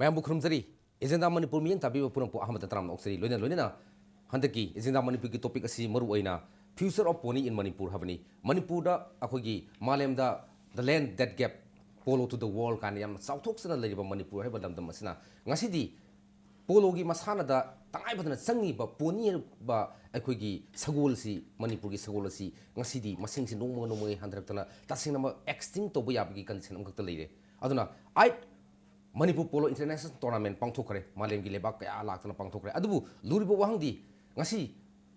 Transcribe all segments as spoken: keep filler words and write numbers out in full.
ꯃꯌꯥꯝꯕꯨ ꯈꯨꯔꯨꯝꯖꯔꯤ꯫ ꯑꯦꯖꯦꯟꯗꯥ ꯃꯅꯤꯄꯨꯔ ꯃꯤꯠꯌꯦꯡ ꯇꯥꯕꯤꯕ ꯄꯨꯝꯅꯃꯛꯄꯨ ꯑꯍꯥꯟꯕꯗ ꯇꯔꯥꯝꯅ ꯑꯣꯛꯆꯔꯤ꯫ ꯂꯣꯏꯅ ꯂꯣꯏꯅꯅ ꯍꯟꯗꯛꯀꯤ ꯑꯦꯖꯦꯟꯗꯥ ꯃꯅꯤꯄꯨꯔꯒꯤ ꯇꯣꯄꯤꯛ ꯑꯁꯤ ꯃꯔꯨ ꯑꯣꯏꯅ Future of Pony in Manipur ꯍꯥꯏꯕꯅꯤ꯫ ꯃꯅꯤꯄꯨꯔꯗ ꯑꯩꯈꯣꯏꯒꯤ ꯃꯥꯂꯦꯝꯗ The Land That Gave Polo to the World ꯀꯥꯏꯅ ꯌꯥꯝꯅ ꯆꯥꯎꯊꯣꯛꯆꯅ ꯂꯩꯔꯤꯕ ꯃꯅꯤꯄꯨꯔ ꯍꯥꯏꯕ ꯂꯝꯗꯝ ꯑꯁꯤꯅ ꯉꯁꯤꯗꯤ ꯄꯣꯂꯣꯒꯤ ꯃꯁꯥꯟꯅꯗ ꯇꯉꯥꯏ ꯐꯗꯅ ꯆꯪꯉꯤꯕ ꯄꯣꯅꯤ ꯍꯥꯏꯕ ꯑꯩꯈꯣꯏꯒꯤ ꯁꯒꯣꯜꯁꯤ, ꯃꯅꯤꯄꯨꯔꯒꯤ ꯁꯒꯣꯜ ꯑꯁꯤ ꯉꯁꯤꯗꯤ ꯃꯁꯤꯡꯁꯤ ꯅꯣꯡꯃ ꯅꯣꯡꯃꯒꯤ ꯍꯟꯊꯔꯛꯇꯅ ꯇꯁꯦꯡꯅꯃꯛ ꯑꯦꯛꯁꯇꯤꯡ ꯇꯧꯕ ꯌꯥꯕꯒꯤ ꯀꯟꯗꯤꯁꯟ ꯑꯃꯈꯛꯇ ꯂꯩꯔꯦ꯫ ꯑꯗꯨꯅ eight Manipur polo international tournament ꯄꯥꯡꯊꯣꯛꯈ꯭ꯔꯦ, ꯃꯥꯂꯦꯝꯒꯤ ꯂꯩꯕꯥꯛ ꯀꯌꯥ ꯂꯥꯛꯇꯅ ꯄꯥꯡꯊꯣꯛꯈ꯭ꯔꯦ꯫ ꯑꯗꯨꯕꯨ ꯂꯨꯔꯤꯕ ꯋꯥꯍꯪꯗꯤ, ꯉꯁꯤ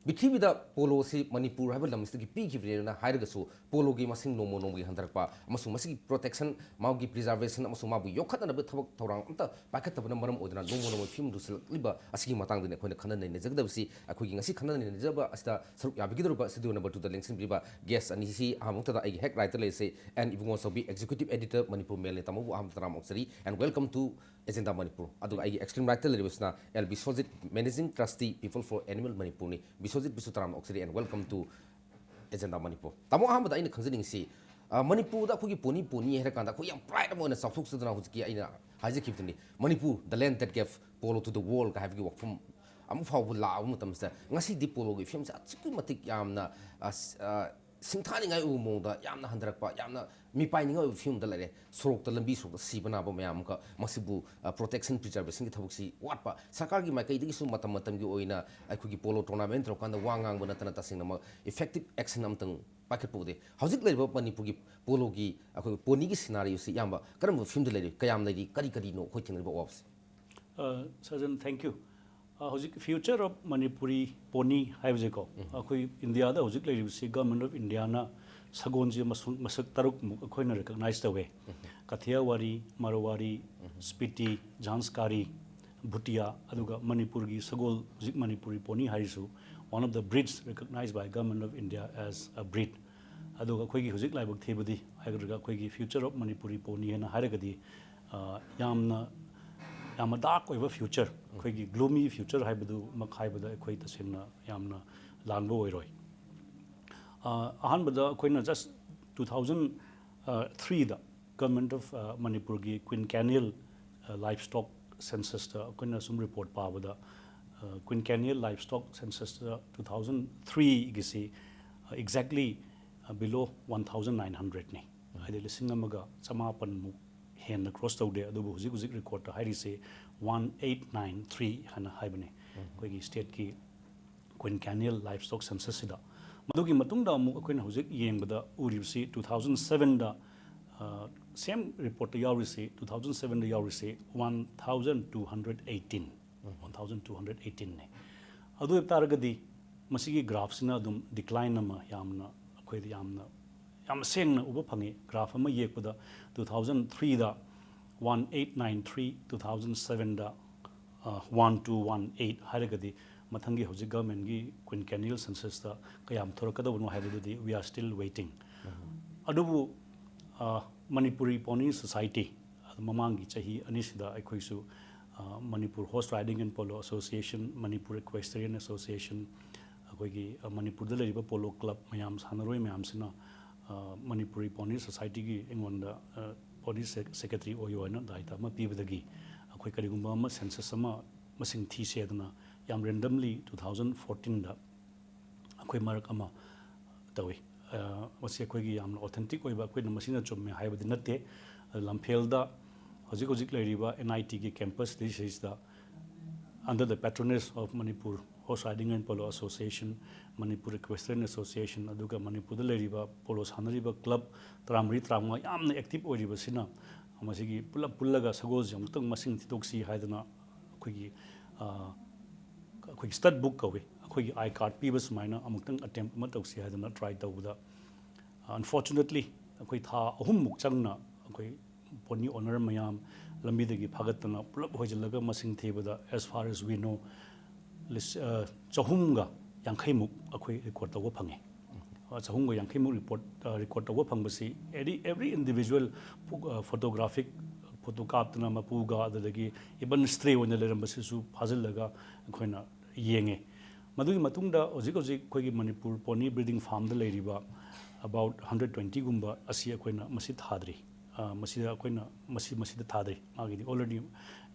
ꯄ꯭ꯔꯤꯊꯤꯕꯤꯗ ꯄꯣꯂꯣꯁꯤ ꯃꯅꯤꯄꯨꯔ ꯍꯥꯏꯕ ꯂꯝꯁꯤꯗꯒꯤ ꯄꯤꯈꯤꯕꯅꯦꯅ ꯍꯥꯏꯔꯒꯁꯨ, ꯄꯣꯂꯣꯒꯤ ꯃꯁꯤꯡ ꯅꯣꯡꯃ ꯅꯣꯡꯃꯒꯤ ꯍꯟꯊꯔꯛꯄ ꯑꯃꯁꯨꯡ ꯃꯁꯤꯒꯤ ꯄ꯭ꯔꯣꯇꯦꯛꯁꯟ, ꯃꯥꯒꯤ ꯄ꯭ꯔꯤꯖꯥꯔꯕꯦꯁꯟ ꯑꯃꯁꯨꯡ ꯃꯥꯕꯨ ꯌꯣꯛꯈꯠꯅꯅꯕ ꯊꯕꯛ ꯊꯧꯔꯥꯡ ꯑꯝꯇ ꯄꯥꯏꯈꯠꯇꯕꯅ ꯃꯔꯝ ꯑꯣꯏꯗꯨꯅ ꯅꯣꯡꯃ ꯅꯣꯡꯃꯒꯤ ꯐꯤꯕꯝ ꯂꯨꯁꯤꯜꯂꯛꯂꯤꯕ ꯑꯁꯤꯒꯤ ꯃꯇꯥꯡꯗꯅꯤ ꯑꯩꯈꯣꯏꯅ ꯈꯟꯅ ꯅꯩꯅꯖꯒꯗꯕꯁꯤ꯫ ꯑꯩꯈꯣꯏꯒꯤ ꯉꯁꯤ ꯈꯟꯅ ꯅꯩꯅꯖꯕ ꯑꯁꯤꯗ ꯁꯔꯨꯛ ꯌꯥꯕꯤꯒꯗꯧꯔꯤꯕ ꯁ꯭ꯇꯨꯗꯤꯑꯣ ꯅꯝꯕꯔ ꯇꯨꯗ ꯂꯦꯡꯁꯤꯟꯕꯤꯔꯤꯕ ꯒꯦꯁ ꯑꯅꯤꯁꯤ ꯑꯍꯥꯟꯕꯃꯛꯇꯗ ꯑꯩꯒꯤ ꯍꯦꯛ ꯔꯥꯏꯠꯇ ꯂꯩꯔꯤꯁꯤ N Ibungo Chaobi, executive editor Manipur ꯃꯦꯜꯅꯤ꯫ ꯇꯥꯃꯣꯕꯨ ꯑꯍꯥꯟꯕꯗ ꯇꯔꯥꯝꯅ ꯑꯣꯛꯆꯔꯤ and welcome to agenda Manipur. ꯑꯗꯨꯒ ꯑꯩꯒꯤ ꯑꯦꯛꯁꯇ꯭ꯔꯤꯝ ꯔꯥꯏꯠꯇ ꯂꯩꯔꯤꯕꯁꯤꯅ L Biswajit, managing trustee, People for Animal ꯃꯅꯤꯄꯨꯔꯅꯤ꯫ ꯕꯤꯁ꯭ꯋꯖꯤꯠ ꯕꯤꯁꯨ ꯇꯔꯥꯝꯅ ꯑꯣꯛꯆꯔꯤ and welcome to agenda Manipur. ꯇꯥꯃꯣ, ꯑꯍꯥꯟꯕꯗ ꯑꯩꯅ ꯈꯪꯖꯅꯤꯡꯉꯤꯁꯤ, ꯑ, ꯃꯅꯤꯄꯨꯔꯗ ꯑꯩꯈꯣꯏꯒꯤ ꯄꯣꯅꯤ ꯄꯣꯅꯤ ꯍꯥꯏꯔ ꯀꯥꯟꯗ ꯑꯩꯈꯣꯏ ꯌꯥꯝ ꯄ꯭ꯔꯥꯏꯗ ꯑꯃ ꯑꯣꯏꯅ ꯆꯥꯎꯊꯣꯛꯆꯗꯅ ꯍꯧꯖꯤꯛꯀꯤ ꯑꯩꯅ ꯍꯥꯏꯖꯈꯤꯕꯗꯨꯅꯤ, Manipur, The Land That Gave Polo to the World ꯀ ꯍꯥꯏꯕꯒꯤ ꯋꯥꯐꯝ ꯑꯃ ꯐꯥꯎꯕ ꯂꯥꯛꯑꯕ ꯃꯇꯝꯁꯤꯗ ꯉꯁꯤꯗꯤ ꯄꯣꯂꯣꯒꯤ ꯐꯤꯕꯝꯁꯦ ꯑꯁꯨꯛꯀꯤ ꯃꯇꯤꯛ ꯌꯥꯝꯅ, ꯑ, ꯁ-, ꯑ, ꯁꯤꯡꯊꯥꯅꯤꯡꯉꯥꯏ ꯑꯣꯏꯕ ꯃꯑꯣꯡꯗ ꯌꯥꯝꯅ ꯍꯟꯊꯔꯛꯄ, ꯌꯥꯝꯅ ꯃꯤꯄꯥꯏꯅꯤꯡꯉꯥꯏ ꯑꯣꯏꯕ ꯐꯤꯕꯝꯗ ꯂꯩꯔꯦ꯫ ꯁꯣꯔꯣꯛꯇ, ꯂꯝꯕꯤ ꯁꯣꯔꯣꯛꯇ ꯁꯤꯕ ꯅꯥꯕ ꯃꯌꯥꯝ ꯑꯃꯈꯛ, ꯃꯁꯤꯕꯨ, ꯑ, ꯄ꯭ꯔꯣꯇꯦꯛꯁꯟ, ꯄ꯭ꯔꯤꯖꯥꯔꯕꯦꯁꯟꯒꯤ ꯊꯕꯛꯁꯤ ꯋꯥꯠꯄ, ꯁꯔꯀꯥꯔꯒꯤ ꯃꯥꯏꯀꯩꯗꯒꯤꯁꯨ ꯃꯇꯝ ꯃꯇꯝꯒꯤ ꯑꯣꯏꯅ ꯑꯩꯈꯣꯏꯒꯤ ꯄꯣꯂꯣ ꯇꯣꯔꯅꯥꯃꯦꯟ ꯇꯧꯔꯀꯥꯟꯗ ꯋꯥ ꯉꯥꯡꯕ ꯅꯠꯇꯅ ꯇꯁꯦꯡꯅꯃꯛ ꯏꯐꯦꯛꯇꯤꯚ ꯑꯦꯛꯁꯟ ꯑꯃꯇꯪ ꯄꯥꯏꯈꯠꯄ ꯎꯗꯦ꯫ ꯍꯧꯖꯤꯛ ꯂꯩꯔꯤꯕ ꯃꯅꯤꯄꯨꯔꯒꯤ ꯄꯣꯂꯣꯒꯤ, ꯑꯩꯈꯣꯏ ꯄꯣꯅꯤꯒꯤ ꯁꯤꯅꯥꯔꯤꯑꯣꯁꯤ ꯏꯌꯥꯝꯕ ꯀꯔꯝꯕ ꯐꯤꯕꯝꯗ ꯂꯩꯔꯤ, ꯀꯌꯥꯝ ꯂꯩꯔꯤ, ꯀꯔꯤ ꯀꯔꯤꯅꯣ ꯑꯩꯈꯣꯏ ꯊꯦꯡꯅꯔꯤꯕ ꯑꯋꯥꯕꯁꯤ? ꯑ, ꯁꯖꯟ, thank you꯫ ꯑ, ꯍꯧꯖꯤꯛ Future of Manipuri Pony ꯍꯥꯏꯕꯁꯦꯀꯣ, ꯑꯩꯈꯣꯏ ꯏꯟꯗꯤꯌꯥꯗ ꯍꯧꯖꯤꯛ ꯂꯩꯔꯤꯕꯁꯤ Government of Indiaꯅ ꯁꯒꯣꯜꯁꯦ ꯃꯁꯨ-, ꯃꯁꯛ ꯇꯔꯨꯛꯃꯨꯛ ꯑꯩꯈꯣꯏꯅ ꯔꯤꯀꯛꯅꯥꯏꯖ ꯇꯧꯋꯦ꯫ ꯀꯊꯤꯌꯥꯋꯥꯔꯤ, ꯃꯔꯋꯥꯔꯤ, ꯁ꯭ꯄꯤꯇꯤ, ꯖꯥꯟꯁꯀꯥꯔꯤ, ꯚꯨꯇꯤꯌꯥ, ꯑꯗꯨꯒ ꯃꯅꯤꯄꯨꯔꯒꯤ ꯁꯒꯣꯜ, ꯍꯧꯖꯤꯛ ꯃꯅꯤꯄꯨꯔꯤ ꯄꯣꯅꯤ ꯍꯥꯏꯔꯤꯁꯨ one of the breeds recognized by Government of India as a breed꯫ ꯑꯗꯨꯒ ꯑꯩꯈꯣꯏꯒꯤ ꯍꯧꯖꯤꯛ ꯂꯥꯏꯕꯛ ꯊꯤꯕꯗꯤ ꯍꯥꯏꯒꯗ꯭ꯔꯥ, ꯑꯩꯈꯣꯏꯒꯤ Future of Manipuri Pony ꯍꯥꯏꯅ ꯍꯥꯏꯔꯒꯗꯤ, ꯑ, ꯌꯥꯝꯅ, ꯌꯥꯝꯅ ꯗꯥꯔꯛ ꯑꯣꯏꯕ ꯐ꯭ꯌꯨꯆꯔ, ꯑꯩꯈꯣꯏꯒꯤ ꯒ꯭ꯂꯨꯃꯤ ꯐ꯭ꯌꯨꯆꯔ ꯍꯥꯏꯕꯗꯨꯃꯛ ꯍꯥꯏꯕꯗ ꯑꯩꯈꯣꯏ ꯇꯁꯦꯡꯅ ꯌꯥꯝꯅ ꯂꯥꯟꯕ ꯑꯣꯏꯔꯣꯏ꯫ ꯑ, ꯑꯍꯥꯟꯕꯗ ꯑꯩꯈꯣꯏꯅ just two thousand threeꯗ Government of, ꯑ, ꯃꯅꯤꯄꯨꯔꯒꯤ Quinquennial, ꯂꯥꯏꯐ ꯁ꯭ꯇꯣꯛ ꯁꯦꯟꯁꯁꯇ ꯑꯩꯈꯣꯏꯅ ꯁꯨꯝ ꯔꯤꯄꯣꯔꯠ ꯄꯥꯕꯗ, ꯀ꯭ꯋꯤꯟꯀꯦꯅꯤꯌꯦꯜ ꯂꯥꯏꯐ ꯁ꯭ꯇꯣꯛ ꯁꯦꯟꯁꯁꯇ ꯇꯨ ꯊꯥꯎꯖꯟ ꯊ꯭ꯔꯤꯒꯤꯁꯤ exactly below one thousand nine ꯍꯟꯗ꯭ꯔꯦꯠꯅꯤ꯫ ꯍꯥꯏꯗꯤ ꯂꯤꯁꯤꯡ ꯑꯃꯒ ꯆꯃꯥꯄꯟꯃꯨꯛ ꯍꯦꯟꯅ ꯀ꯭ꯔꯣꯁ ꯇꯧꯗꯦ꯫ ꯑꯗꯨꯕꯨ ꯍꯧꯖꯤꯛ ꯍꯧꯖꯤꯛ ꯔꯦꯀꯣꯔꯠꯇ ꯍꯥꯏꯔꯤꯁꯤ ꯋꯥꯟ ꯑꯩꯠ ꯅꯥꯏꯟ ꯊ꯭ꯔꯤ ꯍꯥꯏꯅ ꯍꯥꯏꯕꯅꯤ꯫ ꯑꯩꯈꯣꯏꯒꯤ ꯁ꯭ꯇꯦꯠꯀꯤ ꯀ꯭ꯋꯤꯟꯀꯦꯅꯤꯌꯦꯜ ꯂꯥꯏꯐ ꯁ꯭ꯇꯣꯛ ꯁꯦꯟꯁꯁꯁꯤꯗ꯫ ꯃꯗꯨꯒꯤ ꯃꯇꯨꯡꯗ ꯑꯃꯨꯛ ꯑꯩꯈꯣꯏꯅ ꯍꯧꯖꯤꯛ ꯌꯦꯡꯕꯗ ꯎꯔꯤꯕꯁꯤ ꯇꯨ ꯊꯥꯎꯖꯟ ꯁꯕꯦꯟꯗ, ꯁꯦꯝ ꯔꯤꯄꯣꯔꯠꯇ ꯌꯥꯎꯔꯤꯁꯤ, ꯇꯨ ꯊꯥꯎꯖꯟ ꯁꯕꯦꯟꯗ ꯌꯥꯎꯔꯤꯁꯤ one thousand two hundred eighteen, one thousand two hundred ꯑꯩꯠꯇꯤꯟꯅꯤ꯫ ꯑꯗꯨ ꯑꯣꯏꯕ ꯇꯥꯔꯒꯗꯤ ꯃꯁꯤꯒꯤ ꯒ꯭ꯔꯥꯐꯁꯤꯅ ꯑꯗꯨꯝ ꯗꯤꯀ꯭ꯂꯥꯏꯟ ꯑꯃ ꯌꯥꯝꯅ, ꯑꯩꯈꯣꯏꯗ ꯌꯥꯝꯅ, ꯌꯥꯝ ꯁꯦꯡꯅ ꯎꯕ ꯐꯪꯉꯤ꯫ ꯒ꯭ꯔꯥꯐ ꯑꯃ ꯌꯦꯛꯄꯗ ꯇꯨ ꯊꯥꯎꯖꯟ ꯊ꯭ꯔꯤꯗ one eight nine three, two thousand ꯁꯕꯦꯟꯗ ꯋꯥꯟ ꯇꯨ ꯋꯥꯟ ꯑꯩꯠ ꯍꯥꯏꯔꯒꯗꯤ, ꯃꯊꯪꯒꯤ ꯍꯧꯖꯤꯛ ꯒꯚꯔꯟꯃꯦꯟꯒꯤ ꯀ꯭ꯋꯤꯟꯀꯦꯅꯤꯌꯦꯜ ꯁꯦꯟꯁꯁꯇ ꯀꯌꯥꯝ ꯊꯣꯔꯛꯀꯗꯧꯕꯅꯣ ꯍꯥꯏꯕꯗꯨꯗꯤ we are still waiting꯫ ꯑꯗꯨꯕꯨ, ꯑ, ꯃꯅꯤꯄꯨꯔꯤ ꯄꯣꯅꯤ ꯁꯣꯁꯥꯏꯇꯤ, ꯑꯗꯨ ꯃꯃꯥꯡꯒꯤ ꯆꯍꯤ ꯑꯅꯤꯁꯤꯗ ꯑꯩꯈꯣꯏꯁꯨ, ꯑ, Manipur horse riding and polo association, Manipur equestrian association, ꯑꯩꯈꯣꯏꯒꯤ, ꯑ, ꯃꯅꯤꯄꯨꯔꯗ ꯂꯩꯔꯤꯕ ꯄꯣꯂꯣ ꯀ꯭ꯂꯕ ꯃꯌꯥꯝ, ꯁꯥꯟꯅꯔꯣꯏ ꯃꯌꯥꯝꯁꯤꯅ, ꯑ, ꯃꯅꯤꯄꯨꯔꯤ ꯄꯣꯅꯤ ꯁꯣꯁꯥꯏꯇꯤꯒꯤ ꯑꯩꯉꯣꯟꯗ, ꯑ, ꯄꯣꯅꯤ ꯁꯦ-, ꯁꯦꯀ꯭ꯔꯦꯇꯔꯤ ꯑꯣꯏꯌꯣ ꯍꯥꯏꯅ ꯗꯥꯏꯇ ꯑꯃ ꯄꯤꯕꯗꯒꯤ ꯑꯩꯈꯣꯏ ꯀꯔꯤꯒꯨꯝꯕ ꯑꯃ ꯁꯦꯟꯁꯁ ꯑꯃ ꯃꯁꯤꯡ ꯊꯤꯁꯦ ꯑꯗꯨꯅ ꯌꯥꯝ ꯔꯦꯟꯗꯝꯂꯤ ꯇꯨ ꯊꯥꯎꯖꯟ ꯐꯣꯔꯇꯤꯟꯗ ꯑꯩꯈꯣꯏ ꯃꯔꯛ ꯑꯃ ꯇꯧꯏ꯫ ꯑ, ꯃꯁꯤ ꯑꯩꯈꯣꯏꯒꯤ ꯌꯥꯝꯅ ꯑꯣꯊꯦꯟꯇꯤꯛ ꯑꯣꯏꯕ, ꯑꯩꯈꯣꯏꯅ ꯃꯁꯤꯅ ꯆꯨꯝꯃꯦ ꯍꯥꯏꯕꯗꯤ ꯅꯠꯇꯦ꯫ ꯑ, ꯂꯝꯐꯦꯜꯗ ꯍꯧꯖꯤꯛ ꯍꯧꯖꯤꯛ ꯂꯩꯔꯤꯕ ꯑꯦꯟ ꯑꯥꯏ ꯇꯤꯒꯤ ꯀꯦꯝꯄꯁꯁꯤꯗꯩꯁꯤꯗ, under the patronage of Manipur Horse Riding and Polo Association, Manipur equestrian association, ꯑꯗꯨꯒ ꯃꯅꯤꯄꯨꯔꯗ ꯂꯩꯔꯤꯕ ꯄꯣꯂꯣ ꯁꯥꯟꯅꯔꯤꯕ ꯀ꯭ꯂꯕ ꯇꯔꯥꯃꯔꯤ ꯇꯔꯥꯃꯉꯥ ꯌꯥꯝꯅ ꯑꯦꯛꯇꯤꯚ ꯑꯣꯏꯔꯤꯕꯁꯤꯅ, ꯃꯁꯤꯒꯤ ꯄꯨꯂꯞ ꯄꯨꯜꯂꯒ ꯁꯒꯣꯜꯁꯦ ꯑꯃꯨꯛꯇꯪ ꯃꯁꯤꯡ ꯊꯤꯗꯣꯛꯁꯤ ꯍꯥꯏꯗꯅ ꯑꯩꯈꯣꯏꯒꯤ, ꯑ, ꯑꯩꯈꯣꯏꯒꯤ ꯁ꯭ꯇꯠ ꯕꯨꯛ ꯀꯧꯏ, ꯑꯩꯈꯣꯏꯒꯤ ꯑꯥꯏ ꯀꯥꯔꯗ ꯄꯤꯕ ꯁꯨꯃꯥꯏꯅ ꯑꯃꯨꯛꯇꯪ ꯑꯦꯇꯦꯝꯞ ꯑꯃ ꯇꯧꯁꯤ ꯍꯥꯏꯗꯅ ꯇ꯭ꯔꯥꯏ ꯇꯧꯕꯗ, ꯑꯟꯐꯣꯔꯆꯨꯅꯦꯠꯂꯤ ꯑꯩꯈꯣꯏ ꯊꯥ ꯑꯍꯨꯝꯃꯨꯛ ꯆꯪꯅ ꯑꯩꯈꯣꯏ ꯄꯣꯅꯤ ꯑꯣꯅꯔ ꯃꯌꯥꯝ ꯂꯝꯕꯤꯗꯒꯤ ꯐꯥꯒꯠꯇꯅ ꯄꯨꯂꯞ ꯍꯣꯏꯖꯤꯜꯂꯒ ꯃꯁꯤꯡ ꯊꯤꯕꯗ, as far as we know, ꯂꯤꯁ-, ꯑ, ꯆꯍꯨꯝꯒ ꯌꯥꯡꯈꯩꯃꯨꯛ ꯑꯩꯈꯣꯏ ꯔꯦꯀꯣꯔꯗ ꯇꯧꯕ ꯐꯪꯉꯦ꯫ ꯑ, ꯆꯍꯨꯝꯒ ꯌꯥꯡꯈꯩꯃꯨꯛ ꯔꯤꯄꯣꯔꯠ, ꯑ, ꯔꯦꯀꯣꯔꯗ ꯇꯧꯕ ꯐꯪꯕꯁꯤ every, every individual ꯐꯣ-, ꯑ, ꯐꯣꯇꯣꯒ꯭ꯔꯥꯐꯤꯛ ꯐꯣꯇꯣ ꯀꯥꯞꯇꯅ ꯃꯄꯨꯒ, ꯑꯗꯨꯗꯒꯤ even stray ꯑꯣꯏꯅ ꯂꯩꯔꯝꯕꯁꯤꯁꯨ ꯐꯥꯖꯤꯜꯂꯒ ꯑꯩꯈꯣꯏꯅ ꯌꯦꯡꯉꯦ꯫ ꯃꯗꯨꯒꯤ ꯃꯇꯨꯡꯗ ꯍꯧꯖꯤꯛ ꯍꯧꯖꯤꯛ ꯑꯩꯈꯣꯏꯒꯤ ꯃꯅꯤꯄꯨꯔ ꯄꯣꯅꯤ ꯕ꯭ꯔꯤꯗꯤꯡ ꯐꯥꯔꯝꯗ ꯂꯩꯔꯤꯕ about ꯍꯟꯗ꯭ꯔꯦꯠ ꯇ꯭ꯋꯦꯟꯇꯤꯒꯨꯝꯕ ꯑꯁꯤ ꯑꯩꯈꯣꯏꯅ ꯃꯁꯤ ꯊꯥꯗ꯭ꯔꯤ꯫ ꯑ, ꯃꯁꯤꯗ ꯑꯩꯈꯣꯏꯅ ꯃꯁꯤ, ꯃꯁꯤꯗ ꯊꯥꯗꯩ꯫ ꯃꯥꯒꯤꯗꯤ already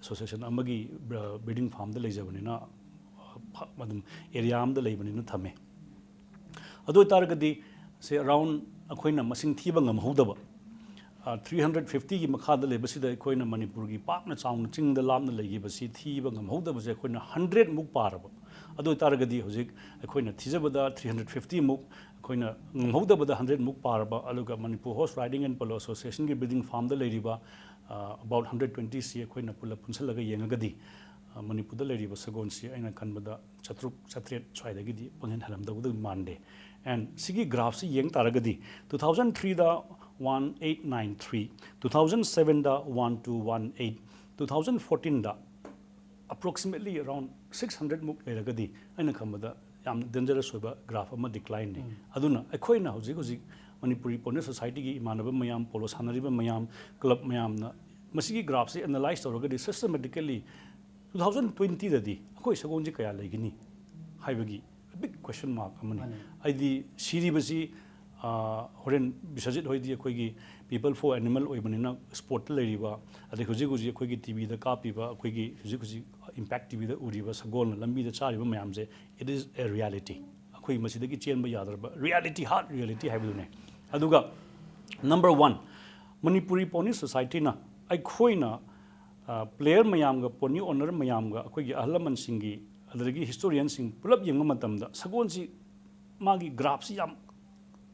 association ꯑꯃꯒꯤ, ꯑ, breeding farmꯗ ꯂꯩꯖꯕꯅꯤꯅ, ꯑ, ꯐ-, ꯑꯗꯨꯝ area ꯑꯃꯗ ꯂꯩꯕꯅꯤꯅ ꯊꯝꯃꯦ꯫ ꯑꯗꯨ ꯑꯣꯏꯇꯥꯔꯒꯗꯤ ꯁꯦ around ꯑꯩꯈꯣꯏꯅ ꯃꯁꯤꯡ ꯊꯤꯕ ꯉꯝꯍꯧꯗꯕ, ꯑ, three hundred fiftyꯒꯤ ꯃꯈꯥꯗ ꯂꯩꯕꯁꯤꯗ ꯑꯩꯈꯣꯏꯅ ꯃꯅꯤꯄꯨꯔꯒꯤ ꯄꯥꯛꯅ ꯆꯥꯎꯅ ꯆꯤꯡꯗ ꯂꯥꯞꯅ ꯂꯩꯈꯤꯕꯁꯤ ꯊꯤꯕ ꯉꯝꯍꯧꯗꯕꯁꯦ ꯑꯩꯈꯣꯏꯅ hundredꯃꯨꯛ ꯄꯥꯔꯕ꯫ ꯑꯗꯨ ꯑꯣꯏꯇꯥꯔꯒꯗꯤ ꯍꯧꯖꯤꯛ ꯑꯩꯈꯣꯏꯅ ꯊꯤꯖꯕꯗ three hundred fiftyꯃꯨꯛ, ꯑꯩꯈꯣꯏꯅ ꯉꯝꯍꯧꯗꯕꯗ hundredꯃꯨꯛ ꯄꯥꯔꯕ, ꯑꯗꯨꯒ Manipur Horse Riding and Polo Associationꯒꯤ breeding farmꯗ ꯂꯩꯔꯤꯕ, ꯑ, about hundred twentyꯁꯤ ꯑꯩꯈꯣꯏꯅ ꯄꯨꯂꯞ ꯄꯨꯟꯁꯤꯜꯂꯒ ꯌꯦꯡꯉꯒꯗꯤ, ꯑ, ꯃꯅꯤꯄꯨꯔꯗ ꯂꯩꯔꯤꯕ ꯁꯒꯣꯜꯁꯤ ꯑꯩꯅ ꯈꯟꯕꯗ ꯆꯥꯇ꯭ꯔꯨꯛ ꯆꯥꯇ꯭ꯔꯦꯠ ꯁ꯭ꯋꯥꯏꯗꯒꯤꯗꯤ ꯄꯪꯍꯦꯟ ꯍꯦꯜꯂꯝꯗꯧꯗꯤ ꯃꯥꯟꯗꯦ꯫ And ꯁꯤꯒꯤ graphꯁꯤ ꯌꯦꯡ ꯇꯥꯔꯒꯗꯤ two thousand threeꯗ one eight nine three, two thousand sevenꯗ one two one eight, two thousand fourteenꯗ approximately around six hundredꯃꯨꯛ ꯂꯩꯔꯒꯗꯤ ꯑꯩꯅ ꯈꯟꯕꯗ ꯌꯥꯝꯅ dangerous ꯑꯣꯏꯕ graph ꯑꯃ declineꯅꯤ꯫ ꯑꯗꯨꯅ ꯑꯩꯈꯣꯏꯅ ꯍꯧꯖꯤꯛ ꯍꯧꯖꯤꯛ ꯃꯅꯤꯄꯨꯔꯤ Pony Societyꯒꯤ ꯏꯃꯥꯟꯅꯕ ꯃꯌꯥꯝ, polo ꯁꯥꯟꯅꯔꯤꯕ ꯃꯌꯥꯝ, club ꯃꯌꯥꯝꯅ ꯃꯁꯤꯒꯤ graphꯁꯤ analyse ꯇꯧꯔꯒꯗꯤ systematically two thousand twentyꯗꯗꯤ ꯑꯩꯈꯣꯏ ꯁꯒꯣꯜꯁꯤ ꯀꯌꯥ ꯂꯩꯒꯅꯤ ꯍꯥꯏꯕꯒꯤ big question mark ꯑꯃꯅꯤ꯫ ꯃꯥꯅꯤ꯫ ꯑꯩꯗꯤ ꯁꯤꯔꯤꯕꯁꯤ, ꯑ, ꯍꯣꯔꯦꯟ ꯕꯤꯁ꯭ꯋꯖꯤꯠ ꯍꯣꯏꯗꯤ ꯑꯩꯈꯣꯏꯒꯤ People for Animal ꯑꯣꯏꯕꯅꯤꯅ, sportꯇ ꯂꯩꯔꯤꯕ, ꯑꯗꯩ ꯍꯧꯖꯤꯛ ꯍꯧꯖꯤꯛ ꯑꯩꯈꯣꯏꯒꯤ TVꯗ ꯀꯥꯞꯄꯤꯕ, ꯑꯩꯈꯣꯏꯒꯤ ꯍꯧꯖꯤꯛ ꯍꯧꯖꯤꯛ Impact TVꯗ ꯎꯔꯤꯕ ꯁꯒꯣꯜꯅ ꯂꯝꯕꯤꯗ ꯆꯥꯔꯤꯕ ꯃꯌꯥꯝꯁꯦ, it is a reality꯫ ꯑꯩꯈꯣꯏ ꯃꯁꯤꯗꯒꯤ ꯆꯦꯟꯕ ꯌꯥꯗ꯭ꯔꯕ reality, hard reality ꯍꯥꯏꯕꯗꯨꯅꯦ꯫ ꯑꯗꯨꯒ number one, ꯃꯅꯤꯄꯨꯔꯤ Pony Societyꯅ ꯑꯩꯈꯣꯏꯅ, ꯑ, player ꯃꯌꯥꯝꯒ, pony owner ꯃꯌꯥꯝꯒ, ꯑꯩꯈꯣꯏꯒꯤ ꯑꯍꯜ ꯂꯃꯟꯁꯤꯡꯒꯤ, ꯑꯗꯨꯗꯒꯤ historianꯁꯤꯡ ꯄꯨꯂꯞ ꯌꯦꯡꯕ ꯃꯇꯝꯗ ꯁꯒꯣꯜꯁꯤ ꯃꯥꯒꯤ graphꯁꯤ ꯌꯥꯝ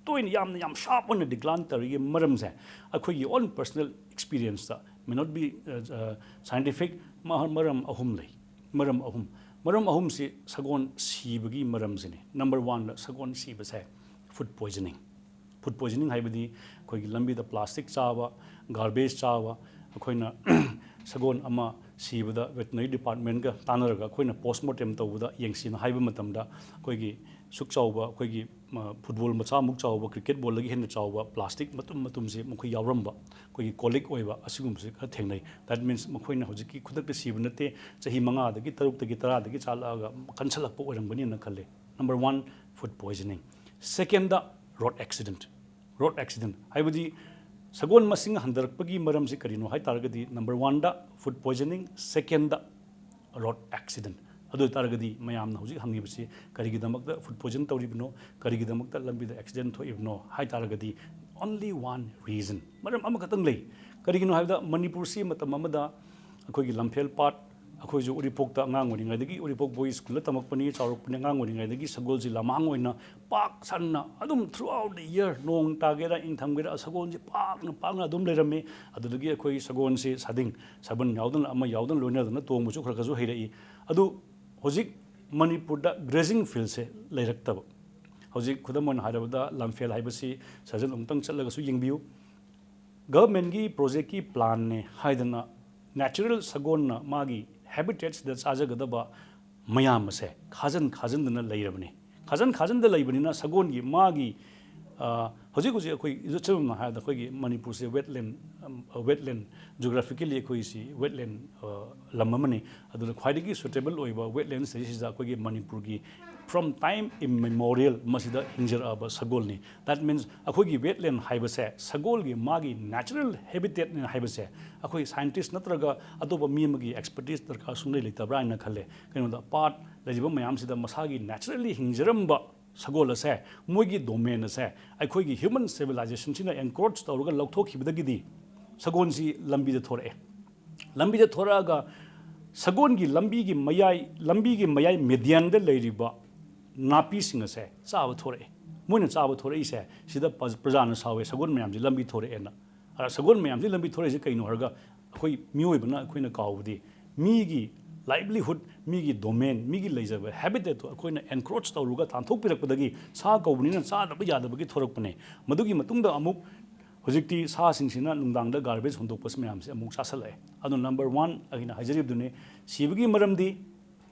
ꯇꯣꯏꯅ, ꯌꯥꯝꯅ, ꯌꯥꯝ sharp ꯑꯣꯏꯅ decline ꯇꯧꯔꯤꯒꯤ ꯃꯔꯝꯁꯦ ꯑꯩꯈꯣꯏꯒꯤ own personal experienceꯇ, may not be, ꯑ, ꯑ, scientific, ꯃ-, ꯃꯔꯝ ꯑꯍꯨꯝ ꯂꯩ꯫ ꯃꯔꯝ ꯑꯍꯨꯝ꯫ ꯃꯔꯝ ꯑꯍꯨꯝꯁꯤ ꯁꯒꯣꯜ ꯁꯤꯕꯒꯤ ꯃꯔꯝꯁꯤꯅꯤ꯫ Number oneꯗ ꯁꯒꯣꯜ ꯁꯤꯕꯁꯦ food poisoning꯫ Food poisoning ꯍꯥꯏꯕꯗꯤ ꯑꯩꯈꯣꯏꯒꯤ ꯂꯝꯕꯤꯗ plastic ꯆꯥꯕ, garbage ꯆꯥꯕ, ꯑꯩꯈꯣꯏꯅ ꯁꯒꯣꯜ ꯑꯃ ꯁꯤꯕꯗ veterinary departmentꯀ ꯇꯥꯟꯅꯔꯒ ꯑꯩꯈꯣꯏꯅ post mortem ꯇꯧꯕꯗ ꯌꯦꯡꯁꯤꯅ ꯍꯥꯏꯕ ꯃꯇꯝꯗ ꯑꯩꯈꯣꯏꯒꯤ ꯁꯨꯛ ꯆꯥꯎꯕ ꯑꯩꯈꯣꯏꯒꯤ, ꯃ, football ꯃꯆꯥꯃꯨꯛ ꯆꯥꯎꯕ, cricket ballꯗꯒꯤ ꯍꯦꯟꯅ ꯆꯥꯎꯕ plastic ꯃꯇꯨꯝ ꯃꯇꯨꯝꯁꯦ ꯃꯈꯣꯏ ꯌꯥꯎꯔꯝꯕ, ꯑꯩꯈꯣꯏꯒꯤ colic ꯑꯣꯏꯕ ꯑꯁꯤꯒꯨꯝꯕꯁꯦ ꯈꯔ ꯊꯦꯡꯅꯩ꯫ That means ꯃꯈꯣꯏꯅ ꯍꯧꯖꯤꯛꯀꯤ ꯈꯨꯗꯛꯇ ꯁꯤꯕ ꯅꯠꯇꯦ, ꯆꯍꯤ ꯃꯉꯥꯗꯒꯤ, ꯇꯔꯨꯛꯇꯒꯤ, ꯇꯔꯥꯗꯒꯤ ꯆꯥꯜꯂꯛꯑꯒ ꯀꯟꯁꯜꯂꯛꯄ ꯑꯣꯏꯔꯝꯒꯅꯤꯅ ꯈꯜꯂꯦ꯫ Number one, food poisoning꯫ Secondꯗ road accident꯫ Road accident ꯍꯥꯏꯕꯗꯤ ꯁꯒꯣꯜ ꯃꯁꯤꯡ ꯍꯟꯊꯔꯛꯄꯒꯤ ꯃꯔꯝꯁꯤ ꯀꯔꯤꯅꯣ ꯍꯥꯏ ꯇꯥꯔꯒꯗꯤ, ꯅꯝꯕꯔ ꯋꯥꯟꯗ food poisoning, second road accident. ꯑꯗꯨ ꯑꯣꯏ ꯇꯥꯔꯒꯗꯤ ꯃꯌꯥꯝꯅ ꯍꯧꯖꯤꯛ ꯍꯪꯉꯤꯕꯁꯤ ꯀꯔꯤꯒꯤꯗꯃꯛꯇ ꯐꯨꯗ ꯄꯣꯏꯖꯟ ꯇꯧꯔꯤꯕꯅꯣ, ꯀꯔꯤꯒꯤꯗꯃꯛꯇ ꯂꯝꯕꯤꯗ ꯑꯦꯛꯁꯤꯗꯦꯟ ꯊꯣꯛꯏꯕꯅꯣ ꯍꯥꯏ ꯇꯥꯔꯒꯗꯤ, only one reason, ꯃꯔꯝ ꯑꯃꯈꯛꯇꯪ ꯂꯩ꯫ ꯀꯔꯤꯒꯤꯅꯣ ꯍꯥꯏꯕꯗ, ꯃꯅꯤꯄꯨꯔꯁꯤ ꯃꯇꯝ ꯑꯃꯗ ꯑꯩꯈꯣꯏꯒꯤ ꯂꯝꯐꯦꯜ ꯄꯥꯠ, ꯑꯩꯈꯣꯏꯁꯨ ꯎꯔꯤꯄꯣꯛꯇ ꯑꯉꯥꯡ ꯑꯣꯏꯔꯤꯉꯩꯗꯒꯤ, ꯎꯔꯤꯄꯣꯛ ꯕꯣꯏꯁ ꯁ꯭ꯀꯨꯜꯗ ꯇꯝꯃꯛꯄꯅꯤ, ꯆꯥꯎꯔꯛꯄꯅꯤ꯫ ꯑꯉꯥꯡ ꯑꯣꯏꯔꯤꯉꯩꯗꯒꯤ ꯁꯒꯣꯜꯁꯤ ꯂꯃꯥꯡ ꯑꯣꯏꯅ ꯄꯥꯛ ꯁꯟꯅ ꯑꯗꯨꯝ throughout the year, ꯅꯣꯡ ꯇꯥꯒꯦꯔꯥ ꯏꯪ ꯊꯝꯒꯦꯔꯥ, ꯁꯒꯣꯜꯁꯤ ꯄꯥꯛꯅ ꯄꯥꯛꯅ ꯑꯗꯨꯝ ꯂꯩꯔꯝꯃꯤ꯫ ꯑꯗꯨꯗꯒꯤ ꯑꯩꯈꯣꯏ ꯁꯒꯣꯜꯁꯤ ꯁꯥꯗꯤꯡ ꯁꯥꯕꯟ ꯌꯥꯎꯗꯅ, ꯑꯃ ꯌꯥꯎꯗꯅ, ꯂꯣꯏꯅꯗꯅ ꯇꯣꯡꯕꯁꯨ ꯈꯔ ꯈꯔꯁꯨ ꯍꯩꯔꯛꯏ꯫ ꯑꯗꯨ ꯍꯧꯖꯤꯛ ꯃꯅꯤꯄꯨꯔꯗ ꯒ꯭ꯔꯦꯖꯤꯡ ꯐꯤꯜꯁꯦ ꯂꯩꯔꯛꯇꯕ꯫ ꯍꯧꯖꯤꯛ ꯈꯨꯗꯝ ꯑꯣꯏꯅ ꯍꯥꯏꯔꯕꯗ, ꯂꯝꯐꯦꯜ ꯍꯥꯏꯕꯁꯤ ꯁꯖꯜ ꯑꯃꯨꯛꯇꯪ ꯆꯠꯂꯒꯁꯨ ꯌꯦꯡꯕꯤꯌꯨ꯫ ꯒꯚꯔꯟꯃꯦꯟꯠꯀꯤ ꯄ꯭ꯔꯣꯖꯦꯛꯀꯤ ꯄ꯭ꯂꯥꯟꯅꯦ ꯍꯥꯏꯗꯅ natural ꯁꯒꯣꯜꯅ ꯃꯥꯒꯤ ꯍꯦꯕꯤꯇꯦꯠꯁꯤꯗ ꯆꯥꯖꯒꯗꯕ ꯃꯌꯥꯝ ꯑꯁꯦ ꯈꯥꯖꯤꯟ ꯈꯥꯖꯤꯟꯗꯅ ꯂꯩꯔꯕꯅꯤ꯫ ꯈꯥꯖꯤꯟ ꯈꯥꯖꯤꯟꯗ ꯂꯩꯕꯅꯤꯅ ꯁꯒꯣꯜꯒꯤ ꯃꯥꯒꯤ, ꯑ, ꯍꯧꯖꯤꯛ ꯍꯧꯖꯤꯛ ꯑꯩꯈꯣꯏ ꯏꯆꯝ ꯆꯝꯅ ꯍꯥꯏꯔꯕꯗ, ꯑꯩꯈꯣꯏꯒꯤ ꯃꯅꯤꯄꯨꯔꯁꯦ ꯋꯦꯠꯂꯦꯟ, ꯋꯦꯠꯂꯦꯟ, ꯖꯤꯑꯣꯒ꯭ꯔꯥꯐꯤꯀꯦꯜꯂꯤ ꯑꯩꯈꯣꯏꯁꯤ ꯋꯦꯠꯂꯦꯟ, ꯑ, ꯂꯝ ꯑꯃꯅꯤ꯫ ꯑꯗꯨꯅ ꯈ꯭ꯋꯥꯏꯗꯒꯤ ꯁꯨꯇꯦꯕꯜ ꯑꯣꯏꯕ ꯋꯦꯠꯂꯦꯟꯁ ꯁꯤꯗ ꯑꯩꯈꯣꯏꯒꯤ ꯃꯅꯤꯄꯨꯔꯒꯤ from time immemorial ꯃꯁꯤꯗ ꯍꯤꯡꯖꯔꯛꯑꯕ ꯁꯒꯣꯜꯅꯤ꯫ That means ꯑꯩꯈꯣꯏꯒꯤ ꯋꯦꯠꯂꯦꯟ ꯍꯥꯏꯕꯁꯦ ꯁꯒꯣꯜꯒꯤ ꯃꯥꯒꯤ natural ꯍꯦꯕꯤꯇꯦꯠꯅꯤ ꯍꯥꯏꯕꯁꯦ ꯑꯩꯈꯣꯏ ꯁꯥꯏꯟꯇꯤꯁ ꯅꯠꯇ꯭ꯔꯒ ꯑꯇꯣꯞꯄ ꯃꯤ ꯑꯃꯒꯤ ꯑꯦꯛꯁꯄꯔꯇꯤꯁ ꯗꯔꯀꯥꯔ ꯁꯨꯡꯂꯩ ꯂꯩꯇꯕ꯭ꯔꯥ ꯍꯥꯏꯅ ꯈꯜꯂꯦ꯫ ꯀꯩꯅꯣꯗ, ꯄꯥꯠ ꯂꯩꯔꯤꯕ ꯃꯌꯥꯝꯁꯤꯗ ꯃꯁꯥꯒꯤ naturally ꯍꯤꯡꯖꯔꯝꯕ ꯁꯒꯣꯜ ꯑꯁꯦ, ꯃꯣꯏꯒꯤ ꯗꯣꯃꯦꯟ ꯑꯁꯦ ꯑꯩꯈꯣꯏꯒꯤ ꯍ꯭ꯌꯨꯃꯟ ꯁꯤꯚꯤꯂꯥꯏꯖꯦꯁꯟꯁꯤꯅ ꯑꯦꯟꯀ꯭ꯔꯣꯆ ꯇꯧꯔꯒ ꯂꯧꯊꯣꯛꯈꯤꯕꯗꯒꯤꯗꯤ ꯁꯒꯣꯜꯁꯤ ꯂꯝꯕꯤꯗ ꯊꯣꯔꯛꯑꯦ꯫ ꯂꯝꯕꯤꯗ ꯊꯣꯔꯛꯑꯒ ꯁꯒꯣꯜꯒꯤ ꯂꯝꯕꯤꯒꯤ ꯃꯌꯥꯏ, ꯂꯝꯕꯤꯒꯤ ꯃꯌꯥꯏ ꯃꯦꯗꯤꯌꯟꯗ ꯂꯩꯔꯤꯕ ꯅꯥꯄꯤꯁꯤꯡ ꯑꯁꯦ ꯆꯥꯕ ꯊꯣꯔꯛꯑꯦ꯫ ꯃꯣꯏꯅ ꯆꯥꯕ ꯊꯣꯔꯛꯏꯁꯦ ꯁꯤꯗ ꯄ꯭ꯔ-, ꯄ꯭ꯔꯖꯥꯅ ꯁꯥꯎꯋꯦ, "ꯁꯒꯣꯜ ꯃꯌꯥꯝꯁꯤ ꯂꯝꯕꯤ ꯊꯣꯔꯛꯑꯦꯅ"꯫ ꯑ, ꯁꯒꯣꯜ ꯃꯌꯥꯝꯁꯤ ꯂꯝꯕꯤ ꯊꯣꯔꯛꯏꯁꯦ ꯀꯩꯅꯣ ꯍꯥꯏꯔꯒ, ꯑꯩꯈꯣꯏ ꯃꯤꯑꯣꯏꯕꯅ ꯑꯩꯈꯣꯏꯅ ꯀꯥꯎꯕꯗꯤ ꯃꯤꯒꯤ ꯂꯥꯏꯚꯂꯤꯍꯨꯗ, ꯃꯤꯒꯤ ꯗꯣꯃꯦꯟ, ꯃꯤꯒꯤ ꯂꯩꯖꯕ ꯍꯦꯕꯤꯇꯦꯠꯇꯣ ꯑꯩꯈꯣꯏꯅ ꯑꯦꯟꯀ꯭ꯔꯣꯆ ꯇꯧꯔꯒ ꯇꯥꯟꯊꯣꯛꯄꯤꯔꯛꯄꯗꯒꯤ ꯁꯥ ꯀꯧꯕꯅꯤꯅ ꯆꯥꯗꯕ ꯌꯥꯗꯕꯒꯤ ꯊꯣꯔꯛꯄꯅꯦ꯫ ꯃꯗꯨꯒꯤ ꯃꯇꯨꯡꯗ ꯑꯃꯨꯛ ꯍꯧꯖꯤꯛꯇꯤ ꯁꯥꯁꯤꯡꯁꯤꯅ ꯅꯨꯡꯗꯥꯡꯗ ꯒꯥꯔꯕꯦꯖ ꯍꯨꯟꯗꯣꯛꯄꯁꯤ ꯃꯌꯥꯝꯁꯦ ꯑꯃꯨꯛ ꯆꯥꯁꯤꯜꯂꯛꯑꯦ꯫ ꯑꯗꯨꯅ ꯅꯝꯕꯔ ꯋꯥꯟ ꯑꯩꯅ ꯍꯥꯏꯖꯔꯤꯕꯗꯨꯅꯤ, ꯁꯤꯕꯒꯤ ꯃꯔꯝꯗꯤ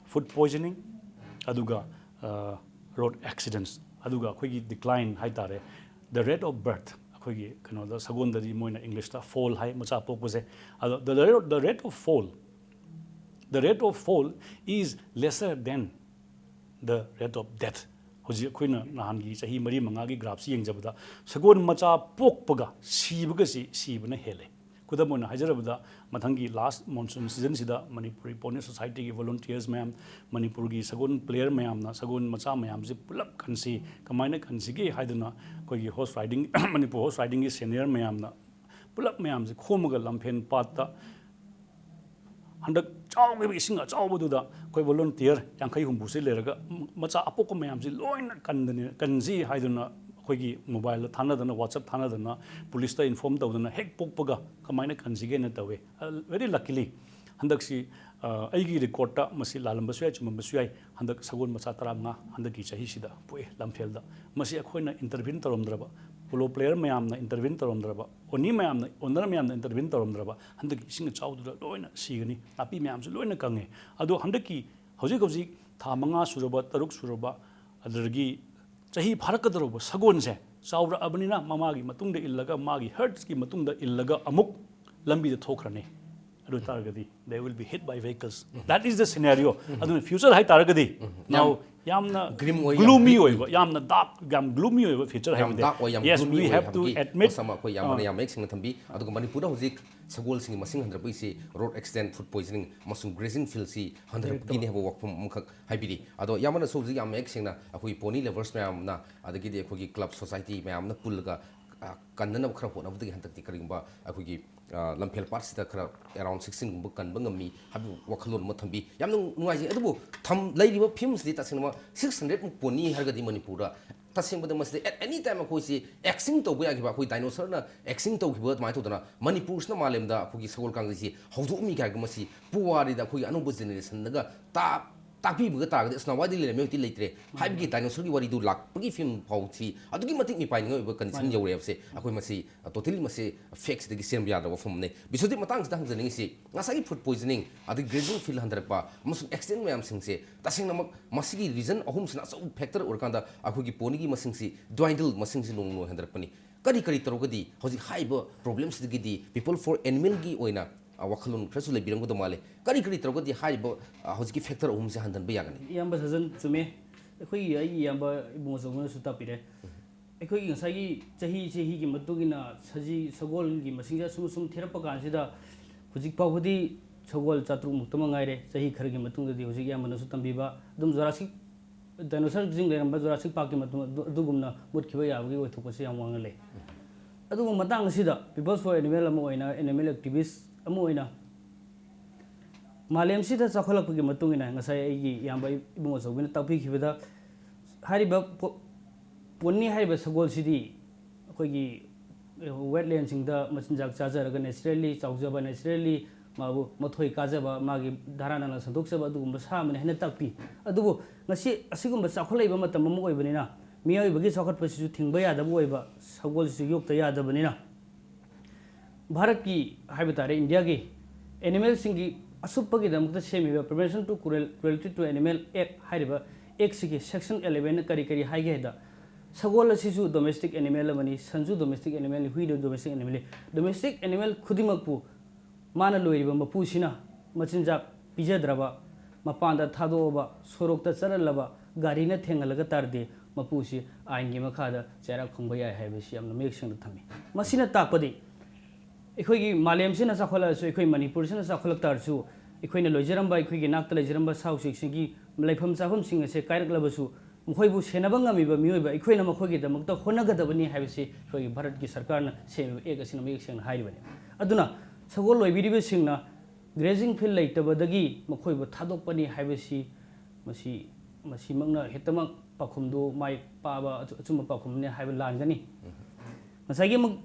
ꯐꯨꯗ ꯄꯣꯏꯖꯅꯤꯡ, ꯑꯗꯨꯒ, ꯑ, ꯔꯣꯗ ꯑꯦꯛꯁꯤꯗꯦꯟꯁ, ꯑꯗꯨꯒ ꯑꯩꯈꯣꯏꯒꯤ ꯗꯤꯀ꯭ꯂꯥꯏꯟ ꯍꯥꯏ ꯇꯥꯔꯦ, the rate of birth, ꯑꯩꯈꯣꯏꯒꯤ ꯀꯩꯅꯣꯗ, ꯁꯒꯣꯜꯗꯗꯤ ꯃꯣꯏꯅ ꯏꯪꯂꯤꯁꯇ ꯐꯣꯜ ꯍꯥꯏ, ꯃꯆꯥ ꯄꯣꯛꯄꯁꯦ꯫ ꯑꯗꯣ the rate, the rate of fall, the rate of fall is lesser than the rate of death. ꯍꯧꯖꯤꯛ ꯑꯩꯈꯣꯏꯅ ꯅꯍꯥꯟꯒꯤ ꯆꯍꯤ ꯃꯔꯤ ꯃꯉꯥꯒꯤ ꯒ꯭ꯔꯥꯐꯁꯤ ꯌꯦꯡꯖꯕꯗ ꯁꯒꯣꯜ ꯃꯆꯥ ꯄꯣꯛꯄꯒ ꯁꯤꯕꯒꯁꯤ ꯁꯤꯕꯅ ꯍꯦꯜꯂꯦ꯫ ꯈꯨꯗꯝ ꯑꯣꯏꯅ ꯍꯥꯏꯖꯔꯕꯗ, ꯃꯊꯪꯒꯤ ꯂꯥꯁ ꯃꯣꯟꯁꯨꯟ ꯁꯤꯖꯟꯁꯤꯗ ꯃꯅꯤꯄꯨꯔꯤ ꯄꯣꯅꯤ ꯁꯣꯁꯥꯏꯇꯤꯒꯤ ꯚꯣꯂꯨꯟꯇꯤꯌꯔꯁ ꯃꯌꯥꯝ, ꯃꯅꯤꯄꯨꯔꯒꯤ ꯁꯒꯣꯜ ꯄ꯭ꯂꯦꯌꯔ ꯃꯌꯥꯝꯅ ꯁꯒꯣꯜ ꯃꯆꯥ ꯃꯌꯥꯝꯁꯤ ꯄꯨꯂꯞ ꯀꯟꯁꯤ, ꯀꯃꯥꯏꯅ ꯀꯟꯁꯤꯒꯦ ꯍꯥꯏꯗꯨꯅ ꯑꯩꯈꯣꯏꯒꯤ ꯍꯣꯔꯁ ꯔꯥꯏꯗꯤꯡ, ꯃꯅꯤꯄꯨꯔ ꯍꯣꯔꯁ ꯔꯥꯏꯗꯤꯡꯒꯤ ꯁꯦꯅꯤꯌꯔ ꯃꯌꯥꯝꯅ ꯄꯨꯂꯞ ꯃꯌꯥꯝꯁꯤ ꯈꯣꯝꯃꯒ ꯂꯝꯐꯦꯟ ꯄꯥꯠꯇ ꯍꯟꯗꯛ ꯆꯥꯎꯈꯤꯕ ꯏꯁꯤꯡ ꯑꯆꯥꯎꯕꯗꯨꯗ ꯑꯩꯈꯣꯏ ꯚꯣꯂꯨꯟꯇꯤꯌꯔ ꯌꯥꯡꯈꯩ ꯍꯨꯝꯐꯨꯁꯤ ꯂꯩꯔꯒ ꯃꯆꯥ ꯑꯄꯣꯛꯄ ꯃꯌꯥꯝꯁꯤ ꯂꯣꯏꯅ ꯀꯟꯗꯅ, ꯀꯟꯁꯤ ꯍꯥꯏꯗꯨꯅ ꯑꯩꯈꯣꯏꯒꯤ ꯃꯣꯕꯥꯏꯜꯗ ꯊꯥꯅꯗꯅ, ꯋꯥꯆꯞ ꯊꯥꯅꯗꯅ, ꯄꯨꯂꯤꯁꯇ ꯏꯟꯐꯣꯔꯝ ꯇꯧꯗꯅ ꯍꯦꯛ ꯄꯣꯛꯄꯒ ꯀꯃꯥꯏꯅ ꯀꯟꯁꯤꯒꯦꯅ ꯇꯧꯋꯦ꯫ ꯚꯦꯔꯤ ꯂꯛꯀꯤꯂꯤ ꯍꯟꯗꯛꯁꯤ, ꯑ, ꯑꯩꯒꯤ ꯔꯦꯀꯣꯔꯠꯇ ꯃꯁꯤ ꯂꯥꯜꯂꯝꯕꯁꯨ ꯌꯥꯏ, ꯆꯨꯝꯂꯝꯕꯁꯨ ꯌꯥꯏ, ꯍꯟꯗꯛ ꯁꯒꯣꯜ ꯃꯆꯥ ꯇꯔꯥꯃꯉꯥ ꯍꯟꯗꯛꯀꯤ ꯆꯍꯤꯁꯤꯗ ꯄꯣꯛꯑꯦ ꯂꯝꯐꯦꯜꯗ꯫ ꯃꯁꯤ ꯑꯩꯈꯣꯏꯅ ꯏꯟꯇꯔꯚꯤꯟ ꯇꯧꯔꯝꯗ꯭ꯔꯕ, ꯄꯣꯂꯣ ꯄ꯭ꯂꯦꯌꯔ ꯃꯌꯥꯝꯅ ꯏꯟꯇꯔꯚꯤꯟ ꯇꯧꯔꯝꯗ꯭ꯔꯕ, ꯑꯣꯅꯤ ꯃꯌꯥꯝꯅ, ꯑꯣꯅꯔ ꯃꯌꯥꯝꯅ ꯏꯟꯇꯔꯚꯤꯟ ꯇꯧꯔꯝꯗ꯭ꯔꯕ, ꯍꯟꯗꯛꯀꯤ ꯏꯁꯤꯡ ꯑꯆꯥꯎꯗꯨꯗ ꯂꯣꯏꯅ ꯁꯤꯒꯅꯤ, ꯅꯥꯄꯤ ꯃꯌꯥꯝꯁꯨ ꯂꯣꯏꯅ ꯀꯪꯉꯦ꯫ ꯑꯗꯣ ꯍꯟꯗꯛꯀꯤ ꯍꯧꯖꯤꯛ ꯍꯧꯖꯤꯛ ꯊꯥ ꯃꯉꯥ ꯁꯨꯔꯕ, ꯇꯔꯨꯛ ꯁꯨꯔꯕ, ꯑꯗꯨꯗꯒꯤ ꯆꯍꯤ ꯐꯥꯔꯛꯀꯗꯧꯔꯕ ꯁꯒꯣꯜꯁꯦ ꯆꯥꯎꯔꯛꯑꯕꯅꯤꯅ ꯃꯃꯥꯒꯤ ꯃꯇꯨꯡꯗ ꯏꯜꯂꯒ, ꯃꯥꯒꯤ ꯍꯔꯠꯁꯀꯤ ꯃꯇꯨꯡꯗ ꯏꯜꯂꯒ ꯑꯃꯨꯛ ꯂꯝꯕꯤꯗ ꯊꯣꯛꯈ꯭ꯔꯅꯤ꯫ ꯑꯗꯨ ꯑꯣꯏ ꯇꯥꯔꯒꯗꯤ they will be hit by vehicles. That is the scenario. ꯑꯗꯨꯅ ꯐ꯭ꯌꯨꯆꯔ ꯍꯥꯏ ꯇꯥꯔꯒꯗꯤ now ꯌꯥꯝꯅ ꯒ꯭ꯔꯤꯝ ꯑꯣꯏ, ꯌꯥꯝ ꯒ꯭ꯂꯨꯃꯤ ꯒ꯭ꯔꯤꯝ ꯑꯣꯏꯕ, ꯌꯥꯝꯅ ꯗꯥꯔꯛ, ꯌꯥꯝ ꯒ꯭ꯂꯨꯃꯤ ꯑꯣꯏꯕ ꯐ꯭ꯌꯨꯆꯔ ꯌꯥꯝ ꯍꯥꯏꯕꯗꯤ, ꯗꯥꯔꯛ ꯑꯣꯏ, ꯌꯥꯝ ꯌꯦꯁ, ꯒ꯭ꯂꯨꯃꯤ ꯋꯤ ꯑꯣꯏ ꯍꯦꯞ ꯇꯨ ꯍꯥꯏꯕꯒꯤ ꯑꯦꯗꯃꯤꯠ꯫ ꯋꯥꯐꯝ ꯑꯩꯈꯣꯏ ꯌꯥꯝꯅ ꯌꯥꯝ ꯃꯌꯦꯛ ꯁꯦꯡꯅ ꯊꯝꯕꯤ꯫ ꯑꯗꯨꯒ ꯃꯅꯤꯄꯨꯔꯗ ꯍꯧꯖꯤꯛ ꯁꯒꯣꯜꯁꯤꯡꯒꯤ ꯃꯁꯤꯡ ꯍꯟꯊꯔꯛꯄꯒꯤꯁꯤ ꯔꯣꯗ ꯑꯦꯛꯁꯤꯗꯦꯟ, ꯐꯨꯗ ꯄꯣꯏꯖꯅꯤꯡ ꯑꯃꯁꯨꯡ ꯒ꯭ꯔꯦꯖꯤꯡ ꯐꯤꯜꯁꯤ ꯍꯟꯊꯔꯛꯄꯒꯤꯅꯤ ꯍꯥꯏꯕ ꯋꯥꯐꯝ ꯑꯃꯈꯛ ꯍꯥꯏꯕꯤꯔꯤ꯫ ꯑꯗꯣ ꯌꯥꯝꯅꯁꯨ ꯍꯧꯖꯤꯛ ꯌꯥꯝ ꯃꯌꯦꯛ ꯁꯦꯡꯅ ꯑꯩꯈꯣꯏꯒꯤ ꯄꯣꯅꯤ ꯂꯚꯔꯁ ꯃꯌꯥꯝꯅ, ꯑꯗꯒꯤꯗꯤ ꯑꯩꯈꯣꯏꯒꯤ ꯀ꯭ꯂꯕ ꯁꯣꯁꯥꯏꯇꯤ ꯃꯌꯥꯝꯅ ꯄꯨꯜꯂꯒ, ꯑ, ꯀꯟꯅꯅꯕ ꯈꯔ ꯍꯣꯠꯅꯕꯗꯒꯤ ꯍꯟꯗꯛꯇꯤ ꯀꯔꯤꯒꯨꯝꯕ ꯑꯩꯈꯣꯏꯒꯤ, ꯑ, ꯂꯝꯐꯦꯜ ꯄꯥꯠꯁꯤꯗ ꯈꯔ ꯑꯦꯔꯥꯎꯟ ꯁꯤꯛꯁꯇꯤꯟꯒꯨꯝꯕ ꯀꯟꯕ ꯉꯝꯃꯤ ꯍꯥꯏꯕ ꯋꯥꯈꯜꯂꯣꯟ ꯑꯃ ꯊꯝꯕꯤ꯫ ꯌꯥꯝꯅ ꯅꯨꯡꯉꯥꯏꯖꯩ꯫ ꯑꯗꯨꯕꯨ ꯊꯝ-, ꯂꯩꯔꯤꯕ ꯐꯤꯕꯝꯁꯤꯗꯤ ꯇꯁꯦꯡꯅ ꯁꯤꯛꯁ ꯍꯟꯗ꯭ꯔꯦꯗꯃꯨꯛ ꯄꯣꯅꯤ ꯍꯥꯏꯔꯒꯗꯤ ꯃꯅꯤꯄꯨꯔꯗ ꯇꯁꯦꯡꯕꯗ ꯃꯁꯤꯗ at any time ꯑꯩꯈꯣꯏꯁꯤ ꯑꯦꯛꯁꯤꯡ ꯇꯧꯕ ꯌꯥꯈꯤꯕ, ꯑꯩꯈꯣꯏ ꯗꯥꯏꯅꯣꯁꯔꯅ ꯑꯦꯛꯁꯤꯡ ꯇꯧꯈꯤꯕ ꯑꯗꯨꯃꯥꯏꯅ ꯇꯧꯗꯅ ꯃꯅꯤꯄꯨꯔꯁꯤꯅ ꯃꯥꯂꯦꯝꯗ ꯑꯩꯈꯣꯏꯒꯤ ꯁꯒꯣꯜ ꯀꯥꯡꯖꯩꯁꯤ ꯍꯧꯗꯣꯛꯑꯝꯃꯤ ꯍꯥꯏꯔꯒ ꯃꯁꯤ ꯄꯨꯋꯥꯔꯤꯗ ꯑꯩꯈꯣꯏꯒꯤ ꯑꯅꯧꯕ ꯖꯦꯅꯦꯔꯦꯁꯟꯗꯒ ꯇꯥꯛ-, ꯇꯥꯛꯄꯤꯕꯒ ꯇꯥꯔꯒꯗꯤ ꯑꯁ ꯅꯋꯥꯏꯗꯤ ꯂꯩꯔꯝꯃꯦ ꯍꯧꯖꯤꯛꯇꯤ ꯂꯩꯇ꯭ꯔꯦ ꯍꯥꯏꯕꯒꯤ ꯗꯥꯏꯅꯣꯁꯔꯒꯤ ꯋꯥꯔꯤꯗꯨ ꯂꯥꯛꯄꯒꯤ ꯐꯤꯂꯝ ꯐꯥꯎꯁꯤ ꯑꯗꯨꯛꯀꯤ ꯃꯇꯤꯛ ꯃꯤꯄꯥꯏꯅꯤꯡꯉꯥꯏ ꯑꯣꯏꯕ ꯀꯟꯗꯤꯁꯟ ꯌꯧꯔꯦ ꯍꯥꯏꯕꯁꯦ ꯑꯩꯈꯣꯏ ꯃꯁꯤ, ꯑ, ꯇꯣꯇꯦꯂꯤ ꯃꯁꯤ ꯐꯦꯛꯁꯤꯗꯒꯤ ꯆꯦꯟꯕ ꯌꯥꯗ꯭ꯔꯕ ꯋꯥꯐꯝ ꯑꯃꯅꯤ꯫ ꯕꯤꯁ꯭ꯋꯖꯤꯠ, ꯃꯇꯥꯡꯁꯤꯗ ꯍꯪꯖꯅꯤꯡꯉꯤꯁꯤ ꯉꯁꯥꯏꯒꯤ ꯐꯨꯗ ꯄꯣꯏꯖꯅꯤꯡ ꯑꯗꯒꯤ ꯒ꯭ꯔꯦꯖꯤꯡ ꯐꯤꯜ ꯍꯟꯊꯔꯛꯄ ꯑꯃꯁꯨꯡ ꯑꯦꯛꯁꯤꯗꯦꯟ ꯃꯌꯥꯝꯁꯤꯡꯁꯦ ꯇꯁꯦꯡꯅꯃꯛ ꯃꯁꯤꯒꯤ ꯔꯤꯖꯟ ꯑꯍꯨꯝꯁꯤꯅ ꯑꯆꯧꯕ ꯐꯦꯛꯇꯔ ꯑꯣꯏꯔꯀꯥꯟꯗ ꯑꯩꯈꯣꯏꯒꯤ ꯄꯣꯅꯤꯒꯤ ꯃꯁꯤꯡꯁꯤ ꯗ꯭ꯋꯥꯏꯟꯗꯜ, ꯃꯁꯤꯡꯁꯤ ꯅꯣꯡꯃ ꯅꯣꯡꯃ ꯍꯟꯊꯔꯛꯄꯅꯤ꯫ ꯀꯔꯤ ꯀꯔꯤ ꯇꯧꯔꯒꯗꯤ ꯍꯧꯖꯤꯛ ꯍꯥꯏꯔꯤꯕ ꯄ꯭ꯔꯣꯕ꯭ꯂꯦꯝꯁꯤꯗꯒꯤꯗꯤ ꯄꯤꯄꯜ ꯐꯣꯔ ꯑꯦꯅꯤꯃꯦꯜꯒꯤ ꯑꯣꯏꯅ, ꯑ, ꯋꯥꯈꯜꯂꯣꯟ ꯈꯔꯁꯨ ꯂꯩꯕꯤꯔꯝꯒꯗꯧ ꯃꯥꯜꯂꯦ꯫ ꯀꯔꯤ ꯀꯔꯤ ꯇꯧꯔꯒꯗꯤ ꯍꯥꯏꯔꯤꯕ, ꯑ, ꯍꯧꯖꯤꯛꯀꯤ ꯐꯦꯛꯇꯔ ꯑꯍꯨꯝꯁꯦ ꯍꯟꯊꯍꯟꯕ ꯌꯥꯒꯅꯤ? ꯏꯌꯥꯝꯕ ꯁꯖꯟ, ꯆꯨꯝꯃꯤ꯫ ꯑꯩꯈꯣꯏꯒꯤ, ꯑꯩꯒꯤ ꯏꯌꯥꯝꯕ ꯏꯕꯨꯡ ꯑꯆꯧꯕꯅꯁꯨ ꯇꯥꯛꯄꯤꯔꯦ꯫ ꯑꯩꯈꯣꯏꯒꯤ ꯉꯁꯥꯏꯒꯤ ꯆꯍꯤ ꯆꯍꯤꯒꯤ ꯃꯇꯨꯡ ꯏꯟꯅ ꯁꯖꯤ ꯁꯒꯣꯜꯒꯤ ꯃꯁꯤꯡꯁꯦ ꯑꯁꯨꯝ ꯑꯁꯨꯝ ꯊꯤꯔꯛꯄ ꯀꯥꯟꯁꯤꯗ, ꯍꯧꯖꯤꯛ ꯐꯥꯎꯕꯗꯤ ꯁꯒꯣꯜ ꯆꯥꯇ꯭ꯔꯨꯛ ꯃꯨꯛꯇꯃꯛ ꯉꯥꯏꯔꯦ꯫ ꯆꯍꯤ ꯈꯔꯒꯤ ꯃꯇꯨꯡꯗꯗꯤ, ꯍꯧꯖꯤꯛ ꯏꯌꯥꯝꯕꯅꯁꯨ ꯇꯝꯕꯤꯕ, ꯑꯗꯨꯝ ꯖꯨꯔꯥꯁꯤꯛ ꯗꯥꯏꯅꯣꯁꯔꯁꯤꯡ ꯂꯩꯔꯝꯕ ꯖꯨꯔꯥꯁꯤꯛ ꯄꯥꯔꯛꯀꯤ ꯃꯇꯝ ꯑꯗꯨ-, ꯑꯗꯨꯒꯨꯝꯅ ꯃꯨꯠꯈꯤꯕ ꯌꯥꯕꯒꯤ ꯑꯣꯏꯊꯣꯛꯄꯁꯦ ꯌꯥꯝ ꯋꯥꯡꯅ ꯂꯩ꯫ ꯑꯗꯨꯕꯨ ꯃꯇꯥꯡ ꯑꯁꯤꯗ People's for Animal ꯑꯃ ꯑꯣꯏꯅ, animal activist ꯑꯃ ꯑꯣꯏꯅ, ꯃꯥꯂꯦꯝꯁꯤꯗ ꯆꯥꯎꯈꯠꯂꯛꯄꯒꯤ ꯃꯇꯨꯡ ꯏꯟꯅ, ꯉꯁꯥꯏ ꯑꯩꯒꯤ ꯏꯌꯥꯝꯕ ꯏꯕꯨꯡ ꯑꯆꯧꯕꯅ ꯇꯥꯛꯄꯤꯈꯤꯕꯗ, ꯍꯥꯏꯔꯤꯕ ꯄꯣ-, ꯄꯣꯅꯤ ꯍꯥꯏꯔꯤꯕ ꯁꯒꯣꯜꯁꯤꯗꯤ ꯑꯩꯈꯣꯏꯒꯤ wetlandꯁꯤꯡꯗ ꯃꯆꯤꯟꯖꯥꯛ ꯆꯥꯖꯔꯒ naturally ꯆꯥꯎꯖꯕ, naturally ꯃꯥꯕꯨ ꯃꯊꯣꯏ ꯀꯥꯖꯕ, ꯃꯥꯒꯤ ꯙꯔꯥ ꯅꯥꯂꯥ ꯁꯟꯗꯣꯛꯆꯕ ꯑꯗꯨꯒꯨꯝꯕ ꯁꯥ ꯑꯃꯅꯤ ꯍꯥꯏꯅ ꯇꯥꯛꯄꯤ꯫ ꯑꯗꯨꯕꯨ ꯉꯁꯤ ꯑꯁꯤꯒꯨꯝꯕ ꯆꯥꯎꯈꯠꯂꯛꯏꯕ ꯃꯇꯝ ꯑꯃ ꯑꯣꯏꯕꯅꯤꯅ, ꯃꯤꯑꯣꯏꯕꯒꯤ ꯆꯥꯎꯈꯠꯄꯁꯤꯁꯨ ꯊꯤꯡꯕ ꯌꯥꯗꯕ ꯑꯣꯏꯕ, ꯁꯒꯣꯜꯁꯤꯁꯨ ꯌꯣꯛꯇ ꯌꯥꯗꯕꯅꯤꯅ, ꯚꯥꯔꯠꯀꯤ ꯍꯥꯏꯕ ꯇꯥꯔꯦ, ꯏꯟꯗꯤꯌꯥꯒꯤ animalꯁꯤꯡꯒꯤ ꯑꯁꯨꯞꯄꯒꯤꯗꯃꯛꯇ ꯁꯦꯝꯃꯤꯕ Prevention to Cruel-, Cruelty to Animal Act ꯍꯥꯏꯔꯤꯕ actꯁꯤꯒꯤ section elevenꯅ ꯀꯔꯤ ꯀꯔꯤ ꯍꯥꯏꯒꯦ ꯍꯥꯏꯗ, ꯁꯒꯣꯜ ꯑꯁꯤꯁꯨ domestic animal ꯑꯃꯅꯤ, ꯁꯟꯁꯨ domestic animalꯅꯤ, ꯍꯨꯏꯅ domestic animalꯅꯤ꯫ Domestic animal ꯈꯨꯗꯤꯡꯃꯛꯄꯨ ꯃꯥꯅ ꯂꯣꯏꯔꯤꯕ ꯃꯄꯨꯁꯤꯅ ꯃꯆꯤꯟꯖꯥꯛ ꯄꯤꯖꯗ꯭ꯔꯕ, ꯃꯄꯥꯟꯗ ꯊꯥꯗꯣꯛꯑꯕ, ꯁꯣꯔꯣꯛꯇ ꯆꯠꯍꯜꯂꯕ, ꯒꯥꯔꯤꯅ ꯊꯦꯡꯍꯜꯂꯒ ꯇꯥꯔꯗꯤ, ꯃꯄꯨꯁꯤ ꯑꯥꯏꯟꯒꯤ ꯃꯈꯥꯗ ꯆꯩꯔꯥꯛ ꯐꯪꯕ ꯌꯥꯏ ꯍꯥꯏꯕꯁꯤ ꯌꯥꯝꯅ ꯃꯌꯦꯛ ꯁꯦꯡꯅ ꯊꯝꯃꯤ꯫ ꯃꯁꯤꯅ ꯇꯥꯛꯄꯗꯤ, ꯑꯩꯈꯣꯏꯒꯤ ꯃꯥꯂꯦꯝꯁꯤꯅ ꯆꯥꯎꯈꯠꯂꯛꯑꯁꯨ, ꯑꯩꯈꯣꯏ ꯃꯅꯤꯄꯨꯔꯁꯤꯅ ꯆꯥꯎꯈꯠꯂꯛ ꯇꯥꯔꯁꯨ, ꯑꯩꯈꯣꯏꯅ ꯂꯣꯏꯖꯔꯝꯕ, ꯑꯩꯈꯣꯏꯒꯤ ꯅꯥꯛꯇ ꯂꯩꯖꯔꯝꯕ ꯁꯥ ꯎꯆꯦꯛꯁꯤꯡꯒꯤ ꯂꯩꯐꯝ ꯆꯥꯐꯝꯁꯤꯡ ꯑꯁꯦ ꯀꯥꯏꯔꯛꯂꯕꯁꯨ, ꯃꯈꯣꯏꯕꯨ ꯁꯦꯟꯅꯕ ꯉꯝꯃꯤꯕ ꯃꯤꯑꯣꯏꯕ ꯑꯩꯈꯣꯏꯅ ꯃꯈꯣꯏꯒꯤꯗꯃꯛꯇ ꯍꯣꯠꯅꯒꯗꯕꯅꯤ ꯍꯥꯏꯕꯁꯤ ꯑꯩꯈꯣꯏꯒꯤ ꯚꯥꯔꯠꯀꯤ ꯁꯔꯀꯥꯔꯅ ꯁꯦꯝꯃꯤꯕ act ꯑꯁꯤꯅ ꯃꯌꯦꯛ ꯁꯦꯡꯅ ꯍꯥꯏꯔꯤꯕꯅꯤ꯫ ꯑꯗꯨꯅ ꯁꯒꯣꯜ ꯂꯣꯏꯕꯤꯔꯤꯕꯁꯤꯡꯅ grazing field ꯂꯩꯇꯕꯗꯒꯤ ꯃꯈꯣꯏꯕꯨ ꯊꯥꯗꯣꯛꯄꯅꯤ ꯍꯥꯏꯕꯁꯤ, ꯃꯁꯤ, ꯃꯁꯤꯃꯛꯅ ꯍꯦꯛꯇꯃꯛ ꯄꯥꯎꯈꯨꯝꯗꯨ ꯃꯥꯏ ꯄꯥꯕ ꯑꯆꯨ-, ꯑꯆꯨꯝꯕ ꯄꯥꯎꯈꯨꯝꯅꯤ ꯍꯥꯏꯕ ꯂꯥꯟꯒꯅꯤ꯫ ꯉꯁꯥꯏꯒꯤ ꯑꯃꯨꯛ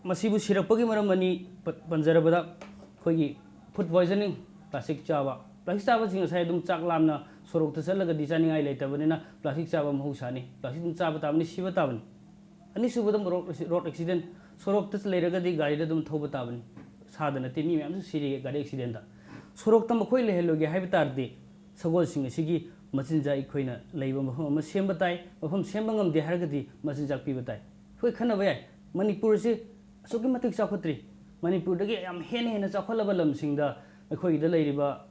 ꯃꯁꯤꯕꯨ ꯁꯤꯔꯛꯄꯒꯤ ꯃꯔꯝ ꯑꯅꯤ ꯄ-, ꯄꯟꯖꯔꯕꯗ, ꯑꯩꯈꯣꯏꯒꯤ food poisoning, plastic ꯆꯥꯕ꯫ Plastic ꯆꯥꯕꯁꯤ ꯉꯁꯥꯏ ꯑꯗꯨꯝ ꯆꯥꯛ ꯂꯥꯝꯅ ꯁꯣꯔꯣꯛꯇ ꯆꯠꯂꯒꯗꯤ ꯆꯥꯅꯤꯡꯉꯥꯏ ꯂꯩꯇꯕꯅꯤꯅ plastic ꯆꯥꯕ ꯃꯍꯧꯁꯥꯅꯤ꯫ Plastic ꯑꯗꯨꯝ ꯆꯥꯕ ꯇꯥꯕꯅꯤ, ꯁꯤꯕ ꯇꯥꯕꯅꯤ꯫ ꯑꯅꯤꯁꯨꯕꯗ road acci-, road accident, ꯁꯣꯔꯣꯛꯇ ꯂꯩꯔꯒꯗꯤ ꯒꯥꯔꯤꯗ ꯑꯗꯨꯝ ꯊꯧꯕ ꯇꯥꯕꯅꯤ꯫ ꯁꯥꯗ ꯅꯠꯇꯦ, ꯃꯤ ꯃꯌꯥꯝꯁꯨ ꯁꯤꯔꯤ ꯒꯥꯔꯤ accidentꯇ꯫ ꯁꯣꯔꯣꯛꯇ ꯃꯈꯣꯏ ꯂꯩꯍꯜꯂꯣꯏꯒꯦ ꯍꯥꯏꯕ ꯇꯥꯔꯗꯤ, ꯁꯒꯣꯜꯁꯤꯡ ꯑꯁꯤꯒꯤ ꯃꯆꯤꯟꯖꯥꯛ ꯑꯩꯈꯣꯏꯅ ꯂꯩꯕ ꯃꯐꯝ ꯑꯃ ꯁꯦꯝꯕ ꯇꯥꯏ꯫ ꯃꯐꯝ ꯁꯦꯝꯕ ꯉꯝꯗꯦ ꯍꯥꯏꯔꯒꯗꯤ ꯃꯆꯤꯟꯖꯥꯛ ꯄꯤꯕ ꯇꯥꯏ꯫ ꯑꯩꯈꯣꯏ ꯈꯟꯅꯕ ꯌꯥꯏ, ꯃꯅꯤꯄꯨꯔꯁꯤ ꯑꯁꯨꯛꯀꯤ ꯃꯇꯤꯛ ꯆꯥꯎꯈꯠꯇ꯭ꯔꯤ꯫ ꯃꯅꯤꯄꯨꯔꯗꯒꯤ ꯌꯥꯝ ꯍꯦꯟꯅ ꯍꯦꯟꯅ ꯆꯥꯎꯈꯠꯂꯕ ꯂꯝꯁꯤꯡꯗ ꯑꯩꯈꯣꯏꯒꯤꯗ ꯂꯩꯔꯤꯕ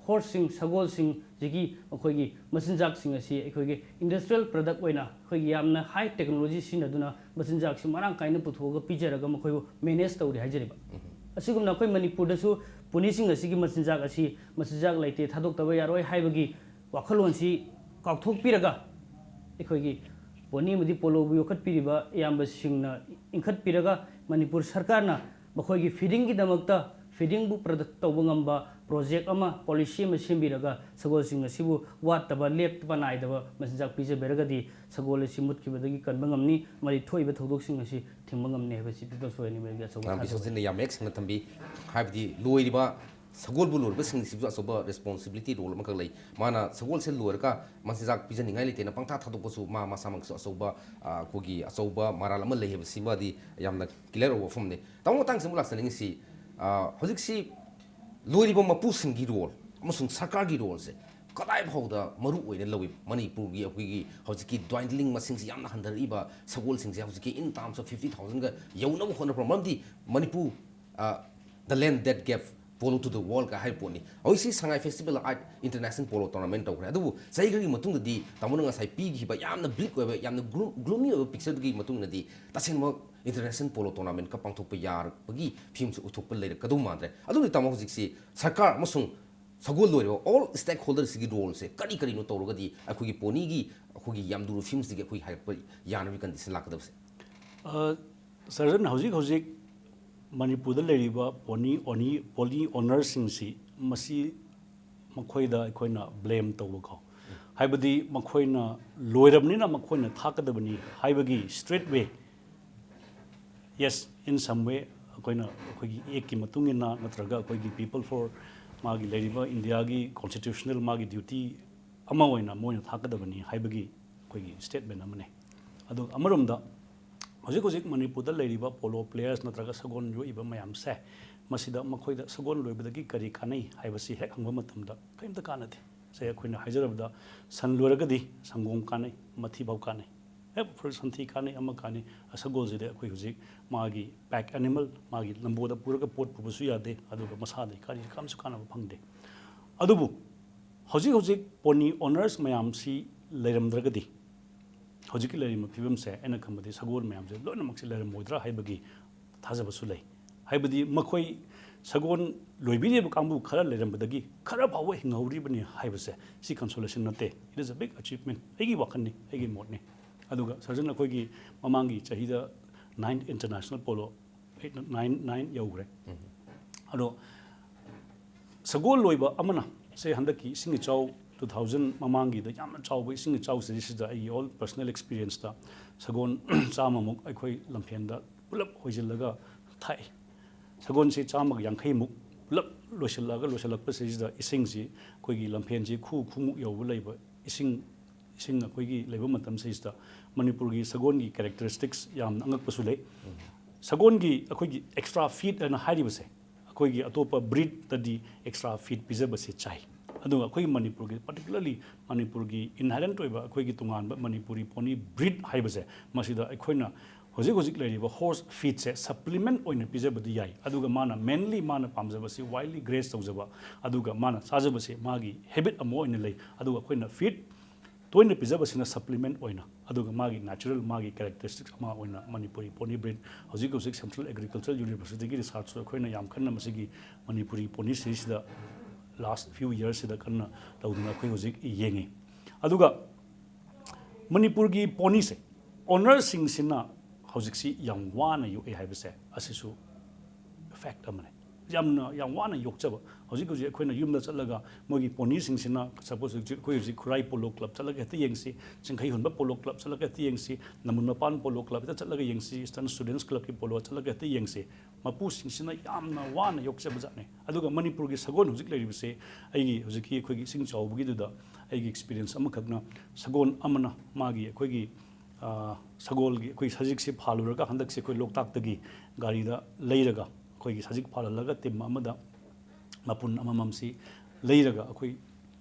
horseꯁꯤꯡ, ꯁꯒꯣꯜꯁꯤꯡ, ꯁꯤꯒꯤ ꯃꯈꯣꯏꯒꯤ ꯃꯆꯤꯟꯖꯥꯛꯁꯤꯡ ꯑꯁꯤ ꯑꯩꯈꯣꯏꯒꯤ industrial product ꯑꯣꯏꯅ ꯑꯩꯈꯣꯏꯒꯤ ꯌꯥꯝꯅ high technology ꯁꯤꯖꯤꯟꯅꯗꯨꯅ ꯃꯆꯤꯟꯖꯥꯛꯁꯤ ꯃꯔꯥꯡ ꯀꯥꯏꯅ ꯄꯨꯊꯣꯛꯑꯒ ꯄꯤꯖꯔꯒ ꯃꯈꯣꯏꯕꯨ manage ꯇꯧꯔꯤ ꯍꯥꯏꯖꯔꯤꯕ꯫ ꯑꯁꯤꯒꯨꯝꯅ ꯑꯩꯈꯣꯏ ꯃꯅꯤꯄꯨꯔꯗꯁꯨ ꯄꯣꯅꯤꯁꯤꯡ ꯑꯁꯤꯒꯤ ꯃꯆꯤꯟꯖꯥꯛ ꯑꯁꯤ ꯃꯆꯤꯟꯖꯥꯛ ꯂꯩꯇꯦ, ꯊꯥꯗꯣꯛꯇꯕ ꯌꯥꯔꯣꯏ ꯍꯥꯏꯕꯒꯤ ꯋꯥꯈꯜꯂꯣꯟꯁꯤ ꯀꯥꯎꯊꯣꯛꯄꯤꯔꯒ ꯑꯩꯈꯣꯏꯒꯤ ꯄꯣꯅꯤ ꯑꯃꯗꯤ ꯄꯣꯂꯣꯕꯨ ꯌꯣꯛꯈꯠꯄꯤꯔꯤꯕ ꯏꯌꯥꯝꯕꯁꯤꯡꯅ ꯏꯟꯈꯠꯄꯤꯔꯒ ꯃꯅꯤꯄꯨꯔ ꯁꯔꯀꯥꯔꯅ ꯃꯈꯣꯏꯒꯤ feedingꯒꯤꯗꯃꯛꯇ feedingꯕꯨ product ꯇꯧꯕ ꯉꯝꯕ project ꯑꯃ, policy ꯑꯃ ꯁꯦꯝꯕꯤꯔꯒ ꯁꯒꯣꯜꯁꯤꯡ ꯑꯁꯤꯕꯨ ꯋꯥꯠꯇꯕ, ꯂꯦꯞꯄ ꯅꯥꯏꯗꯕ ꯃꯆꯤꯟꯖꯥꯛ ꯄꯤꯖꯕꯤꯔꯒꯗꯤ ꯁꯒꯣꯜ ꯑꯁꯤ ꯃꯨꯠꯈꯤꯕꯗꯒꯤ ꯀꯟꯕ ꯉꯝꯅꯤ, ꯃꯔꯤ ꯊꯣꯛꯏꯕ ꯊꯧꯗꯣꯛꯁꯤꯡ ꯑꯁꯤ ꯊꯤꯡꯕ ꯉꯝꯅꯤ ꯍꯥꯏꯕꯁꯤ People's Voice Animalꯒꯤ ꯑꯆꯧꯕ ꯌꯥꯝ ꯊꯥꯖꯕ ꯂꯩ꯫ ꯌꯥꯝ ꯃꯌꯦꯛ ꯁꯦꯡꯅ ꯊꯝꯕꯤ꯫ ꯍꯥꯏꯕꯗꯤ ꯂꯣꯏꯔꯤꯕ ꯁꯒꯣꯜꯕꯨ ꯂꯣꯏꯔꯤꯕꯁꯤꯡꯁꯤꯁꯨ ꯑꯆꯧꯕ responsibility role ꯑꯃꯈꯛ ꯂꯩ꯫ ꯃꯥꯅ ꯁꯒꯣꯜꯁꯦ ꯂꯣꯏꯔꯒ ꯃꯆꯤꯟꯖꯥꯛ ꯄꯤꯖꯅꯤꯡꯉꯥꯏ ꯂꯩꯇꯦꯅ ꯄꯪꯊꯥ ꯊꯥꯗꯣꯛꯄꯁꯨ ꯃꯥ ꯃꯁꯥꯃꯛꯁꯨ ꯑꯆꯧꯕ, ꯑ, ꯑꯩꯈꯣꯏꯒꯤ ꯑꯆꯧꯕ ꯃꯔꯥꯜ ꯑꯃ ꯂꯩ ꯍꯥꯏꯕꯁꯤꯃꯗꯤ ꯌꯥꯝꯅ clear ꯑꯣꯏꯕ ꯋꯥꯐꯝꯅꯤ꯫ ꯇꯥꯃꯣ, ꯃꯇꯥꯡꯁꯤ ꯑꯃꯨꯛ ꯂꯥꯛꯆꯅꯤꯡꯉꯤꯁꯤ, ꯑ, ꯍꯧꯖꯤꯛꯁꯤ ꯂꯣꯏꯔꯤꯕ ꯃꯄꯨꯁꯤꯡꯒꯤ role ꯑꯃꯁꯨꯡ ꯁꯔꯀꯥꯔꯒꯤ roleꯁꯦ ꯀꯗꯥꯏ ꯐꯥꯎꯗ ꯃꯔꯨ ꯑꯣꯏꯅ ꯂꯧꯏ? ꯃꯅꯤꯄꯨꯔꯒꯤ ꯑꯩꯈꯣꯏꯒꯤ ꯍꯧꯖꯤꯛꯀꯤ dwindling ꯃꯁꯤꯡꯁꯤ ꯌꯥꯝꯅ ꯍꯟꯊꯔꯛꯏꯕ ꯁꯒꯣꯜꯁꯤꯡꯁꯦ ꯍꯧꯖꯤꯛꯀꯤ in terms of fifty thousandꯒ ꯌꯧꯅꯕ ꯍꯣꯠꯅꯕ, ꯃꯔꯝꯗꯤ ꯃꯅꯤꯄꯨꯔ, ꯑ, the land that gave polo to the worldꯀ ꯍꯥꯏꯕ ꯄꯣꯠꯅꯤ꯫ ꯍꯧꯖꯤꯛꯁꯤ ꯁꯉꯥꯏ Festival of Art International Polo Tournament ꯇꯧꯈ꯭ꯔꯦ, ꯑꯗꯨꯕꯨ ꯆꯍꯤ ꯈꯔꯒꯤ ꯃꯇꯨꯡꯗꯗꯤ ꯇꯥꯃꯣꯅ ꯉꯁꯥꯏ ꯄꯤꯈꯤꯕ ꯌꯥꯝꯅ bleak ꯑꯣꯏꯕ, ꯌꯥꯝꯅ glo-, gloomy ꯑꯣꯏꯕ pictureꯗꯨꯒꯤ ꯃꯇꯨꯡ ꯏꯟꯅꯗꯤ ꯇꯁꯦꯡꯕ international polo tournamentꯀ ꯄꯥꯡꯊꯣꯛꯄ ꯌꯥꯔꯛꯄꯒꯤ ꯐꯤꯕꯝꯁꯨ ꯎꯊꯣꯛꯄ ꯂꯩꯔꯛꯀꯗꯧ ꯃꯥꯟꯗ꯭ꯔꯦ꯫ ꯑꯗꯨꯅꯤ ꯇꯥꯃꯣ, ꯍꯧꯖꯤꯛꯁꯤ ꯁꯔꯀꯥꯔ ꯑꯃꯁꯨꯡ ꯁꯒꯣꯜ ꯂꯣꯏꯔꯤꯕ all stakeholderꯁꯤꯒꯤ roleꯁꯦ ꯀꯔꯤ ꯀꯔꯤꯅꯣ ꯇꯧꯔꯒꯗꯤ ꯑꯩꯈꯣꯏꯒꯤ ꯄꯣꯅꯤꯒꯤ, ꯑꯩꯈꯣꯏꯒꯤ ꯌꯥꯝꯗꯨꯔꯨ ꯐꯤꯕꯝꯁꯤꯗꯒꯤ ꯑꯩꯈꯣꯏ ꯍꯥꯏꯔꯛꯄ ꯌꯥꯅꯕꯒꯤ condition ꯂꯥꯛꯀꯗꯕꯁꯦ? ꯑ, ꯁꯔꯖꯟ, ꯍꯧꯖꯤꯛ ꯍꯧꯖꯤꯛ ꯃꯅꯤꯄꯨꯔꯗ ꯂꯩꯔꯤꯕ ꯄꯣꯅꯤ ꯑꯣꯅꯤ-, ꯄꯣꯅꯤ ownerꯁꯤꯡꯁꯤ ꯃꯁꯤ ꯃꯈꯣꯏꯗ ꯑꯩꯈꯣꯏꯅ blame ꯇꯧꯕꯀꯣ, ꯍꯥꯏꯕꯗꯤ ꯃꯈꯣꯏꯅ ꯂꯣꯏꯔꯕꯅꯤꯅ ꯃꯈꯣꯏꯅ ꯊꯥꯛꯀꯗꯕꯅꯤ ꯍꯥꯏꯕꯒꯤ straight way, yes, in some way ꯑꯩꯈꯣꯏꯅ ꯑꯩꯈꯣꯏꯒꯤ actꯀꯤ ꯃꯇꯨꯡ ꯏꯟꯅ ꯅꯠꯇ꯭ꯔꯒ ꯑꯩꯈꯣꯏꯒꯤ People for ꯃꯥꯒꯤ ꯂꯩꯔꯤꯕ ꯏꯟꯗꯤꯌꯥꯒꯤ constitutional ꯃꯥꯒꯤ duty ꯑꯃ ꯑꯣꯏꯅ ꯃꯣꯏꯅ ꯊꯥꯛꯀꯗꯕꯅꯤ ꯍꯥꯏꯕꯒꯤ ꯑꯩꯈꯣꯏꯒꯤ statement ꯑꯃꯅꯤ꯫ ꯑꯗꯨꯒ ꯑꯃꯔꯣꯝꯗ ꯍꯧꯖꯤꯛ ꯍꯧꯖꯤꯛ ꯃꯅꯤꯄꯨꯔꯗ ꯂꯩꯔꯤꯕ polo players ꯅꯠꯇ꯭ꯔꯒ ꯁꯒꯣꯜ ꯌꯣꯛꯏꯕ ꯃꯌꯥꯝꯁꯦ, ꯃꯁꯤꯗ ꯃꯈꯣꯏꯗ ꯁꯒꯣꯜ ꯂꯣꯏꯕꯗꯒꯤ ꯀꯔꯤ ꯀꯥꯟꯅꯩ ꯍꯥꯏꯕꯁꯤ ꯍꯦꯛ ꯍꯪꯕ ꯃꯇꯝꯗ ꯀꯔꯤꯝꯇ ꯀꯥꯟꯅꯗꯦ꯫ ꯁꯦ, ꯑꯩꯈꯣꯏꯅ ꯍꯥꯏꯖꯔꯕꯗ ꯁꯟ ꯂꯣꯏꯔꯒꯗꯤ ꯁꯪꯒꯣꯝ ꯀꯥꯟꯅꯩ, ꯃꯊꯤꯐꯥꯎ ꯀꯥꯟꯅꯩ꯫ ꯍꯦꯛ ꯐꯨꯔꯤꯠ ꯁꯟꯊꯤ ꯀꯥꯟꯅꯩ, ꯑꯃ ꯀꯥꯟꯅꯩ꯫ ꯁꯒꯣꯜꯁꯤꯗꯤ ꯑꯩꯈꯣꯏ ꯍꯧꯖꯤꯛ ꯃꯥꯒꯤ pack animal, ꯃꯥꯒꯤ ꯂꯝꯕꯣꯗ ꯄꯨꯔꯒ ꯄꯣꯠ ꯄꯨꯕꯁꯨ ꯌꯥꯗꯦ, ꯑꯗꯨꯒ ꯃꯁꯥꯗꯒꯤ ꯀꯔꯤ ꯀꯔꯝꯁꯨ ꯀꯥꯟꯅꯕ ꯐꯪꯗꯦ꯫ ꯑꯗꯨꯕꯨ ꯍꯧꯖꯤꯛ ꯍꯧꯖꯤꯛ ꯄꯣꯅꯤ ꯑꯣꯅꯔꯁ ꯃꯌꯥꯝꯁꯤ ꯂꯩꯔꯝꯗ꯭ꯔꯒꯗꯤ ꯍꯧꯖꯤꯛꯀꯤ ꯂꯩꯔꯤꯕ ꯐꯤꯕꯝꯁꯦ ꯑꯩꯅ ꯈꯟꯕꯗꯤ ꯁꯒꯣꯜ ꯃꯌꯥꯝꯁꯦ ꯂꯣꯏꯅꯃꯛꯁꯦ ꯂꯩꯔꯝꯃꯣꯏꯗ꯭ꯔꯥ ꯍꯥꯏꯕꯒꯤ ꯊꯥꯖꯕꯁꯨ ꯂꯩ꯫ ꯍꯥꯏꯕꯗꯤ ꯃꯈꯣꯏ ꯁꯒꯣꯜ ꯂꯣꯏꯕꯤꯔꯤꯕ ꯀꯥꯡꯕꯨ ꯈꯔ ꯂꯩꯔꯝꯕꯗꯒꯤ ꯈꯔ ꯐꯥꯎꯕ ꯍꯤꯡꯍꯧꯔꯤꯕꯅꯤ ꯍꯥꯏꯕꯁꯦ ꯁꯤ consolation ꯅꯠꯇꯦ, it is a big achievement꯫ ꯑꯩꯒꯤ ꯋꯥꯈꯜꯅꯤ, ꯑꯩꯒꯤ ꯃꯣꯠꯅꯤ꯫ ꯑꯗꯨꯒ ꯁꯔꯖꯟ ꯑꯩꯈꯣꯏꯒꯤ ꯃꯃꯥꯡꯒꯤ ꯆꯍꯤꯗ ninth international polo, eight, nine, nine ꯌꯧꯈ꯭ꯔꯦ꯫ ꯑꯗꯣ ꯁꯒꯣꯜ ꯂꯣꯏꯕ ꯑꯃꯅ ꯁꯦ ꯍꯟꯗꯛꯀꯤ ꯏꯁꯤꯡ ꯏꯆꯥꯎ two thousand ꯃꯃꯥꯡꯒꯤꯗ ꯌꯥꯝꯅ ꯆꯥꯎꯕ ꯏꯁꯤꯡ ꯏꯆꯥꯎꯁꯤꯗꯩꯁꯤꯗ ꯑꯩꯒꯤ all personal experience ꯇ ꯁꯒꯣꯜ ꯆꯥꯝꯃꯃꯨꯛ ꯑꯩꯈꯣꯏ ꯂꯝꯐꯦꯟꯗ ꯄꯨꯂꯞ ꯍꯣꯏꯖꯤꯜꯂꯒ ꯊꯥꯛꯏ꯫ ꯁꯒꯣꯜꯁꯤ ꯆꯥꯝꯃꯒ ꯌꯥꯡꯈꯩꯃꯨꯛ ꯄꯨꯂꯞ ꯂꯣꯏꯁꯤꯜꯂꯛꯑꯒ ꯂꯣꯏꯁꯤꯜꯂꯛꯄꯁꯤꯗꯩꯁꯤꯗ ꯏꯁꯤꯡꯁꯤ ꯑꯩꯈꯣꯏꯒꯤ ꯂꯝꯐꯦꯟꯁꯤ ꯈꯨ ꯈꯨꯃꯨꯛ ꯌꯧꯕ ꯂꯩꯕ ꯏꯁꯤꯡ ꯏꯁꯤꯡ ꯑꯩꯈꯣꯏꯒꯤ ꯂꯩꯕ ꯃꯇꯝꯁꯤꯗꯩꯁꯤꯗ ꯃꯅꯤꯄꯨꯔꯒꯤ ꯁꯒꯣꯜꯒꯤ characteristics ꯌꯥꯝꯅ ꯑꯉꯛꯄꯁꯨ ꯂꯩ꯫ ꯁꯒꯣꯜꯒꯤ ꯑꯩꯈꯣꯏꯒꯤ extra feed ꯍꯥꯏꯅ ꯍꯥꯏꯔꯤꯕꯁꯦ ꯑꯩꯈꯣꯏꯒꯤ ꯑꯇꯣꯞꯄ breed ꯇꯗꯤ extra feed ꯄꯤꯖꯕꯁꯦ ꯆꯥꯏ꯫ ꯑꯗꯨꯒ ꯑꯩꯈꯣꯏꯒꯤ ꯃꯅꯤꯄꯨꯔꯒꯤ, particularly ꯃꯅꯤꯄꯨꯔꯒꯤ inherent ꯑꯣꯏꯕ ꯑꯩꯈꯣꯏꯒꯤ ꯇꯣꯉꯥꯟꯕ ꯃꯅꯤꯄꯨꯔꯤ pony breed ꯍꯥꯏꯕꯁꯦ ꯃꯁꯤꯗ ꯑꯩꯈꯣꯏꯅ ꯍꯧꯖꯤꯛ ꯍꯧꯖꯤꯛ ꯂꯩꯔꯤꯕ horse feed ꯁꯦ supplement ꯑꯣꯏꯅ ꯄꯤꯖꯕꯗꯤ ꯌꯥꯏ, ꯑꯗꯨꯒ ꯃꯥꯅ mainly ꯃꯥꯅ ꯄꯥꯝꯖꯕꯁꯤ wildly graze ꯇꯧꯖꯕ, ꯑꯗꯨꯒ ꯃꯥꯅ ꯆꯥꯖꯕꯁꯤ ꯃꯥꯒꯤ habit ꯑꯃ ꯑꯣꯏꯅ ꯂꯩ꯫ ꯑꯗꯨꯒ ꯑꯩꯈꯣꯏꯅ feed ꯇꯣꯏꯅ ꯄꯤꯖꯕꯁꯤꯅ supplement ꯑꯣꯏꯅ, ꯑꯗꯨꯒ ꯃꯥꯒꯤ natural ꯃꯥꯒꯤ characteristics ꯑꯃ ꯑꯣꯏꯅ ꯃꯅꯤꯄꯨꯔꯤ pony breed ꯍꯧꯖꯤꯛ ꯍꯧꯖꯤꯛ Central Agricultural University ꯒꯤ research ꯁꯨ ꯑꯩꯈꯣꯏꯅ ꯌꯥꯝ ꯀꯟꯅ ꯃꯁꯤꯒꯤ ꯃꯅꯤꯄꯨꯔꯤ pony ꯁꯤꯗ last few years ꯁꯤꯗ ꯀꯟꯅ ꯇꯧꯗꯨꯅ ꯑꯩꯈꯣꯏ ꯍꯧꯖꯤꯛ ꯌꯦꯡꯉꯤ꯫ ꯑꯗꯨꯒ ꯃꯅꯤꯄꯨꯔꯒꯤ pony ꯁꯦ owner ꯁꯤꯡꯁꯤꯅ ꯍꯧꯖꯤꯛꯁꯤ ꯌꯥꯝ ꯋꯥꯅ ꯌꯣꯛꯑꯦ ꯍꯥꯏꯕꯁꯦ ꯑꯁꯤꯁꯨ fact ꯑꯃꯅꯤ꯫ ꯌꯥꯝꯅ, ꯌꯥꯝ ꯋꯥꯅ ꯌꯣꯛꯆꯕ꯫ ꯍꯧꯖꯤꯛ ꯍꯧꯖꯤꯛ ꯑꯩꯈꯣꯏꯅ ꯌꯨꯝꯗ ꯆꯠꯂꯒ ꯃꯣꯏꯒꯤ pony ꯁꯤꯡꯁꯤꯅ, suppose ꯍꯧꯖꯤꯛ ꯑꯩꯈꯣꯏ ꯍꯧꯖꯤꯛ ꯈꯨꯔꯥꯏ polo club ꯆꯠꯂꯒ ꯍꯦꯛꯇ ꯌꯦꯡꯁꯤ, ꯆꯤꯡꯈꯩ ꯍꯨꯟꯕ polo club ꯆꯠꯂꯒ ꯍꯦꯛꯇ ꯌꯦꯡꯁꯤ, ꯅꯃꯨꯟ ꯃꯄꯥꯟ polo club ꯍꯦꯛꯇ ꯆꯠꯂꯒ ꯌꯦꯡꯁꯤ, Eastern Students Club ꯀꯤ polo ꯆꯠꯂꯒ ꯍꯦꯛꯇ ꯌꯦꯡꯁꯤ꯫ ꯃꯄꯨꯁꯤꯡꯁꯤꯅ ꯌꯥꯝꯅ ꯋꯥꯅ ꯌꯣꯛꯆꯕ ꯖꯥꯠꯅꯤ꯫ ꯑꯗꯨꯒ ꯃꯅꯤꯄꯨꯔꯒꯤ ꯁꯒꯣꯜ ꯍꯧꯖꯤꯛ ꯂꯩꯔꯤꯕꯁꯦ ꯑꯩꯒꯤ ꯍꯧꯖꯤꯛꯀꯤ ꯑꯩꯈꯣꯏꯒꯤ ꯏꯁꯤꯡ ꯆꯥꯎꯕꯒꯤꯗꯨꯗ ꯑꯩꯒꯤ experience ꯑꯃꯈꯛꯅ, ꯁꯒꯣꯜ ꯑꯃꯅ ꯃꯥꯒꯤ ꯑꯩꯈꯣꯏꯒꯤ, ꯑ, ꯁꯒꯣꯜꯒꯤ ꯑꯩꯈꯣꯏ ꯁꯖꯤꯛꯁꯦ ꯐꯥꯜꯂꯨꯔꯒ ꯍꯟꯗꯛꯁꯦ ꯑꯩꯈꯣꯏ ꯂꯣꯛꯇꯥꯛꯇꯒꯤ ꯒꯥꯔꯤꯗ ꯂꯩꯔꯒ ꯑꯩꯈꯣꯏꯒꯤ ꯁꯖꯤꯛ ꯐꯥꯜꯍꯜꯂꯒ team ꯑꯃꯗ ꯃꯄꯨꯟ ꯑꯃꯃꯝꯁꯤ ꯂꯩꯔꯒ ꯑꯩꯈꯣꯏ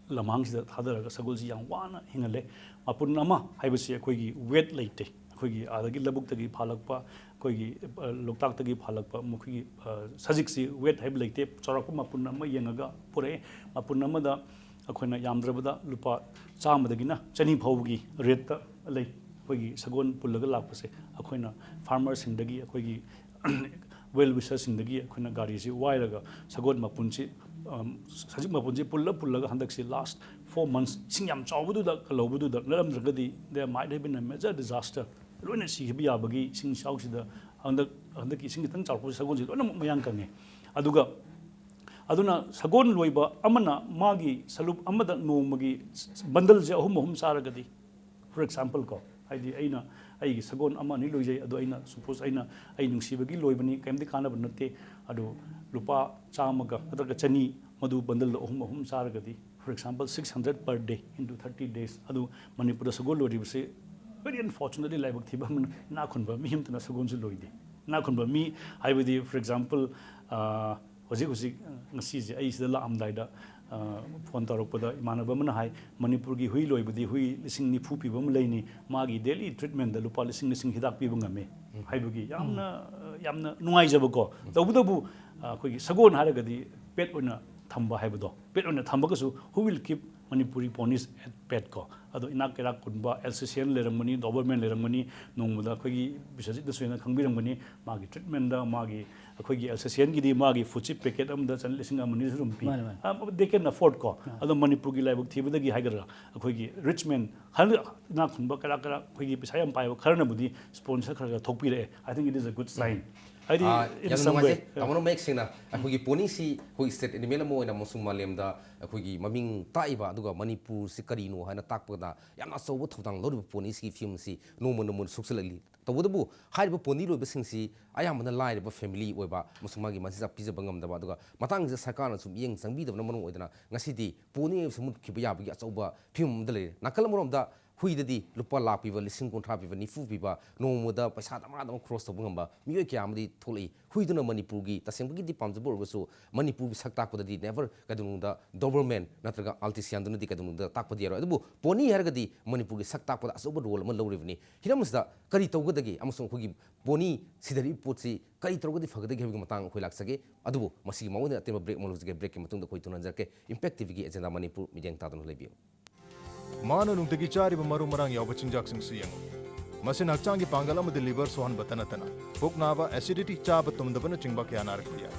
ꯂꯝꯍꯥꯡꯁꯤꯗ ꯊꯥꯗꯔꯒ ꯁꯒꯣꯜꯁꯤ ꯌꯥꯝ ꯋꯥꯅ ꯍꯤꯡꯍꯜꯂꯦ꯫ ꯃꯄꯨꯟ ꯑꯃ ꯍꯥꯏꯕꯁꯤ ꯑꯩꯈꯣꯏꯒꯤ weight ꯂꯩꯇꯦ꯫ ꯑꯩꯈꯣꯏꯒꯤ ꯑꯥꯗꯒꯤ ꯂꯧꯕꯨꯛꯇꯒꯤ ꯐꯥꯜꯂꯛꯄ, ꯑꯩꯈꯣꯏꯒꯤ, ꯑ, ꯂꯣꯛꯇꯥꯛꯇꯒꯤ ꯐꯥꯜꯂꯛꯄ ꯃꯈꯣꯏꯒꯤ, ꯑ, ꯁꯖꯤꯛꯁꯤ weight ꯍꯥꯏꯕ ꯂꯩꯇꯦ꯫ ꯆꯥꯎꯔꯥꯛꯄ ꯃꯄꯨꯟ ꯑꯃ ꯌꯦꯡꯉꯒ ꯄꯨꯔꯛꯑꯦ꯫ ꯃꯄꯨꯟ ꯑꯃꯗ ꯑꯩꯈꯣꯏꯅ ꯌꯥꯝꯗ꯭ꯔꯕꯗ ꯂꯨꯄꯥ ꯆꯥꯝꯃꯗꯒꯤꯅ ꯆꯅꯤ ꯐꯥꯎꯕꯒꯤ ꯔꯦꯠꯇ ꯂꯩ꯫ ꯑꯩꯈꯣꯏꯒꯤ ꯁꯒꯣꯜ ꯄꯨꯜꯂꯒ ꯂꯥꯛꯄꯁꯦ ꯑꯩꯈꯣꯏꯅ ꯐꯥꯔꯃꯔꯁꯤꯡꯗꯒꯤ, ꯑꯩꯈꯣꯏꯒꯤ ꯋꯦꯜ ꯋꯤꯁꯔꯁꯤꯡꯗꯒꯤ ꯑꯩꯈꯣꯏꯅ ꯒꯥꯔꯤꯁꯤ ꯋꯥꯏꯔꯒ ꯁꯒꯣꯜ ꯃꯄꯨꯟꯁꯤ, ꯑꯝ, ꯁꯖꯤꯛ ꯃꯄꯨꯟꯁꯤ ꯄꯨꯜꯂ ꯄꯨꯜꯂꯒ ꯍꯟꯗꯛꯁꯤ ꯂꯥꯁ ꯐꯣꯔ ꯃꯟꯁ ꯏꯁꯤꯡ ꯌꯥꯝ ꯆꯥꯎꯕꯗꯨꯗ ꯀꯜꯍꯧꯕꯗꯨꯗ, ꯅꯠꯂꯝꯗ꯭ꯔꯒꯗꯤ there might have been a major disaster, ꯂꯣꯏꯅ ꯁꯤꯈꯤꯕ ꯌꯥꯕꯒꯤ ꯏꯁꯤꯡ ꯏꯆꯥꯎꯁꯤꯗ ꯍꯟꯗꯛ, ꯍꯟꯗꯛꯀꯤ ꯏꯁꯤꯡ ꯈꯤꯇꯪ ꯆꯥꯎꯔꯛꯄꯁꯤ ꯁꯒꯣꯜꯁꯤ ꯂꯣꯏꯅꯃꯛ ꯃꯌꯥꯡ ꯀꯪꯉꯦ꯫ ꯑꯗꯨꯒ ꯑꯗꯨꯅ ꯁꯒꯣꯜ ꯂꯣꯏꯕ ꯑꯃꯅ ꯃꯥꯒꯤ ꯁꯂꯨꯞ ꯑꯃꯗ ꯅꯣꯡꯃꯒꯤ ꯕꯟꯗꯜꯁꯦ ꯑꯍꯨꯝ ꯑꯍꯨꯝ ꯆꯥꯔꯒꯗꯤ, for example ꯀꯣ, ꯍꯥꯏꯗꯤ ꯑꯩꯅ ꯑꯩꯒꯤ ꯁꯒꯣꯜ ꯑꯃ ꯑꯅꯤ ꯂꯣꯏꯖꯩ, ꯑꯗꯣ ꯑꯩꯅ ꯁꯄꯣꯁ ꯑꯩꯅ ꯑꯩ ꯅꯨꯡꯁꯤꯕꯒꯤ ꯂꯣꯏꯕꯅꯤ, ꯀꯔꯤꯝꯇ ꯀꯥꯟꯅꯕ ꯅꯠꯇꯦ꯫ ꯑꯗꯨ ꯂꯨꯄꯥ ꯆꯥꯝꯃꯒ ꯅꯠꯇ꯭ꯔꯒ ꯆꯅꯤ, ꯃꯗꯨ ꯕꯟꯗꯜꯗ ꯑꯍꯨꯝ ꯑꯍꯨꯝ ꯆꯥꯔꯒꯗꯤ, for example six hundred per day into thirty days, ꯑꯗꯨ ꯃꯅꯤꯄꯨꯔꯗ ꯁꯒꯣꯜ ꯂꯣꯏꯔꯤꯕꯁꯤ very unfortunately ꯂꯥꯏꯕꯛ ꯊꯤꯕ ꯑꯃꯅ ꯏꯅꯥꯛ ꯈꯨꯟꯕ ꯃꯤ ꯑꯝꯇꯅ ꯁꯒꯣꯜꯁꯨ ꯂꯣꯏꯗꯦ꯫ ꯏꯅꯥꯛ ꯈꯨꯟꯕ ꯃꯤ ꯍꯥꯏꯕꯗꯤ, for example, ꯑ, ꯍꯧꯖꯤꯛ ꯍꯧꯖꯤꯛ, ꯑ, ꯉꯁꯤꯁꯦ ꯑꯩ ꯁꯤꯗ ꯂꯥꯛꯑꯝꯗꯥꯏꯗ, ꯑ, ꯐꯣꯟ ꯇꯧꯔꯛꯄꯗ ꯏꯃꯥꯟꯅꯕ ꯑꯃꯅ ꯍꯥꯏ, "ꯃꯅꯤꯄꯨꯔꯒꯤ ꯍꯨꯏ ꯂꯣꯏꯕꯗꯤ ꯍꯨꯏ ꯂꯤꯁꯤꯡ ꯅꯤꯐꯨ ꯄꯤꯕ ꯑꯃ ꯂꯩꯅꯤ, ꯃꯥꯒꯤ daily treatmentꯗ ꯂꯨꯄꯥ ꯂꯤꯁꯤꯡ ꯂꯤꯁꯤꯡ ꯍꯤꯗꯥꯛ ꯄꯤꯕ ꯉꯝꯃꯤ" ꯍꯥꯏꯕꯒꯤ ꯌꯥꯝꯅ, ꯑ, ꯌꯥꯝꯅ ꯅꯨꯡꯉꯥꯏꯖꯕꯀꯣ꯫ ꯇꯧꯕꯇꯕꯨ, ꯑ, ꯑꯩꯈꯣꯏꯒꯤ ꯁꯒꯣꯜ ꯍꯥꯏꯔꯒꯗꯤ pet ꯑꯣꯏꯅ ꯊꯝꯕ ꯍꯥꯏꯕꯗꯣ, pet ꯑꯣꯏꯅ ꯊꯝꯕꯒꯁꯨ who will keep Manipuri ponies at pet ꯀꯣ꯫ ꯑꯗꯣ ꯏꯅꯥꯛ ꯀꯩꯔꯥꯛ ꯈꯨꯟꯕ ꯑꯦꯜ ꯁꯤ ꯁꯤ ꯑꯦꯟ ꯂꯩꯔꯝꯒꯅꯤ, ꯗꯣꯕꯔꯃꯦꯟ ꯂꯩꯔꯝꯒꯅꯤ, ꯅꯣꯡꯃꯗ ꯑꯩꯈꯣꯏꯒꯤ ꯕꯤꯁ꯭ꯋꯖꯤꯠꯅꯁꯨ ꯍꯦꯟꯅ ꯈꯪꯕꯤꯔꯝꯒꯅꯤ, ꯃꯥꯒꯤ treatmentꯗ, ꯃꯥꯒꯤ ꯑꯩꯈꯣꯏꯒꯤ ꯑꯦꯜ ꯁꯤ ꯁꯤ ꯑꯦꯟꯒꯤꯗꯤ ꯃꯥꯒꯤ foodꯁꯤ packet ꯑꯃꯗ ꯆꯅꯤ, ꯂꯤꯁꯤꯡ ꯑꯃ ꯑꯅꯤꯁꯨ ꯑꯗꯨꯝ ꯄꯤ꯫ ꯃꯥꯅꯦ, ꯃꯥꯅꯦ꯫ ꯑ, they can afford ꯀꯣ꯫ ꯑꯥ꯫ ꯑꯗꯣ ꯃꯅꯤꯄꯨꯔꯒꯤ ꯂꯥꯏꯕꯛ ꯊꯤꯕꯗꯒꯤ ꯍꯥꯏꯒꯗ꯭ꯔꯥ, ꯑꯩꯈꯣꯏꯒꯤ rich man, ꯈꯔ ꯏꯅꯥꯛ ꯈꯨꯟꯕ ꯀꯩꯔꯥꯛ ꯀꯩꯔꯥꯛ ꯑꯩꯈꯣꯏꯒꯤ ꯄꯩꯁꯥ ꯌꯥꯝ ꯄꯥꯏꯕ ꯈꯔꯅꯕꯨꯗꯤ sponsor ꯈꯔ ꯈꯔ ꯊꯣꯛꯄꯤꯔꯛꯑꯦ꯫ I think it is a good sign꯫ ꯍꯥꯏꯗꯤ, ꯑꯥ, in ꯌꯥꯝ some ꯅꯨꯡꯉꯥꯏꯖꯩ, way꯫ ꯑꯥ꯫ ꯇꯥꯃꯣꯅ ꯃꯌꯦꯛ ꯁꯦꯡꯅ ꯑꯩꯈꯣꯏꯒꯤ ponyꯁꯤ ꯑꯩꯈꯣꯏꯒꯤ state animal ꯑꯃ ꯑꯣꯏꯅ ꯑꯃꯁꯨꯡ ꯃꯥꯂꯦꯝꯗ ꯑꯩꯈꯣꯏꯒꯤ ꯃꯃꯤꯡ ꯇꯥꯛꯏꯕ, ꯑꯗꯨꯒ ꯃꯅꯤꯄꯨꯔꯁꯤ ꯀꯔꯤꯅꯣ ꯍꯥꯏꯅ ꯇꯥꯛꯄꯗ ꯌꯥꯝꯅ ꯑꯆꯧꯕ ꯊꯧꯗꯥꯡ ꯂꯧꯔꯤꯕ ponyꯁꯤꯒꯤ ꯐꯤꯕꯝꯁꯤ ꯅꯣꯡꯃ ꯅꯣꯡꯃ ꯁꯣꯛꯆꯜꯂꯛꯂꯤ꯫ ꯇꯧꯕꯇꯕꯨ ꯍꯥꯏꯔꯤꯕ pony ꯂꯣꯏꯕꯁꯤꯡꯁꯤ ꯑꯌꯥꯝꯕꯅ ꯂꯥꯏꯔꯕ family ꯑꯣꯏꯕ ꯑꯃꯁꯨꯡ ꯃꯥꯒꯤ ꯃꯆꯤꯟꯖꯥꯛ ꯄꯤꯖꯕ ꯉꯝꯗꯕ, ꯑꯗꯨꯒ ꯃꯇꯥꯡꯁꯤꯗ ꯁꯔꯀꯥꯔꯅꯁꯨ ꯃꯤꯠꯌꯦꯡ ꯆꯪꯕꯤꯗꯕꯅ ꯃꯔꯝ ꯑꯣꯏꯗꯅ ꯉꯁꯤꯗꯤ pony ꯍꯥꯏꯕꯁꯤ ꯃꯨꯠꯈꯤꯕ ꯌꯥꯕꯒꯤ ꯑꯆꯧꯕ ꯐꯤꯕꯝ ꯑꯃꯗ ꯂꯩꯔꯦ꯫ ꯅꯥꯀꯜ ꯑꯃꯔꯣꯝꯗ ꯍꯨꯏꯗꯗꯤ ꯂꯨꯄꯥ ꯂꯥꯛ ꯄꯤꯕ, ꯂꯤꯁꯤꯡ ꯀꯨꯟꯊ꯭ꯔꯥ ꯄꯤꯕ, ꯅꯤꯐꯨ ꯄꯤꯕ, ꯅꯣꯡꯃꯗ ꯄꯩꯁꯥ ꯗꯃꯥ ꯗꯃꯥ ꯈꯣꯔꯁ ꯇꯧꯕ ꯉꯝꯕ ꯃꯤꯑꯣꯏ ꯀꯌꯥ ꯑꯃꯗꯤ ꯊꯣꯛꯂꯛꯏ꯫ ꯍꯨꯏꯗꯨꯅ ꯃꯅꯤꯄꯨꯔꯒꯤ, ꯇꯁꯦꯡꯕꯒꯤꯗꯤ ꯄꯥꯝꯖꯕ ꯑꯣꯏꯔꯒꯁꯨ, ꯃꯅꯤꯄꯨꯔꯒꯤ ꯁꯛ ꯇꯥꯛꯄꯗꯗꯤ never ꯀꯩꯗꯧꯅꯨꯡꯗ Doberman ꯅꯠꯇ꯭ꯔꯒ Alsatianꯗꯨꯅꯗꯤ ꯀꯩꯗꯧꯅꯨꯡꯗ ꯇꯥꯛꯄꯗꯤ ꯌꯥꯔꯣꯏ꯫ ꯑꯗꯨꯕꯨ pony ꯍꯥꯏꯔꯒꯗꯤ ꯃꯅꯤꯄꯨꯔꯒꯤ ꯁꯛ ꯇꯥꯛꯄꯗ ꯑꯆꯧꯕ role ꯑꯃ ꯂꯧꯔꯤꯕꯅꯤ꯫ ꯍꯤꯔꯝ ꯑꯁꯤꯗ ꯀꯔꯤ ꯇꯧꯒꯗꯒꯦ ꯑꯃꯁꯨꯡ ꯑꯩꯈꯣꯏꯒꯤ pony ꯁꯤꯗꯔꯤꯕ ꯄꯣꯠꯁꯤ ꯀꯔꯤ ꯇꯧꯔꯒꯗꯤ ꯐꯒꯗꯒꯦ ꯍꯥꯏꯕꯒꯤ ꯃꯇꯥꯡ ꯑꯩꯈꯣꯏ ꯂꯥꯛꯆꯒꯦ꯫ ꯑꯗꯨꯕꯨ ꯃꯁꯤꯒꯤ ꯃꯑꯣꯡꯗ ꯑꯇꯦꯟꯕ break ꯑꯃ ꯂꯧꯖꯒꯦ꯫ Breakꯀꯤ ꯃꯇꯨꯡꯗ ꯑꯩꯈꯣꯏ ꯇꯨꯅ ꯍꯟꯖꯔꯛꯀꯦ꯫ Impact TVꯒꯤ Agenda ꯃꯅꯤꯄꯨꯔ ꯃꯤꯠꯌꯦꯡ ꯇꯥꯗꯨꯅ ꯂꯩꯕꯤꯌꯨ꯫ ꯃꯥꯅ ꯅꯨꯡꯇꯤꯒꯤ ꯆꯥꯔꯤꯕ ꯃꯔꯨ ꯃꯔꯥꯡ ꯌꯥꯎꯕ ꯆꯤꯟꯖꯥꯛꯁꯤꯡꯁꯨ ꯌꯦꯡꯉꯨ꯫ ꯃꯁꯤꯅ ꯍꯛꯆꯥꯡꯒꯤ ꯄꯥꯡꯒꯜ ꯑꯃꯗꯤ liver ꯁꯣꯛꯍꯟꯕꯇ ꯅꯠꯇꯅ ꯄꯨꯛ ꯅꯥꯕ, acidity, ꯆꯥꯕ ꯇꯨꯝꯗꯕꯅꯆꯤꯡꯕ ꯀꯌꯥ ꯅꯥꯔꯛꯄ ꯌꯥꯏ꯫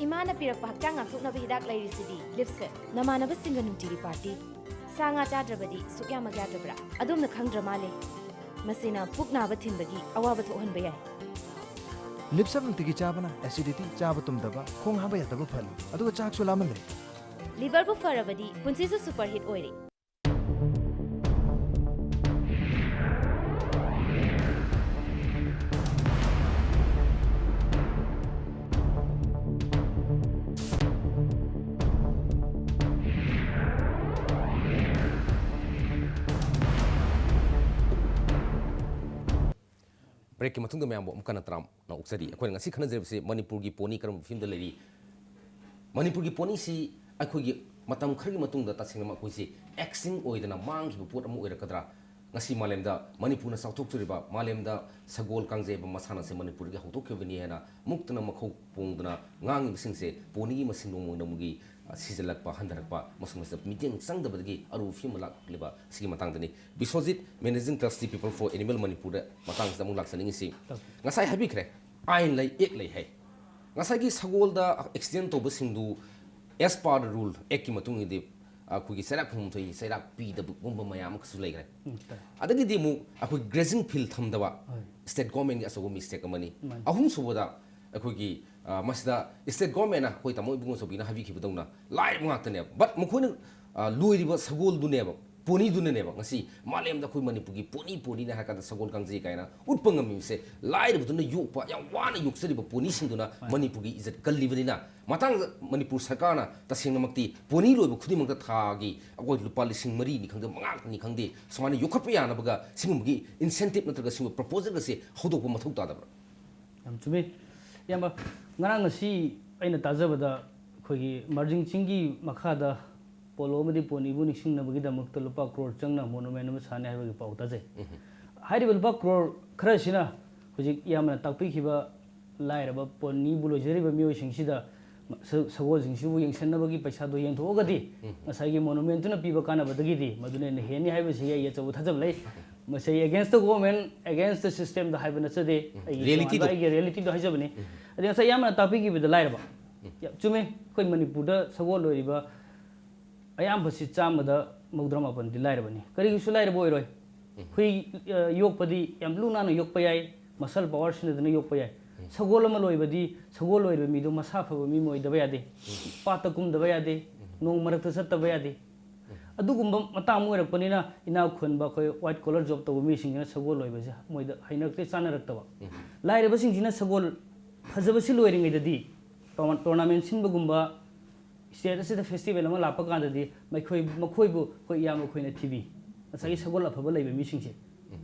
ꯏꯃꯥꯅ ꯄꯤꯔꯛꯄ ꯍꯛꯆꯥꯡ ꯉꯥꯛꯊꯣꯛꯅꯕ ꯍꯤꯗꯥꯛ ꯂꯩꯔꯤꯁꯤꯗꯤ꯫ Lipset꯫ ꯅꯃꯥꯟꯅꯕꯁꯤꯡꯒ ꯅꯨꯡꯇꯤꯒꯤ party꯫ ꯁꯥ ꯉꯥ ꯆꯥꯗ꯭ꯔꯕꯗꯤ ꯁꯨꯛꯌꯥꯃꯛ ꯌꯥꯗ꯭ꯔꯕ꯭ꯔꯥ? ꯑꯗꯣꯝꯅ ꯈꯪꯗ꯭ꯔ ꯃꯥꯜꯂꯦ꯫ ꯃꯁꯤꯅ ꯄꯨꯛ ꯅꯥꯕ ꯊꯤꯟꯕꯒꯤ ꯑꯋꯥꯕ ꯊꯣꯛꯍꯟꯕ ꯌꯥꯏ꯫ Lipset ꯅꯨꯡꯇꯤꯒꯤ ꯆꯥꯕꯅ acidity, ꯆꯥꯕ ꯇꯨꯝꯗꯕ, ꯈꯣꯡ ꯍꯥꯝꯕ ꯌꯥꯗꯕ ꯐꯍꯜꯂꯤ, ꯑꯗꯨꯒ ꯆꯥꯛꯁꯨ ꯂꯥꯝꯍꯜꯂꯦ꯫ Liverꯕꯨ ꯐꯔꯕꯗꯤ ꯄꯨꯟꯁꯤꯁꯨ superhit ꯑꯣꯏꯔꯦ꯫ Breakꯀꯤ ꯃꯇꯨꯡꯗ ꯃꯌꯥꯝꯕꯨ ꯑꯃꯨꯛ ꯍꯟꯅ ꯇꯔꯥꯝꯅ ꯑꯣꯛꯆꯔꯤ꯫ ꯑꯩꯈꯣꯏꯅ ꯉꯁꯤ ꯈꯟꯅꯖꯔꯤꯕꯁꯤ ꯃꯅꯤꯄꯨꯔꯒꯤ pony ꯀꯔꯝꯕ ꯐꯤꯕꯝꯗ ꯂꯩꯔꯤ? ꯃꯅꯤꯄꯨꯔꯒꯤ ponyꯁꯤ ꯑꯩꯈꯣꯏꯒꯤ ꯃꯇꯝ ꯈꯔꯒꯤ ꯃꯇꯨꯡꯗ ꯇꯁꯦꯡꯅ ꯃꯈꯣꯏꯁꯤ extinct ꯑꯣꯏꯗꯅ ꯃꯥꯡꯈꯤꯕ ꯄꯣꯠ ꯑꯃ ꯑꯣꯏꯔꯛꯀꯗ꯭ꯔꯥ? ꯉꯁꯤ ꯃꯥꯂꯦꯝꯗ ꯃꯅꯤꯄꯨꯔꯅ ꯆꯥꯎꯊꯣꯛꯆꯔꯤꯕ, ꯃꯥꯂꯦꯝꯗ ꯁꯒꯣꯜ ꯀꯥꯡꯖꯩ ꯍꯥꯏꯕ ꯃꯁꯥꯟꯅꯁꯦ ꯃꯅꯤꯄꯨꯔꯗꯒꯤ ꯍꯧꯗꯣꯛꯈꯤꯕꯅꯤ ꯍꯥꯏꯅ ꯃꯨꯛꯇꯅ ꯃꯈꯧ ꯄꯣꯡꯗꯅ ꯉꯥꯡꯉꯤꯕꯁꯤꯡꯁꯦ ponyꯒꯤ ꯃꯁꯤꯡ ꯅꯣꯡꯃ ꯅꯣꯡꯃꯒꯤ, ꯑ, ꯁꯤꯖꯤꯜꯂꯛꯄ, ꯍꯟꯊꯔꯛꯄ, ꯃꯁꯤꯒꯨꯝꯕꯁꯤꯗ ꯃꯤꯠꯌꯦꯡ ꯆꯪꯗꯕꯗꯒꯤ ꯑꯔꯨꯕ ꯐꯤꯕꯝ ꯂꯥꯛꯂꯤꯕ ꯑꯁꯤꯒꯤ ꯃꯇꯥꯡꯗꯅꯤ꯫ Biswajit, Managing Trustee People for Animal ꯃꯅꯤꯄꯨꯔꯗ ꯃꯇꯥꯡꯁꯤꯗ ꯑꯃꯨꯛ ꯂꯥꯛꯆꯅꯤꯡꯉꯤꯁꯤ꯫ ꯉꯁꯥꯏ ꯍꯥꯏꯕꯤꯈ꯭ꯔꯦ, ꯑꯥꯏꯟ ꯂꯩ, ꯑꯦꯛ ꯂꯩ ꯍꯥꯏ꯫ ꯉꯁꯥꯏꯒꯤ ꯁꯒꯣꯜꯗ accident ꯇꯧꯕꯁꯤꯡꯗꯨ as per the rule, ꯑꯦꯛꯀꯤ ꯃꯇꯨꯡ ꯏꯟꯅꯗꯤ ꯑꯩꯈꯣꯏꯒꯤ ꯆꯩꯔꯥꯛ ꯐꯪꯐꯝ ꯊꯣꯛꯏ, ꯆꯩꯔꯥꯛ ꯄꯤꯗꯕꯒꯨꯝꯕ ꯃꯌꯥꯝ ꯑꯃꯈꯛꯁꯨ ꯂꯩꯈ꯭ꯔꯦ꯫ ꯎꯝ, ꯇꯥꯏ꯫ ꯑꯗꯒꯤꯗꯤ ꯑꯃꯨꯛ ꯑꯩꯈꯣꯏ grazing field ꯊꯝꯗꯕ, ꯍꯣꯏ꯫ State governmentꯀꯤ ꯑꯆꯧꯕ mistake ꯑꯃꯅꯤ꯫ ꯃꯥꯅꯤ꯫ ꯑꯍꯨꯝꯁꯨꯕꯗ ꯑꯩꯈꯣꯏꯒꯤ, ꯑ, ꯃꯁꯤꯗ state governmentꯅ ꯑꯩꯈꯣꯏ ꯇꯥꯃꯣ ꯏꯕꯨꯡꯉꯣ ꯆꯧꯕꯤꯅ ꯍꯥꯏꯕꯤꯈꯤꯕꯗꯧꯅ ꯂꯥꯏꯔꯕ ꯉꯥꯛꯇꯅꯦꯕ꯫ But ꯃꯈꯣꯏꯅ, ꯑ, ꯂꯣꯏꯔꯤꯕ ꯁꯒꯣꯜꯗꯨꯅꯦꯕ ꯄꯣꯅꯤꯗꯨꯅꯅꯦꯕ ꯉꯁꯤ ꯃꯥꯂꯦꯝꯗ ꯑꯩꯈꯣꯏ ꯃꯅꯤꯄꯨꯔꯒꯤ ꯄꯣꯅꯤ, ꯄꯣꯅꯤꯅꯦ ꯍꯥꯏꯔ ꯀꯥꯟꯗ ꯁꯒꯣꯜ ꯀꯥꯡꯖꯩ ꯀꯥꯏꯅ ꯎꯠꯄ ꯉꯝꯃꯤꯕꯁꯦ꯫ ꯂꯥꯏꯔꯕꯗꯨꯅ ꯌꯣꯛꯄ, ꯌꯥꯝ ꯋꯥꯅ ꯌꯣꯛꯆꯔꯤꯕ ꯄꯣꯅꯤꯁꯤꯡꯗꯨꯅ ꯃꯅꯤꯄꯨꯔꯒꯤ ꯏꯖꯠ ꯀꯜꯂꯤꯕꯅꯤꯅ, ꯃꯇꯥꯡꯗ ꯃꯅꯤꯄꯨꯔ ꯁꯔꯀꯥꯔꯅ ꯇꯁꯦꯡꯅꯃꯛꯇꯤ ꯄꯣꯅꯤ ꯂꯣꯏꯕ ꯈꯨꯗꯤꯡꯃꯛꯇ ꯊꯥꯒꯤ ꯑꯩꯈꯣꯏ ꯂꯨꯄꯥ ꯂꯤꯁꯤꯡ ꯃꯔꯤꯅꯤ ꯈꯪꯗꯦ, ꯃꯉꯥꯅꯤ ꯈꯪꯗꯦ, ꯁꯨꯃꯥꯏꯅ ꯌꯣꯛꯈꯠꯄ ꯌꯥꯅꯕꯒ ꯁꯤꯒꯨꯝꯕꯒꯤ incentive ꯅꯠꯇ꯭ꯔꯒ ꯁꯤꯒꯨꯝꯕ proposal ꯑꯁꯦ ꯍꯧꯗꯣꯛꯄ ꯃꯊꯧ ꯇꯥꯗꯕ꯭ꯔꯥ? ꯌꯥꯝ ꯆꯨꯝꯃꯤ꯫ ꯏꯌꯥꯝꯕ, ꯉꯔꯥꯡ ꯉꯁꯤ ꯑꯩꯅ ꯇꯥꯖꯕꯗ ꯑꯩꯈꯣꯏꯒꯤ ꯃꯥꯔꯖꯤꯡ ꯆꯤꯡꯒꯤ ꯃꯈꯥꯗ ꯄꯣꯂꯣ ꯑꯃꯗꯤ ꯄꯣꯅꯤꯕꯨ ꯅꯤꯡꯁꯤꯡꯅꯕꯒꯤꯗꯃꯛꯇ ꯂꯨꯄꯥ ꯀ꯭ꯔꯣꯔ ꯆꯪꯅ monument ꯑꯃ ꯁꯥꯅꯤ ꯍꯥꯏꯕꯒꯤ ꯄꯥꯎ ꯇꯥꯖꯩ꯫ ꯍꯥꯏꯔꯤꯕ ꯂꯨꯄꯥ ꯀ꯭ꯔꯣꯔ ꯈꯔꯁꯤꯅ ꯍꯧꯖꯤꯛ ꯏꯌꯥꯝꯕꯅ ꯇꯥꯛꯄꯤꯈꯤꯕ ꯂꯥꯏꯔꯕ ꯄꯣꯅꯤꯕꯨ ꯂꯣꯏꯖꯔꯤꯕ ꯃꯤꯑꯣꯏꯁꯤꯡꯁꯤꯗ ꯁ-, ꯁꯒꯣꯜꯁꯤꯡꯁꯤꯕꯨ ꯌꯦꯡꯁꯤꯟꯅꯕꯒꯤ ꯄꯩꯁꯥꯗꯣ ꯌꯦꯟꯊꯣꯛꯑꯒꯗꯤ ꯉꯁꯥꯏꯒꯤ monument ꯇꯨꯅ ꯄꯤꯕ ꯀꯥꯟꯅꯕꯗꯒꯤꯗꯤ ꯃꯗꯨꯅ ꯍꯦꯟꯅ ꯍꯦꯟꯅꯤ ꯍꯥꯏꯕꯁꯤ ꯑꯩ ꯑꯆꯧꯕ ꯊꯥꯖꯕ ꯂꯩ꯫ ꯃꯁꯤ against the government, against the system ꯗ ꯍꯥꯏꯕ ꯅꯠꯆꯗꯦ꯫ ꯑꯩꯒꯤ reality ꯇꯣꯉꯥꯟꯕ ꯗꯣ꯫ ꯑꯩꯒꯤ reality ꯗꯣ ꯍꯥꯏꯖꯕꯅꯤ꯫ ꯑꯗꯩ ꯉꯁꯥꯏ ꯏꯌꯥꯝꯕꯅ ꯇꯥꯛꯄꯤꯈꯤꯕꯗ ꯂꯥꯏꯔꯕ꯫ ꯌꯥꯝ ꯆꯨꯝꯃꯦ꯫ ꯑꯩꯈꯣꯏ ꯃꯅꯤꯄꯨꯔꯗ ꯁꯒꯣꯜ ꯂꯣꯏꯔꯤꯕ ꯑꯌꯥꯝꯕꯁꯤ ꯆꯥꯝꯃꯗ ꯃꯧꯗ꯭ꯔꯥ ꯃꯥꯄꯟꯗꯤ ꯂꯥꯏꯔꯕꯅꯤ꯫ ꯀꯔꯤꯒꯤꯁꯨ ꯂꯥꯏꯔꯕ ꯑꯣꯏꯔꯣꯏ? ꯍꯨꯏ, ꯑ, ꯌꯣꯛꯄꯗꯤ ꯌꯥꯝ ꯂꯨ ꯅꯥꯟꯅ ꯌꯣꯛꯄ ꯌꯥꯏ, muscle power ꯁꯤꯖꯤꯟꯅꯗꯨꯅ ꯌꯣꯛꯄ ꯌꯥꯏ꯫ ꯁꯒꯣꯜ ꯑꯃ ꯂꯣꯏꯕꯗꯤ ꯁꯒꯣꯜ ꯂꯣꯏꯔꯤꯕ ꯃꯤꯗꯨ ꯃꯁꯥ ꯐꯕ ꯃꯤ ꯑꯃ ꯑꯣꯏꯗꯕ ꯌꯥꯗꯦ꯫ ꯄꯥꯠꯇ ꯀꯨꯝꯗꯕ ꯌꯥꯗꯦ, ꯅꯣꯡ ꯃꯔꯛꯇ ꯆꯠꯇꯕ ꯌꯥꯗꯦ꯫ ꯑꯗꯨꯒꯨꯝꯕ ꯃꯇꯥꯡ ꯑꯃ ꯑꯣꯏꯔꯛꯄꯅꯤꯅ ꯏꯅꯥꯛ ꯈꯨꯟꯕ ꯑꯩꯈꯣꯏ white collar job ꯇꯧꯕ ꯃꯤꯁꯤꯡꯁꯤꯅ ꯁꯒꯣꯜ ꯂꯣꯏꯕꯁꯦ ꯃꯣꯏꯗ ꯍꯩꯅꯔꯛꯇꯦ, ꯆꯥꯅꯔꯛꯇꯕ꯫ ꯂꯥꯏꯔꯕꯁꯤꯡꯁꯤꯅ ꯁꯒꯣꯜ ꯐꯖꯕꯁꯤ ꯂꯣꯏꯔꯤꯉꯩꯗꯗꯤ tourna-, tournament ꯁꯤꯟꯕꯒꯨꯝꯕ, state ꯑꯁꯤꯗ festival ꯑꯃ ꯂꯥꯛꯄ ꯀꯥꯟꯗꯗꯤ ꯃꯈꯣꯏ, ꯃꯈꯣꯏꯕꯨ ꯑꯩꯈꯣꯏ ꯏꯌꯥꯝꯕ ꯑꯩꯈꯣꯏꯅ ꯊꯤꯕꯤ, ꯉꯁꯥꯏꯒꯤ ꯁꯒꯣꯜ ꯑꯐꯕ ꯂꯩꯕ ꯃꯤꯁꯤꯡꯁꯦ꯫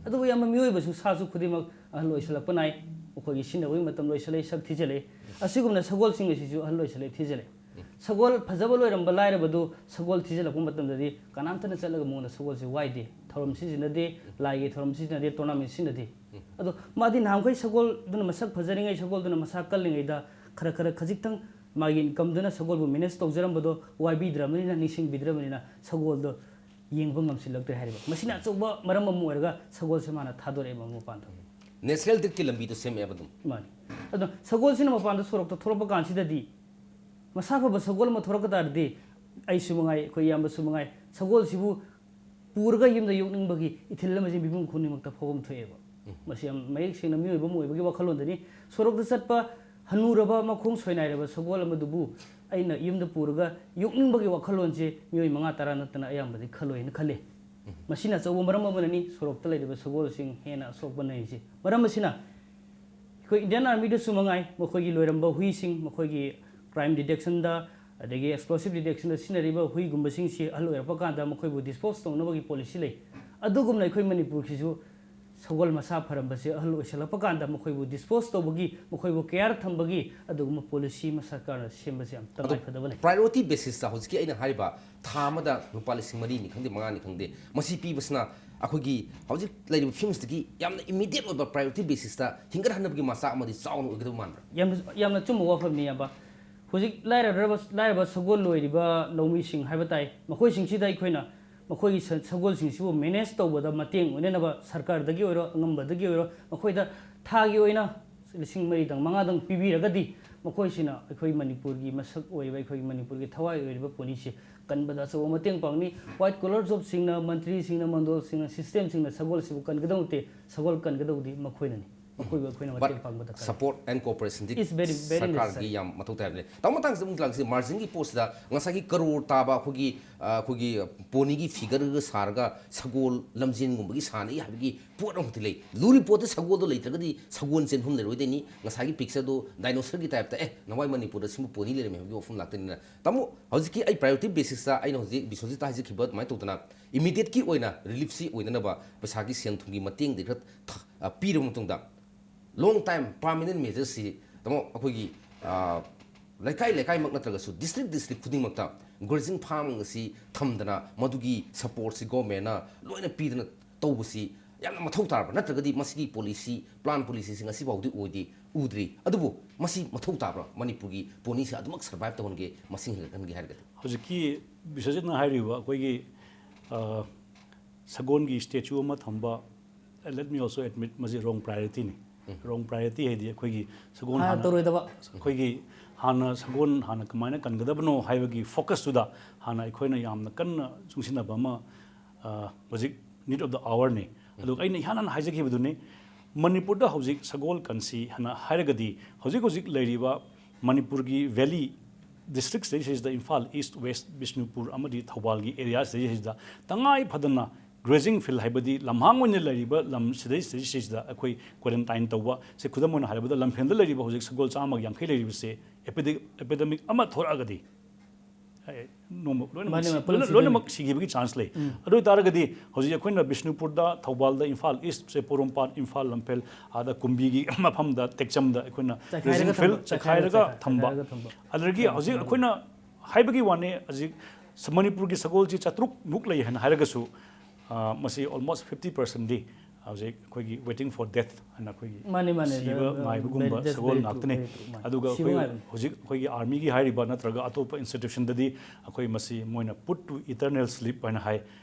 ꯑꯗꯨꯕꯨ ꯏꯌꯥꯝꯕ, ꯃꯤꯑꯣꯏꯕꯁꯨ, ꯁꯥꯁꯨ ꯈꯨꯗꯤꯡꯃꯛ ꯑꯍꯜ ꯑꯣꯏꯁꯤꯜꯂꯛꯄ ꯅꯥꯏ, ꯃꯈꯣꯏꯒꯤ ꯁꯤꯖꯤꯟꯅꯕꯒꯤ ꯃꯇꯝ ꯂꯣꯏꯁꯤꯜꯂꯛꯏ, ꯁꯛ ꯊꯤꯖꯤꯜꯂꯛꯏ꯫ ꯑꯁꯤꯒꯨꯝꯅ ꯁꯒꯣꯜꯁꯤꯡ ꯑꯁꯤꯁꯨ ꯑꯍꯜ ꯑꯣꯏꯁꯤꯜꯂꯛꯏ, ꯊꯤꯖꯤꯜꯂꯛꯏ꯫ ꯁꯒꯣꯜ ꯐꯖꯕ ꯂꯣꯏꯔꯝꯕ ꯂꯥꯏꯔꯕꯗꯨ ꯁꯒꯣꯜ ꯊꯤꯖꯤꯜꯂꯛꯄ ꯃꯇꯝꯗꯗꯤ ꯀꯅꯥꯝꯇꯅ ꯆꯠꯂꯒ ꯃꯉꯣꯟꯗ ꯁꯒꯣꯜꯁꯦ ꯋꯥꯏꯗꯦ, ꯊꯧꯔꯝ ꯁꯤꯖꯤꯟꯅꯗꯦ, ꯂꯥꯏꯒꯤ ꯊꯧꯔꯝ ꯁꯤꯖꯤꯟꯅꯗꯦ, tournament ꯁꯤꯖꯤꯟꯅꯗꯦ꯫ ꯑꯗꯣ ꯃꯥꯗꯤ ꯅꯍꯥꯟꯈꯩ ꯁꯒꯣꯜꯗꯨꯅ ꯃꯁꯛ ꯐꯖꯔꯤꯉꯩ, ꯁꯒꯣꯜꯗꯨꯅ ꯃꯁꯥ ꯀꯜꯂꯤꯉꯩꯗ ꯈꯔ ꯈꯔ ꯈꯖꯤꯛꯇꯪ ꯃꯥꯒꯤ income ꯗꯨꯅ ꯁꯒꯣꯜꯕꯨ manage ꯇꯧꯖꯔꯝꯕꯗꯣ ꯋꯥꯏꯕꯤꯗ꯭ꯔꯕꯅꯤꯅ, ꯅꯤꯡꯁꯤꯡꯕꯤꯗ꯭ꯔꯕꯅꯤꯅ ꯁꯒꯣꯜꯗꯣ ꯌꯦꯡꯕ ꯉꯝꯁꯤꯜꯂꯛꯇ꯭ꯔꯦ ꯍꯥꯏꯔꯤꯕ꯫ ꯃꯁꯤꯅ ꯑꯆꯧꯕ ꯃꯔꯝ ꯑꯃ ꯑꯣꯏꯔꯒ ꯁꯒꯣꯜꯁꯦ ꯃꯥꯅ ꯊꯥꯗꯣꯔꯛꯑꯦꯕ ꯃꯄꯥꯟꯗ꯫ National ꯗ ꯀꯤ ꯂꯝꯕꯤꯗꯣ ꯁꯦꯝꯃꯛꯑꯦꯕ ꯑꯗꯨꯝ꯫ ꯃꯥꯅꯤ꯫ ꯑꯗꯣ ꯁꯒꯣꯜꯁꯤꯅ ꯃꯄꯥꯟꯗ ꯁꯣꯔꯣꯛꯇ ꯊꯣꯛꯂꯛꯄ ꯀꯥꯟꯁꯤꯗꯗꯤ ꯃꯁꯥ ꯐꯕ ꯁꯒꯣꯜ ꯑꯃ ꯊꯣꯔꯛꯄ ꯇꯥꯔꯗꯤ ꯑꯩꯁꯨ ꯃꯉꯥꯏ, ꯑꯩꯈꯣꯏ ꯏꯌꯥꯝꯕꯁꯨ ꯃꯉꯥꯏ, ꯁꯒꯣꯜꯁꯤꯕꯨ ꯄꯨꯔꯒ ꯌꯨꯝꯗ ꯌꯣꯛꯅꯤꯡꯕꯒꯤ ꯏꯊꯤꯜ ꯑꯃꯁꯦ ꯃꯤꯄꯨꯝ ꯈꯨꯗꯤꯡꯃꯛꯇ ꯐꯥꯎꯐꯝ ꯊꯣꯛꯑꯦꯕ꯫ ꯃꯁꯤ ꯌꯥꯝ ꯃꯌꯦꯛ ꯁꯦꯡꯅ ꯃꯤꯑꯣꯏꯕ ꯑꯃ ꯑꯣꯏꯕꯒꯤ ꯋꯥꯈꯜꯂꯣꯟꯗꯅꯤ꯫ ꯁꯣꯔꯣꯛꯇ ꯆꯠꯄ ꯍꯅꯨꯔꯕ, ꯃꯈꯣꯡ ꯁꯣꯏꯅꯥꯏꯔꯕ ꯁꯒꯣꯜ ꯑꯃꯗꯨꯕꯨ ꯑꯩꯅ ꯌꯨꯝꯗ ꯄꯨꯔꯒ ꯌꯣꯛꯅꯤꯡꯕꯒꯤ ꯋꯥꯈꯜꯂꯣꯟꯁꯦ ꯃꯤꯑꯣꯏ ꯃꯉꯥ ꯇꯔꯥ ꯅꯠꯇꯅ ꯑꯌꯥꯝꯕꯗꯤ ꯈꯜꯂꯣꯏꯅ ꯈꯜꯂꯤ꯫ ꯃꯁꯤꯅ ꯑꯆꯧꯕ ꯃꯔꯝ ꯑꯃꯅꯅꯤ ꯁꯣꯔꯣꯛꯇ ꯂꯩꯔꯤꯕ ꯁꯒꯣꯜꯁꯤꯡ ꯍꯦꯟꯅ ꯑꯁꯣꯛꯄ ꯅꯪꯉꯤꯁꯤ꯫ ꯃꯔꯝ ꯑꯁꯤꯅ ꯑꯩꯈꯣꯏ Indian Armyꯗꯁꯨ ꯃꯉꯥꯏ, ꯃꯈꯣꯏꯒꯤ ꯂꯣꯏꯔꯝꯕ ꯍꯨꯏꯁꯤꯡ, ꯃꯈꯣꯏꯒꯤ crime detectionꯗ, ꯑꯗꯒꯤ explosive detectionꯗ ꯁꯤꯖꯤꯟꯅꯔꯤꯕ ꯍꯨꯏꯒꯨꯝꯕꯁꯤꯡꯁꯤ ꯑꯍꯜ ꯑꯣꯏꯔꯛꯄ ꯀꯥꯟꯗ ꯃꯈꯣꯏꯕꯨ dispose ꯇꯧꯅꯕꯒꯤ policy ꯂꯩ꯫ ꯑꯗꯨꯒꯨꯝꯅ ꯑꯩꯈꯣꯏ ꯃꯅꯤꯄꯨꯔꯒꯤꯁꯨ ꯁꯒꯣꯜ ꯃꯁꯥ ꯐꯔꯝꯕꯁꯦ ꯑꯍꯜ ꯑꯣꯏꯁꯜꯂꯛꯄ ꯀꯥꯟꯗ ꯃꯈꯣꯏꯕꯨ dispose ꯇꯧꯕꯒꯤ, ꯃꯈꯣꯏꯕꯨ care ꯊꯝꯕꯒꯤ ꯑꯗꯨꯒꯨꯝꯕ policy ꯑꯃ ꯁꯔꯀꯥꯔꯅ ꯁꯦꯝꯕꯁꯦ ꯌꯥꯝ ꯑꯗꯣ ꯇꯉꯥꯏ ꯐꯗꯕ ꯂꯩ꯫ Priority basisꯇ ꯍꯧꯖꯤꯛꯀꯤ ꯑꯩꯅ ꯍꯥꯏꯔꯤꯕ ꯊꯥ ꯑꯃꯗ ꯂꯨꯄꯥ ꯂꯤꯁꯤꯡ ꯃꯔꯤꯅꯤ ꯈꯪꯗꯦ, ꯃꯉꯥꯅꯤ ꯈꯪꯗꯦ, ꯃꯁꯤ ꯄꯤꯕꯁꯤꯅ ꯑꯩꯈꯣꯏꯒꯤ ꯍꯧꯖꯤꯛ ꯂꯩꯔꯤꯕ ꯐꯤꯕꯝꯁꯤꯗꯒꯤ ꯌꯥꯝꯅ immediate ꯑꯣꯏꯕ priority basisꯇ ꯍꯤꯡꯒꯠꯍꯟꯅꯕꯒꯤ ꯃꯆꯥꯛ ꯑꯃꯗꯤ ꯆꯥꯎꯅ ꯑꯣꯏꯒꯗꯕ ꯃꯥꯟꯕ꯭ꯔꯥ? ꯌꯥꯝꯅ, ꯌꯥꯝꯅ ꯑꯆꯨꯝꯕ ꯋꯥꯐꯝꯅꯤ, ꯏꯌꯥꯝꯕ꯫ ꯍꯧꯖꯤꯛ ꯂꯥꯏꯔꯔꯕ, ꯂꯥꯏꯔꯕ ꯁꯒꯣꯜ ꯂꯣꯏꯔꯤꯕ ꯂꯧꯃꯤꯁꯤꯡ ꯍꯥꯏꯕ ꯇꯥꯏ, ꯃꯈꯣꯏꯁꯤꯡꯁꯤꯗ ꯑꯩꯈꯣꯏꯅ ꯃꯈꯣꯏꯒꯤ ꯁ-, ꯁꯒꯣꯜꯁꯤꯡꯁꯤꯕꯨ manage ꯇꯧꯕꯗ ꯃꯇꯦꯡ ꯑꯣꯏꯅꯅꯕ ꯁꯔꯀꯥꯔꯗꯒꯤ ꯑꯣꯏꯔꯣ, ꯑꯉꯝꯕꯗꯒꯤ ꯑꯣꯏꯔꯣ, ꯃꯈꯣꯏꯗ ꯊꯥꯒꯤ ꯑꯣꯏꯅ ꯂꯤꯁꯤꯡ ꯃꯔꯤꯗꯪ, ꯃꯉꯥꯗꯪ ꯄꯤꯕꯤꯔꯒꯗꯤ, ꯃꯈꯣꯏꯁꯤꯅ ꯑꯩꯈꯣꯏ ꯃꯅꯤꯄꯨꯔꯒꯤ ꯃꯁꯛ ꯑꯣꯏꯔꯤꯕ, ꯑꯩꯈꯣꯏꯒꯤ ꯃꯅꯤꯄꯨꯔꯒꯤ ꯊꯋꯥꯏ ꯑꯣꯏꯔꯤꯕ ꯄꯣꯅꯤꯁꯤ ꯀꯟꯕꯗ ꯑꯆꯧꯕ ꯃꯇꯦꯡ ꯄꯥꯡꯅꯤ꯫ White collar jobꯁꯤꯡꯅ, ꯃꯟꯇ꯭ꯔꯤꯁꯤꯡꯅ, ꯃꯟꯗꯣꯜꯁꯤꯡꯅ, systemꯁꯤꯡꯅ ꯁꯒꯣꯜꯁꯤꯕꯨ ꯀꯟꯒꯗꯧ ꯅꯠꯇꯦ, ꯁꯒꯣꯜ ꯀꯟꯒꯗꯧꯗꯤ ꯃꯈꯣꯏꯅꯅꯤ꯫ ꯃꯈꯣꯏꯕꯨ ꯑꯩꯈꯣꯏꯅ But ꯃꯇꯦꯡ ꯄꯥꯡꯕ ꯗꯔꯀꯥꯔ ꯂꯩ꯫ Support and cooperationꯗꯤ Is very, very ꯁꯔꯀꯥꯔꯒꯤ necessary꯫ ꯌꯥꯝ ꯃꯊꯧ ꯇꯥꯏ ꯍꯥꯏꯕꯅꯤ꯫ ꯇꯥꯃꯣ, ꯃꯇꯥꯡꯁꯤꯗ ꯑꯃꯨꯛ ꯂꯥꯛꯁꯤ, marginꯒꯤ ꯄꯣꯠꯁꯤꯗ ꯉꯁꯥꯏꯒꯤ ꯀꯔꯣꯔ ꯇꯥꯕ ꯑꯩꯈꯣꯏꯒꯤ, ꯑ, ꯑꯩꯈꯣꯏꯒꯤ ꯄꯣꯅꯤꯒꯤ figureꯒ ꯁꯥꯔꯒ ꯁꯒꯣꯜ ꯂꯝꯖꯦꯟꯒꯨꯝꯕꯒꯤ ꯁꯥꯟꯅꯩ ꯍꯥꯏꯕꯒꯤ ꯄꯣꯠ ꯑꯃꯈꯛꯇꯤ ꯂꯩ꯫ ꯂꯨꯔꯤ ꯄꯣꯠꯇ ꯁꯒꯣꯜꯗꯣ ꯂꯩꯇ꯭ꯔꯒꯗꯤ ꯁꯒꯣꯜ ꯆꯦꯟꯐꯝ ꯂꯩꯔꯣꯏꯗꯣꯏꯅꯤ꯫ ꯉꯁꯥꯏꯒꯤ pictureꯗꯣ dinosaurꯒꯤ typeꯇ, "ꯑꯦ, ꯅꯋꯥꯏ ꯃꯅꯤꯄꯨꯔꯗ ꯁꯤꯒꯨꯝꯕ ꯄꯣꯅꯤ ꯂꯩꯔꯝꯃꯦ" ꯍꯥꯏꯕꯒꯤ ꯋꯥꯐꯝ ꯂꯥꯛꯇꯣꯏꯅꯤꯅ꯫ ꯇꯥꯃꯣ, ꯍꯧꯖꯤꯛꯀꯤ ꯑꯩ priority basisꯇ ꯑꯩꯅ ꯍꯧꯖꯤꯛ ꯕꯤꯁ꯭ꯋꯖꯤꯠꯇ ꯍꯥꯏꯖꯈꯤꯕ ꯑꯗꯨꯃꯥꯏꯅ ꯇꯧꯗꯅ immediateꯀꯤ ꯑꯣꯏꯅ reliefꯁꯤ ꯑꯣꯏꯅꯅꯕ ꯄꯩꯁꯥꯒꯤ ꯁꯦꯟ ꯊꯨꯝꯒꯤ ꯃꯇꯦꯡꯗꯤ ꯈꯔ ꯊ-, ꯑ, ꯄꯤꯔꯕ ꯃꯇꯨꯡꯗ, long time permanent measureꯁꯤ, ꯇꯥꯃꯣ, ꯑꯩꯈꯣꯏꯒꯤ, ꯑ, ꯂꯩꯀꯥꯏ ꯂꯩꯀꯥꯏꯃꯛ ꯅꯠꯇ꯭ꯔꯒꯁꯨ district district ꯈꯨꯗꯤꯡꯃꯛꯇ grazing farm ꯑꯁꯤ ꯊꯝꯗꯅ ꯃꯗꯨꯒꯤ supportꯁꯤ governmentꯅ ꯂꯣꯏꯅ ꯄꯤꯗꯅ ꯇꯧꯕꯁꯤ ꯌꯥꯝꯅ ꯃꯊꯧ ꯇꯥꯔꯕ꯭ꯔꯥ? ꯅꯠꯇ꯭ꯔꯒꯗꯤ ꯃꯁꯤꯒꯤ policy, plan policyꯁꯤ ꯉꯁꯤ ꯐꯥꯎꯗꯤ ꯑꯣꯏꯗꯦ, ꯎꯗ꯭ꯔꯤ꯫ ꯑꯗꯨꯕꯨ ꯃꯁꯤ ꯃꯊꯧ ꯇꯥꯕ꯭ꯔꯥ? ꯃꯅꯤꯄꯨꯔꯒꯤ ꯄꯣꯅꯤꯁꯤ ꯑꯗꯨꯃꯛ survive ꯇꯧꯍꯟꯒꯦ, ꯃꯁꯤꯡ ꯍꯦꯟꯒꯠꯍꯟꯒꯦ ꯍꯥꯏꯔꯒꯗꯤ? ꯍꯧꯖꯤꯛꯀꯤ ꯕꯤꯁ꯭ꯋꯖꯤꯠꯅ ꯍꯥꯏꯔꯤꯕ ꯑꯩꯈꯣꯏꯒꯤ, ꯑ, ꯁꯒꯣꯜꯒꯤ statue ꯑꯃ ꯊꯝꯕ, let me also admit, ꯃꯁꯤ wrong priorityꯅꯤ꯫ ꯎꯝ꯫ Wrong priority ꯍꯥꯏꯗꯤ ꯑꯩꯈꯣꯏꯒꯤ ꯁꯒꯣꯜ ꯍꯥꯟꯅ ꯍꯥꯟꯅ ꯇꯧꯔꯣꯏꯗꯕ꯫ ꯑꯩꯈꯣꯏꯒꯤ ꯍꯥꯟꯅ ꯁꯒꯣꯜ ꯍꯥꯟꯅ ꯀꯃꯥꯏꯅ ꯀꯟꯒꯗꯕꯅꯣ ꯍꯥꯏꯕꯒꯤ focusꯇꯨꯗ ꯍꯥꯟꯅ ꯑꯩꯈꯣꯏꯅ ꯌꯥꯝꯅ ꯀꯟꯅ ꯆꯨꯡꯁꯤꯟꯅꯕ ꯑꯃ, ꯑ, ꯍꯧꯖꯤꯛ need of the hourꯅꯤ꯫ ꯑꯗꯨꯒ ꯑꯩꯅ ꯏꯍꯥꯟ ꯍꯥꯟꯅ ꯍꯥꯏꯖꯈꯤꯕꯗꯨꯅꯤ, ꯃꯅꯤꯄꯨꯔꯗ ꯍꯧꯖꯤꯛ ꯁꯒꯣꯜ ꯀꯟꯁꯤ ꯍꯥꯏꯅ ꯍꯥꯏꯔꯒꯗꯤ ꯍꯧꯖꯤꯛ ꯍꯧꯖꯤꯛ ꯂꯩꯔꯤꯕ ꯃꯅꯤꯄꯨꯔꯒꯤ valley ꯗꯤꯁꯇ꯭ꯔꯤꯛ ꯁꯤꯗꯩꯁꯤꯗ ꯏꯝꯐꯥꯜ ꯏꯁ, ꯋꯦꯁ, ꯕꯤꯁꯅꯨꯄꯨꯔ ꯑꯃꯗꯤ ꯊꯧꯕꯥꯜꯒꯤ ꯑꯦꯔꯤꯌꯥ ꯁꯤꯗꯩꯁꯤꯗ ꯇꯉꯥꯏ ꯐꯗꯅ ꯒ꯭ꯔꯦꯖꯤꯡ ꯐꯤꯜ ꯍꯥꯏꯕꯗꯤ ꯂꯝꯍꯥꯡ ꯑꯣꯏꯅ ꯂꯩꯔꯤꯕ ꯂꯝ ꯁꯤꯗꯩ ꯁꯤꯗꯩꯁꯤꯗ ꯑꯩꯈꯣꯏ ꯀ꯭ꯋꯥꯔꯦꯟꯇꯥꯏꯟ ꯇꯧꯕ ꯁꯦ, ꯈꯨꯗꯝ ꯑꯣꯏꯅ ꯍꯥꯏꯔꯕꯗ ꯂꯝꯐꯦꯜꯗ ꯂꯩꯔꯤꯕ ꯍꯧꯖꯤꯛ ꯁꯒꯣꯜ ꯆꯥꯝꯃꯒ ꯌꯥꯡꯈꯩ ꯂꯩꯔꯤꯕꯁꯦ ꯑꯦꯄꯤꯗꯦꯃꯤꯛ ꯑꯃ ꯊꯣꯔꯛꯑꯒꯗꯤ, ꯑꯦ, ꯅꯣꯡꯃ ꯂꯣꯏꯅꯃꯛ ꯃꯥꯅꯦ, ꯁꯤ-, ꯃꯥꯅꯦ, ꯄꯨꯂꯞ ꯂꯣꯏꯅ-, ꯁꯤꯗꯣꯏꯅꯤ꯫ ꯂꯣꯏꯅꯃꯛ ꯁꯤꯈꯤꯕꯒꯤ ꯆꯥꯟꯁ ꯂꯩ꯫ ꯎꯝ꯫ ꯑꯗꯨ ꯑꯣꯏꯇꯥꯔꯒꯗꯤ ꯍꯧꯖꯤꯛ ꯑꯩꯈꯣꯏꯅ ꯕꯤꯁꯅꯨꯄꯨꯔꯗ, ꯊꯧꯕꯥꯜꯗ, ꯏꯝꯐꯥꯜ ꯏꯁ ꯁꯦ, ꯄꯣꯔꯣꯝꯄꯥꯠ, ꯏꯝꯐꯥꯜ ꯂꯝꯐꯦꯜ, ꯑꯥꯗ ꯀꯨꯝꯕꯤꯒꯤ ꯃꯐꯝꯗ ꯇꯦꯛꯆꯝꯗ ꯑꯩꯈꯣꯏꯅ ꯆꯥꯏꯈꯥꯏꯔꯒ ꯒ꯭ꯔꯦꯖꯤꯡ ꯐꯤꯜ ꯊꯝꯕ, ꯆꯥꯏꯈꯥꯏꯔꯒ ꯆꯥꯏꯈꯥꯏꯔꯒ ꯊꯝꯕ꯫ ꯆꯥꯏꯈꯥꯏꯔꯒ ꯊꯝꯕ꯫ ꯑꯗꯨꯗꯒꯤ ꯍꯧꯖꯤꯛ ꯑꯩꯈꯣꯏꯅ ꯍꯥꯏꯕꯒꯤ ꯋꯥꯅꯤ, ꯍꯧꯖꯤꯛ ꯁ-, ꯃꯅꯤꯄꯨꯔꯒꯤ ꯁꯒꯣꯜꯁꯤ ꯆꯥꯇ꯭ꯔꯨꯛ ꯃꯨꯛ ꯂꯩ ꯍꯥꯏꯅ ꯍꯥꯏꯔꯒꯁꯨ, ꯑ, ꯃꯁꯤ almost fifty percent ꯗꯤ ꯍꯧꯖꯤꯛ ꯑꯩꯈꯣꯏꯒꯤ waiting for death ꯍꯥꯏꯅ ꯑꯩꯈꯣꯏꯒꯤ ꯃꯥꯅꯤ, ꯃꯥꯅꯤ, ꯁꯤꯕ ꯑ, ꯉꯥꯏꯕꯒꯨꯝꯕ very, that's ꯁꯒꯣꯜ very true, ꯉꯥꯛꯇꯅꯤ꯫ Very true, ꯃꯥꯅꯤ꯫ ꯑꯗꯨꯒ ꯁꯤꯕ ꯑꯩꯈꯣꯏ ꯉꯥꯏꯕꯅꯤ꯫ ꯍꯧꯖꯤꯛ ꯑꯩꯈꯣꯏꯒꯤ ꯑꯥꯔꯃꯤꯒꯤ ꯍꯥꯏꯔꯤꯕ ꯅꯠꯇ꯭ꯔꯒ ꯑꯇꯣꯞꯄ ꯏꯟꯁꯇꯤꯇ꯭ꯌꯨꯁꯟꯗꯗꯤ ꯑꯩꯈꯣꯏ ꯃꯁꯤ ꯃꯣꯏꯅ put to eternal sleep ꯍꯥꯏꯅ ꯍꯥꯏ꯫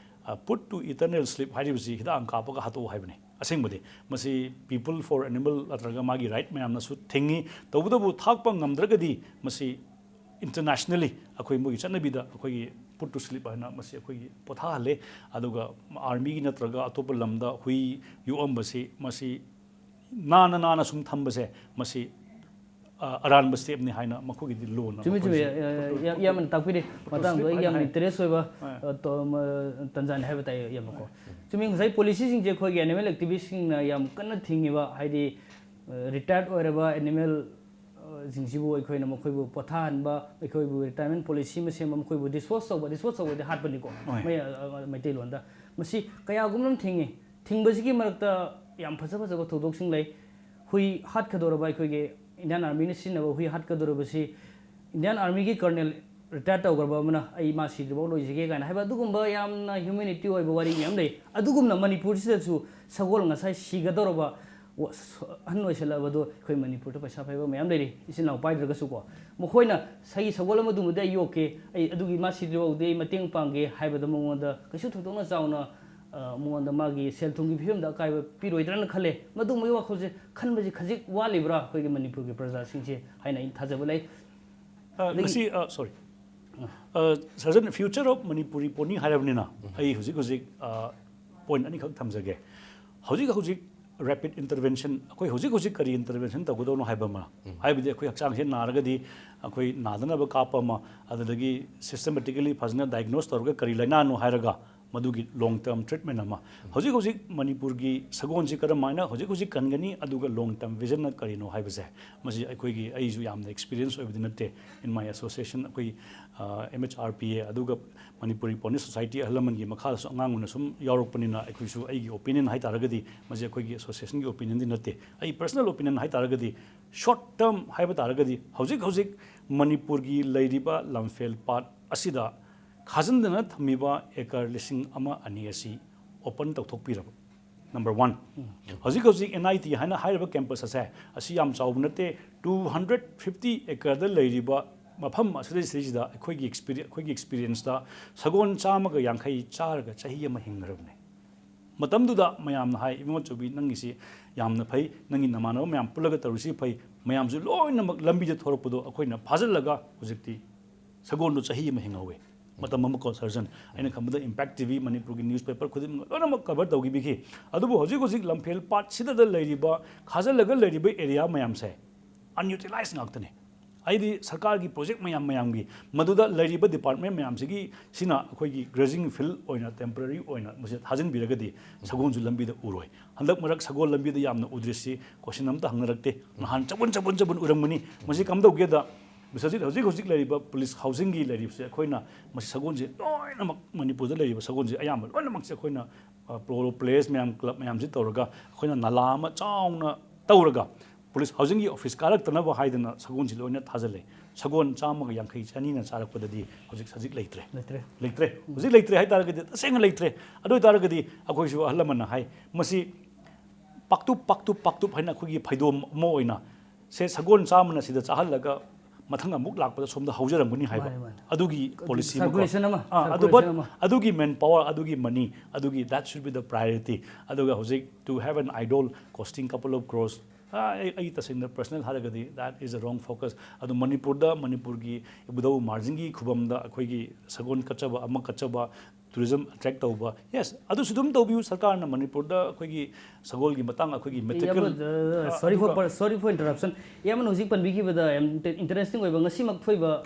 ꯑ, put to eternal sleep ꯍꯥꯏꯔꯤꯕꯁꯤ ꯍꯤꯗꯥꯛ ꯑꯃ ꯀꯥꯞꯄꯒ ꯍꯥꯠꯇꯣꯛꯎ ꯍꯥꯏꯕꯅꯤ꯫ ꯑꯁꯦꯡꯕꯗꯤ ꯃꯁꯤ People for Animal ꯅꯠꯇ꯭ꯔꯒ ꯃꯥꯒꯤ ꯔꯥꯏꯠ ꯃꯌꯥꯝꯅꯁꯨ ꯊꯤꯡꯉꯤ꯫ ꯇꯧꯕꯇꯕꯨ ꯊꯥꯛꯄ ꯉꯝꯗ꯭ꯔꯒꯗꯤ ꯃꯁꯤ internationally ꯑꯩꯈꯣꯏ ꯃꯣꯏꯒꯤ ꯆꯠꯅꯕꯤꯗ ꯑꯩꯈꯣꯏꯒꯤ put to sleep ꯍꯥꯏꯅ ꯃꯁꯤ ꯑꯩꯈꯣꯏꯒꯤ ꯄꯣꯊꯥꯍꯜꯂꯦ꯫ ꯑꯗꯨꯒ ꯑꯥꯔꯃꯤꯒꯤ ꯅꯠꯇ꯭ꯔꯒ ꯑꯇꯣꯞꯄ ꯂꯝꯗ ꯍꯨꯏ ꯌꯣꯛꯑꯝꯕꯁꯤ ꯃꯁꯤ ꯅꯥꯅ ꯅꯥꯅ ꯁꯨꯝ ꯊꯝꯕꯁꯦ ꯃꯁꯤ, ꯑ, ꯑꯔꯥꯟꯕ ꯁ꯭ꯇꯦꯞꯅꯤ ꯍꯥꯏꯅ ꯃꯈꯣꯏꯒꯤꯗꯤ ꯂꯣꯅ ꯆꯨꯝꯃꯤ, ꯆꯨꯝꯃꯤ꯫ ꯃꯈꯣꯏꯁꯦ ꯑ, ꯄꯨꯊꯣꯛ-, ꯌꯥꯝ, ꯌꯥꯝꯅ ꯇꯥꯛꯄꯤꯔꯦ꯫ ꯄꯨꯊꯣꯛ-, ꯃꯇꯥꯡꯗꯣ ꯑꯩ ꯄꯨꯊꯣꯛ-, ꯌꯥꯝꯅ ꯍꯥꯏ꯫ ꯏꯟꯇꯔꯦꯁ ꯑꯣꯏꯕ, ꯍꯣꯏ꯫ ꯑ, ꯇꯣ-, ꯃ-, ꯇꯟꯖꯥꯅꯤ ꯍꯥꯏꯕ ꯇꯥꯏ, ꯏꯌꯥꯝꯕꯀꯣ꯫ ꯍꯣꯏ꯫ ꯆꯨꯝꯃꯤ, ꯉꯁꯥꯏ ꯄꯣꯂꯤꯁꯤꯁꯤꯡꯁꯦ ꯑꯩꯈꯣꯏꯒꯤ ꯑꯦꯅꯤꯃꯦꯜ ꯑꯦꯛꯇꯤꯚꯤꯁꯁꯤꯡꯅ ꯌꯥꯝ ꯀꯟꯅ ꯊꯤꯡꯉꯤꯕ, ꯍꯥꯏꯗꯤ, ꯑ, ꯔꯤꯇꯥꯌꯔꯠ ꯑꯣꯏꯔꯕ ꯑꯦꯅꯤꯃꯦꯜ, ꯑ, ꯁꯤꯡꯁꯤꯕꯨ ꯑꯩꯈꯣꯏꯅ ꯃꯈꯣꯏꯕꯨ ꯄꯣꯊꯥꯍꯟꯕ, ꯑꯩꯈꯣꯏꯕꯨ ꯔꯤꯇꯥꯌꯔꯃꯦꯟ ꯄꯣꯂꯤꯁꯤ ꯑꯃ ꯁꯦꯝꯕ, ꯃꯈꯣꯏꯕꯨ ꯗꯤꯁꯄꯣꯖ ꯇꯧꯕ, ꯗꯤꯁꯄꯣꯖ ꯇꯧꯕꯗꯤ ꯍꯥꯠꯄꯅꯤꯀꯣ, ꯍꯣꯏ꯫ ꯃꯩ-, ꯑ, ꯑ, ꯃꯩꯇꯩꯂꯣꯟꯗ꯫ ꯃꯁꯤ ꯀꯌꯥꯒꯨꯝꯕ ꯑꯃ ꯊꯤꯡꯉꯤ꯫ ꯊꯤꯡꯕꯁꯤꯒꯤ ꯃꯔꯛꯇ ꯌꯥꯝ ꯐꯖ ꯐꯖꯕ ꯊꯧꯗꯣꯛꯁꯤꯡ ꯂꯩ꯫ ꯍꯨꯏ ꯍꯥꯠꯀꯗꯧꯔꯕ, ꯑꯩꯈꯣꯏꯒꯤ ꯏꯟꯗꯤꯌꯥꯟ ꯑꯥꯔꯃꯤꯅ ꯁꯤꯖꯤꯟꯅꯕ ꯍꯨꯏ ꯍꯥꯠꯀꯗꯧꯔꯕꯁꯤ ꯏꯟꯗꯤꯌꯥꯟ ꯑꯥꯔꯃꯤꯒꯤ ꯀꯔꯅꯦꯜ ꯔꯤꯇꯥꯌꯔ ꯇꯧꯈ꯭ꯔꯕ ꯑꯃꯅ "ꯑꯩ ꯃꯥ ꯁꯤꯗ꯭ꯔꯤꯐꯥꯎ ꯂꯣꯏꯖꯒꯦ" ꯀꯥꯏꯅ ꯍꯥꯏꯕ ꯑꯗꯨꯒꯨꯝꯕ ꯌꯥꯝꯅ ꯍ꯭ꯌꯨꯃꯦꯅꯤꯇꯤ ꯑꯣꯏꯕ ꯋꯥꯔꯤ ꯃꯌꯥꯝ ꯂꯩ꯫ ꯑꯗꯨꯒꯨꯝꯅ ꯃꯅꯤꯄꯨꯔꯁꯤꯗꯁꯨ ꯁꯒꯣꯜ ꯉꯁꯥꯏ ꯁꯤꯒꯗꯧꯔꯕ ꯋ-, ꯁ-, ꯑꯍꯟ ꯑꯣꯏꯁꯜꯂꯛꯑꯕꯗꯣ ꯑꯩꯈꯣꯏ ꯃꯅꯤꯄꯨꯔꯗ ꯄꯩꯁꯥ ꯄꯥꯏꯕ ꯃꯌꯥꯝ ꯂꯩꯔꯤ, ꯏꯆꯤꯟ ꯏꯅꯥꯎ ꯄꯥꯏꯗ꯭ꯔꯒꯁꯨꯀꯣ꯫ ꯃꯈꯣꯏꯅ "ꯁꯒꯤ ꯁꯒꯣꯜ ꯑꯃꯗꯨꯃꯗꯤ ꯑꯩ ꯌꯣꯛꯀꯦ, ꯑꯩ ꯑꯗꯨꯒꯤ ꯃꯥ ꯁꯤꯗ꯭ꯔꯤꯐꯥꯎꯗꯤ ꯑꯩ ꯃꯇꯦꯡ ꯄꯥꯡꯒꯦ" ꯍꯥꯏꯕꯗ ꯃꯉꯣꯟꯗ ꯀꯩꯁꯨ ꯊꯣꯏꯗꯣꯛꯅ ꯆꯥꯎꯅ, ꯑ, ꯃꯉꯣꯟꯗ ꯃꯥꯒꯤ ꯁꯦꯜ ꯊꯨꯝꯒꯤ ꯐꯤꯕꯝꯗ ꯑꯀꯥꯏꯕ ꯄꯤꯔꯣꯏꯗ꯭ꯔꯅ ꯈꯜꯂꯦ꯫ ꯃꯗꯨꯒꯨꯝꯕꯒꯤ ꯋꯥꯈꯜꯁꯦ ꯈꯟꯕꯁꯤ ꯈꯖꯤꯛ ꯋꯥꯠꯂꯤꯕ꯭ꯔꯥ ꯑꯩꯈꯣꯏꯒꯤ ꯃꯅꯤꯄꯨꯔꯒꯤ ꯄ꯭ꯔꯖꯥꯁꯤꯡꯁꯦ ꯍꯥꯏꯅ ꯑꯩꯅ ꯊꯥꯖꯕ ꯂꯩ꯫ ꯑ, ꯑꯗꯒꯤ ꯉꯁꯤ, ꯑ, sorry꯫ ꯑ, surgeon, Future of Manipuri Pony ꯍꯥꯏꯔꯕꯅꯤꯅ, ꯎꯝ꯫ ꯑꯩ ꯍꯧꯖꯤꯛ ꯍꯧꯖꯤꯛ, ꯑ, ꯄꯣꯏꯟ ꯑꯅꯤꯈꯛ ꯊꯝꯖꯒꯦ꯫ ꯍꯧꯖꯤꯛ ꯍꯧꯖꯤꯛ ꯔꯦꯄꯤꯗ ꯏꯟꯇꯔꯚꯦꯟꯁꯟ, ꯑꯩꯈꯣꯏ ꯍꯧꯖꯤꯛ ꯍꯧꯖꯤꯛ ꯀꯔꯤ ꯏꯟꯇꯔꯚꯦꯟꯁꯟ ꯇꯧꯒꯗꯧꯅꯣ ꯍꯥꯏꯕ ꯑꯃ, ꯍꯥꯏꯕꯗꯤ ꯑꯩꯈꯣꯏ ꯍꯛꯆꯥꯡꯁꯦ ꯅꯥꯔꯒꯗꯤ ꯑꯩꯈꯣꯏ ꯅꯥꯗꯅꯕ ꯀꯥꯞꯄ ꯑꯃ, ꯑꯗꯨꯗꯒꯤ ꯁꯤꯁꯇꯦꯃꯦꯇꯤꯀꯦꯂꯤ ꯐꯖꯅ ꯗꯥꯏꯒꯅꯣꯁ ꯇꯧꯔꯒ ꯀꯔꯤ ꯂꯥꯏꯅꯥꯅꯣ ꯍꯥꯏꯔꯒ ꯃꯗꯨꯒꯤ ꯂꯣꯡ ꯇꯔꯝ ꯇ꯭ꯔꯤꯠꯃꯦꯟ ꯑꯃ꯫ ꯍꯧꯖꯤꯛ ꯍꯧꯖꯤꯛ ꯃꯅꯤꯄꯨꯔꯒꯤ ꯁꯒꯣꯜꯁꯤ ꯀꯔꯝꯍꯥꯏꯅ ꯍꯧꯖꯤꯛ ꯍꯧꯖꯤꯛ ꯀꯟꯒꯅꯤ, ꯑꯗꯨꯒ ꯂꯣꯡ ꯇꯔꯝ ꯚꯤꯖꯟꯅ ꯀꯔꯤꯅꯣ ꯍꯥꯏꯕꯁꯦ, ꯃꯁꯤ ꯑꯩꯈꯣꯏꯒꯤ, ꯑꯩꯁꯨ ꯌꯥꯝꯅ ꯑꯦꯛꯁꯄꯤꯔꯤꯌꯦꯟꯁ ꯑꯣꯏꯕꯗꯤ ꯅꯠꯇꯦ꯫ In my association, ꯑꯩꯈꯣꯏ ꯑꯦꯝ ꯑꯩꯆ ꯑꯥꯔ ꯄꯤ ꯑꯦ, ꯑꯗꯨꯒ ꯃꯅꯤꯄꯨꯔꯤ ꯄꯣꯅꯤ ꯁꯣꯁꯥꯏꯇꯤ ꯑꯍꯜ ꯂꯃꯟꯒꯤ ꯃꯈꯥꯗꯁꯨ ꯑꯉꯥꯡ ꯑꯣꯏꯅ ꯁꯨꯝ ꯌꯥꯎꯔꯛꯄꯅꯤꯅ, ꯑꯩꯈꯣꯏꯁꯨ, ꯑꯩꯒꯤ ꯑꯣꯄꯤꯅꯤꯌꯟ ꯍꯥꯏ ꯇꯥꯔꯒꯗꯤ, ꯃꯁꯤ ꯑꯩꯈꯣꯏꯒꯤ ꯑꯦꯁꯣꯁꯤꯌꯦꯁꯟꯒꯤ ꯑꯣꯄꯤꯅꯤꯌꯟꯗꯤ ꯅꯠꯇꯦ, ꯑꯩ ꯄꯔꯁꯅꯦꯜ ꯑꯣꯄꯤꯅꯤꯌꯟ ꯍꯥꯏ ꯇꯥꯔꯒꯗꯤ, ꯁꯣꯔꯠ ꯇꯔꯝ ꯍꯥꯏꯕ ꯇꯥꯔꯒꯗꯤ, ꯍꯧꯖꯤꯛ ꯍꯧꯖꯤꯛ ꯃꯅꯤꯄꯨꯔꯒꯤ ꯂꯩꯔꯤꯕ ꯂꯝꯐꯦꯜ ꯄꯥꯠ ꯑꯁꯤꯗ ꯈꯥꯖꯤꯟꯗꯅ ꯊꯝꯃꯤꯕ ꯑꯦꯀꯔ ꯂꯤꯁꯤꯡ ꯑꯃ ꯑꯅꯤ ꯑꯁꯤ ꯑꯣꯄꯟ ꯇꯧꯊꯣꯛꯄꯤꯔꯕ, ꯅꯝꯕꯔ ꯋꯥꯟ꯫ ꯍꯧꯖꯤꯛ ꯍꯧꯖꯤꯛ ꯑꯦꯟ ꯑꯥꯏ ꯇꯤ ꯍꯥꯏꯅ ꯍꯥꯏꯔꯤꯕ ꯀꯦꯝꯄꯁ ꯑꯁꯦ, ꯑꯁꯤ ꯌꯥꯝ ꯆꯥꯎꯕ ꯅꯠꯇꯦ, ꯇꯨ ꯍꯟꯗ꯭ꯔꯦꯠ ꯐꯤꯐꯇꯤ ꯑꯦꯀꯔꯗ ꯂꯩꯔꯤꯕ ꯃꯐꯝ ꯑꯁꯤꯗꯩꯁꯤꯗꯩꯁꯤꯗ ꯑꯩꯈꯣꯏꯒꯤ ꯑꯦꯛꯁꯄꯤꯔꯤ-, ꯑꯩꯈꯣꯏꯒꯤ ꯑꯦꯛꯁꯄꯤꯔꯤꯌꯦꯟꯁꯇ ꯁꯒꯣꯜ ꯆꯥꯝꯃꯒ ꯌꯥꯡꯈꯩ ꯆꯥꯔꯒ ꯆꯍꯤ ꯑꯃ ꯍꯤꯡꯈ꯭ꯔꯕꯅꯦ꯫ ꯃꯇꯝꯗꯨꯗ ꯃꯌꯥꯝꯅ ꯍꯥꯏ, "ꯏꯕꯨꯡꯉꯣ ꯆꯧꯕꯤ, ꯅꯪꯒꯤꯁꯤ ꯌꯥꯝꯅ ꯐꯩ, ꯅꯪꯒꯤ ꯅꯃꯥꯟꯅꯕ ꯃꯌꯥꯝ ꯄꯨꯜꯂꯒ ꯇꯧꯔꯤꯁꯤ ꯐꯩ", ꯃꯌꯥꯝꯁꯨ ꯂꯣꯏꯅꯃꯛ ꯂꯝꯕꯤꯗ ꯊꯣꯔꯛꯄꯗꯣ ꯑꯩꯈꯣꯏꯅ ꯐꯥꯖꯤꯜꯂꯒ ꯍꯧꯖꯤꯛꯇꯤ ꯁꯒꯣꯜꯗꯣ ꯆꯍꯤ ꯑꯃ ꯍꯤꯡꯍꯧꯋꯦ꯫ ꯃꯇꯝ ꯑꯃꯀꯣ, ꯁꯔꯖꯟ, ꯑꯩꯅ ꯈꯟꯕꯗ ꯏꯝꯄꯦꯛ ꯇꯤ ꯚꯤ, ꯃꯅꯤꯄꯨꯔꯒꯤ ꯅ꯭ꯌꯨꯁꯄꯦꯄꯔ ꯈꯨꯗꯤꯡꯃꯛ ꯂꯣꯏꯅꯃꯛ ꯀꯚꯔ ꯇꯧꯈꯤꯕꯤꯈꯤ꯫ ꯑꯗꯨꯕꯨ ꯍꯧꯖꯤꯛ ꯍꯧꯖꯤꯛ ꯂꯝꯐꯦꯜ ꯄꯥꯠꯁꯤꯗꯗ ꯂꯩꯔꯤꯕ, ꯈꯥꯖꯤꯜꯂꯒ ꯂꯩꯔꯤꯕ ꯑꯦꯔꯤꯌꯥ ꯃꯌꯥꯝꯁꯦ ꯑꯟꯌꯨꯇꯤꯂꯥꯏꯖ ꯉꯥꯛꯇꯅꯦ꯫ ꯍꯥꯏꯗꯤ ꯁꯔꯀꯥꯔꯒꯤ ꯄ꯭ꯔꯣꯖꯦꯛ ꯃꯌꯥꯝ ꯃꯌꯥꯝꯒꯤ ꯃꯗꯨꯗ ꯂꯩꯔꯤꯕ ꯗꯤꯄꯥꯔꯠꯃꯦꯟ ꯃꯌꯥꯝꯁꯤꯒꯤ ꯁꯤꯅ ꯑꯩꯈꯣꯏꯒꯤ ꯒ꯭ꯔꯦꯖꯤꯡ ꯐꯤꯜ ꯑꯣꯏꯅ ꯇꯦꯝꯄꯔꯔꯤ ꯑꯣꯏꯅ ꯃꯁꯤ ꯊꯥꯖꯤꯟꯕꯤꯔꯒꯗꯤ ꯁꯒꯣꯜꯁꯨ ꯂꯝꯕꯤꯗ ꯎꯔꯣꯏ꯫ ꯍꯟꯗꯛ ꯃꯔꯛ ꯁꯒꯣꯜ ꯂꯝꯕꯤꯗ ꯌꯥꯝꯅ ꯎꯗ꯭ꯔꯤꯁꯤ ꯀꯣꯏꯁꯟ ꯑꯝꯇ ꯍꯪꯅꯔꯛꯇꯦ꯫ ꯅꯍꯥꯟ ꯆꯕꯨꯟ ꯆꯕꯨꯟ ꯆꯕꯨꯟ ꯎꯔꯝꯒꯅꯤ꯫ ꯃꯁꯤ ꯀꯝꯗꯧꯒꯦꯗ, ꯕꯤꯁ꯭ꯋꯖꯤꯠ, ꯍꯧꯖꯤꯛ ꯍꯧꯖꯤꯛ ꯂꯩꯔꯤꯕ ꯄꯨꯂꯤꯁ ꯍꯥꯎꯁꯤꯡꯒꯤ ꯂꯩꯔꯤꯕꯁꯦ ꯑꯩꯈꯣꯏꯅ ꯃꯁꯤ ꯁꯒꯣꯜꯁꯦ ꯂꯣꯏꯅꯃꯛ, ꯃꯅꯤꯄꯨꯔꯗ ꯂꯩꯔꯤꯕ ꯁꯒꯣꯜꯁꯦ ꯑꯌꯥꯝꯕ ꯂꯣꯏꯅꯃꯛꯁꯦ ꯑꯩꯈꯣꯏꯅ, ꯑ, ꯄ꯭ꯔꯣ ꯄ꯭ꯂꯦꯌꯔꯁ ꯃꯌꯥꯝ, ꯀ꯭ꯂꯕ ꯃꯌꯥꯝꯁꯤ ꯇꯧꯔꯒ ꯑꯩꯈꯣꯏꯅ ꯅꯂꯥ ꯑꯃ ꯆꯥꯎꯅ ꯇꯧꯔꯒ ꯄꯨꯂꯤꯁ ꯍꯥꯎꯁꯤꯡꯒꯤ ꯑꯣꯐꯤꯁ ꯀꯥꯔꯛꯇꯅꯕ ꯍꯥꯏꯗꯅ ꯁꯒꯣꯜꯁꯤ ꯂꯣꯏꯅ ꯊꯥꯖꯤꯜꯂꯦ꯫ ꯁꯒꯣꯜ ꯆꯥꯝꯃꯒ ꯌꯥꯡꯈꯩ, ꯆꯅꯤꯅ ꯆꯥꯔꯛꯄꯗꯗꯤ ꯍꯧꯖꯤꯛ ꯁꯖꯤꯛ ꯂꯩꯇ꯭ꯔꯦ꯫ ꯂꯩꯇ꯭ꯔꯦ꯫ ꯂꯩꯇ꯭ꯔꯦ꯫ ꯍꯧꯖꯤꯛ ꯂꯩꯇ꯭ꯔꯦ ꯍꯥꯏ ꯇꯥꯔꯒꯗꯤ, ꯇꯁꯦꯡꯅ ꯂꯩꯇ꯭ꯔꯦ꯫ ꯑꯗꯨ ꯑꯣꯏ ꯇꯥꯔꯒꯗꯤ ꯑꯩꯈꯣꯏꯁꯨ ꯑꯍꯜ ꯂꯃꯟꯅ ꯍꯥꯏ, ꯃꯁꯤ ꯄꯥꯛꯇꯨꯞ, ꯄꯥꯛꯇꯨꯞ, ꯄꯥꯛꯇꯨꯞ ꯍꯥꯏꯅ ꯑꯩꯈꯣꯏꯒꯤ ꯐꯩꯗꯣꯝ ꯑꯃ ꯑꯣꯏꯅ ꯁꯦ ꯁꯒꯣꯜ ꯆꯥꯝꯃꯅ ꯁꯤꯗ ꯆꯥꯍꯜꯂꯒ ꯃꯊꯪ ꯑꯃꯨꯛ ꯂꯥꯛꯄꯗ ꯁꯣꯝꯗ ꯍꯧꯖꯔꯝꯒꯅꯤ ꯍꯥꯏꯕ꯫ ꯃꯥꯅꯦ, ꯃꯥꯅꯦ꯫ ꯑꯗꯨꯒꯤ ꯄꯣꯂꯤꯁꯤ ꯑꯃꯀꯣ꯫ Circulation ꯑꯃ, ꯑꯥ, ꯑꯗꯨ, circulation ꯑꯃ꯫ ꯑꯗꯨꯒꯤ ꯃꯦꯟ ꯄꯥꯋꯔ, ꯑꯗꯨꯒꯤ ꯃꯅꯤ, ꯑꯗꯨꯒꯤ, that should be the priority꯫ ꯑꯗꯨꯒ ꯍꯧꯖꯤꯛ to have an idol costing couple of crores, ꯑꯥ, ꯑꯩ, ꯑꯩ ꯇꯁꯦꯡꯅ ꯄꯔꯁꯅꯦꯜ ꯍꯥꯏꯔꯒꯗꯤ that is a wrong focus꯫ ꯑꯗꯨ ꯃꯅꯤꯄꯨꯔꯗ, ꯃꯅꯤꯄꯨꯔꯒꯤ ꯏꯕꯨꯙꯧ ꯃꯥꯔꯖꯤꯡꯒꯤ ꯈꯨꯕꯝꯗ ꯑꯩꯈꯣꯏꯒꯤ ꯁꯒꯣꯜ ꯀꯠꯆꯕ, ꯑꯃ ꯀꯠꯆꯕ, ꯇꯨꯔꯤꯖꯝ ꯑꯦꯇ꯭ꯔꯦꯛ ꯇꯧꯕ꯫ ꯌꯦꯁ, ꯑꯗꯨꯁꯨ ꯑꯗꯨꯝ ꯇꯧꯕꯤꯌꯨ꯫ ꯁꯔꯀꯥꯔꯅ ꯃꯅꯤꯄꯨꯔꯗ ꯑꯩꯈꯣꯏꯒꯤ ꯁꯒꯣꯜꯒꯤ ꯃꯇꯥꯡ, ꯑꯩꯈꯣꯏꯒꯤ ꯃꯦꯊꯤꯀꯦꯜ, ꯁꯣꯔꯤ ꯐꯣꯔ ꯁꯣꯔꯤ ꯐꯣꯔ ꯏꯟꯇꯔꯞꯁꯟ꯫ ꯏꯌꯥꯝꯕꯅ ꯍꯧꯖꯤꯛ ꯄꯟꯕꯤꯈꯤꯕꯗ ꯌꯥꯝ ꯏꯟꯇꯔꯦꯁꯇꯤꯡ ꯑꯣꯏꯕ, ꯉꯁꯤꯃꯛ ꯊꯣꯛꯏꯕ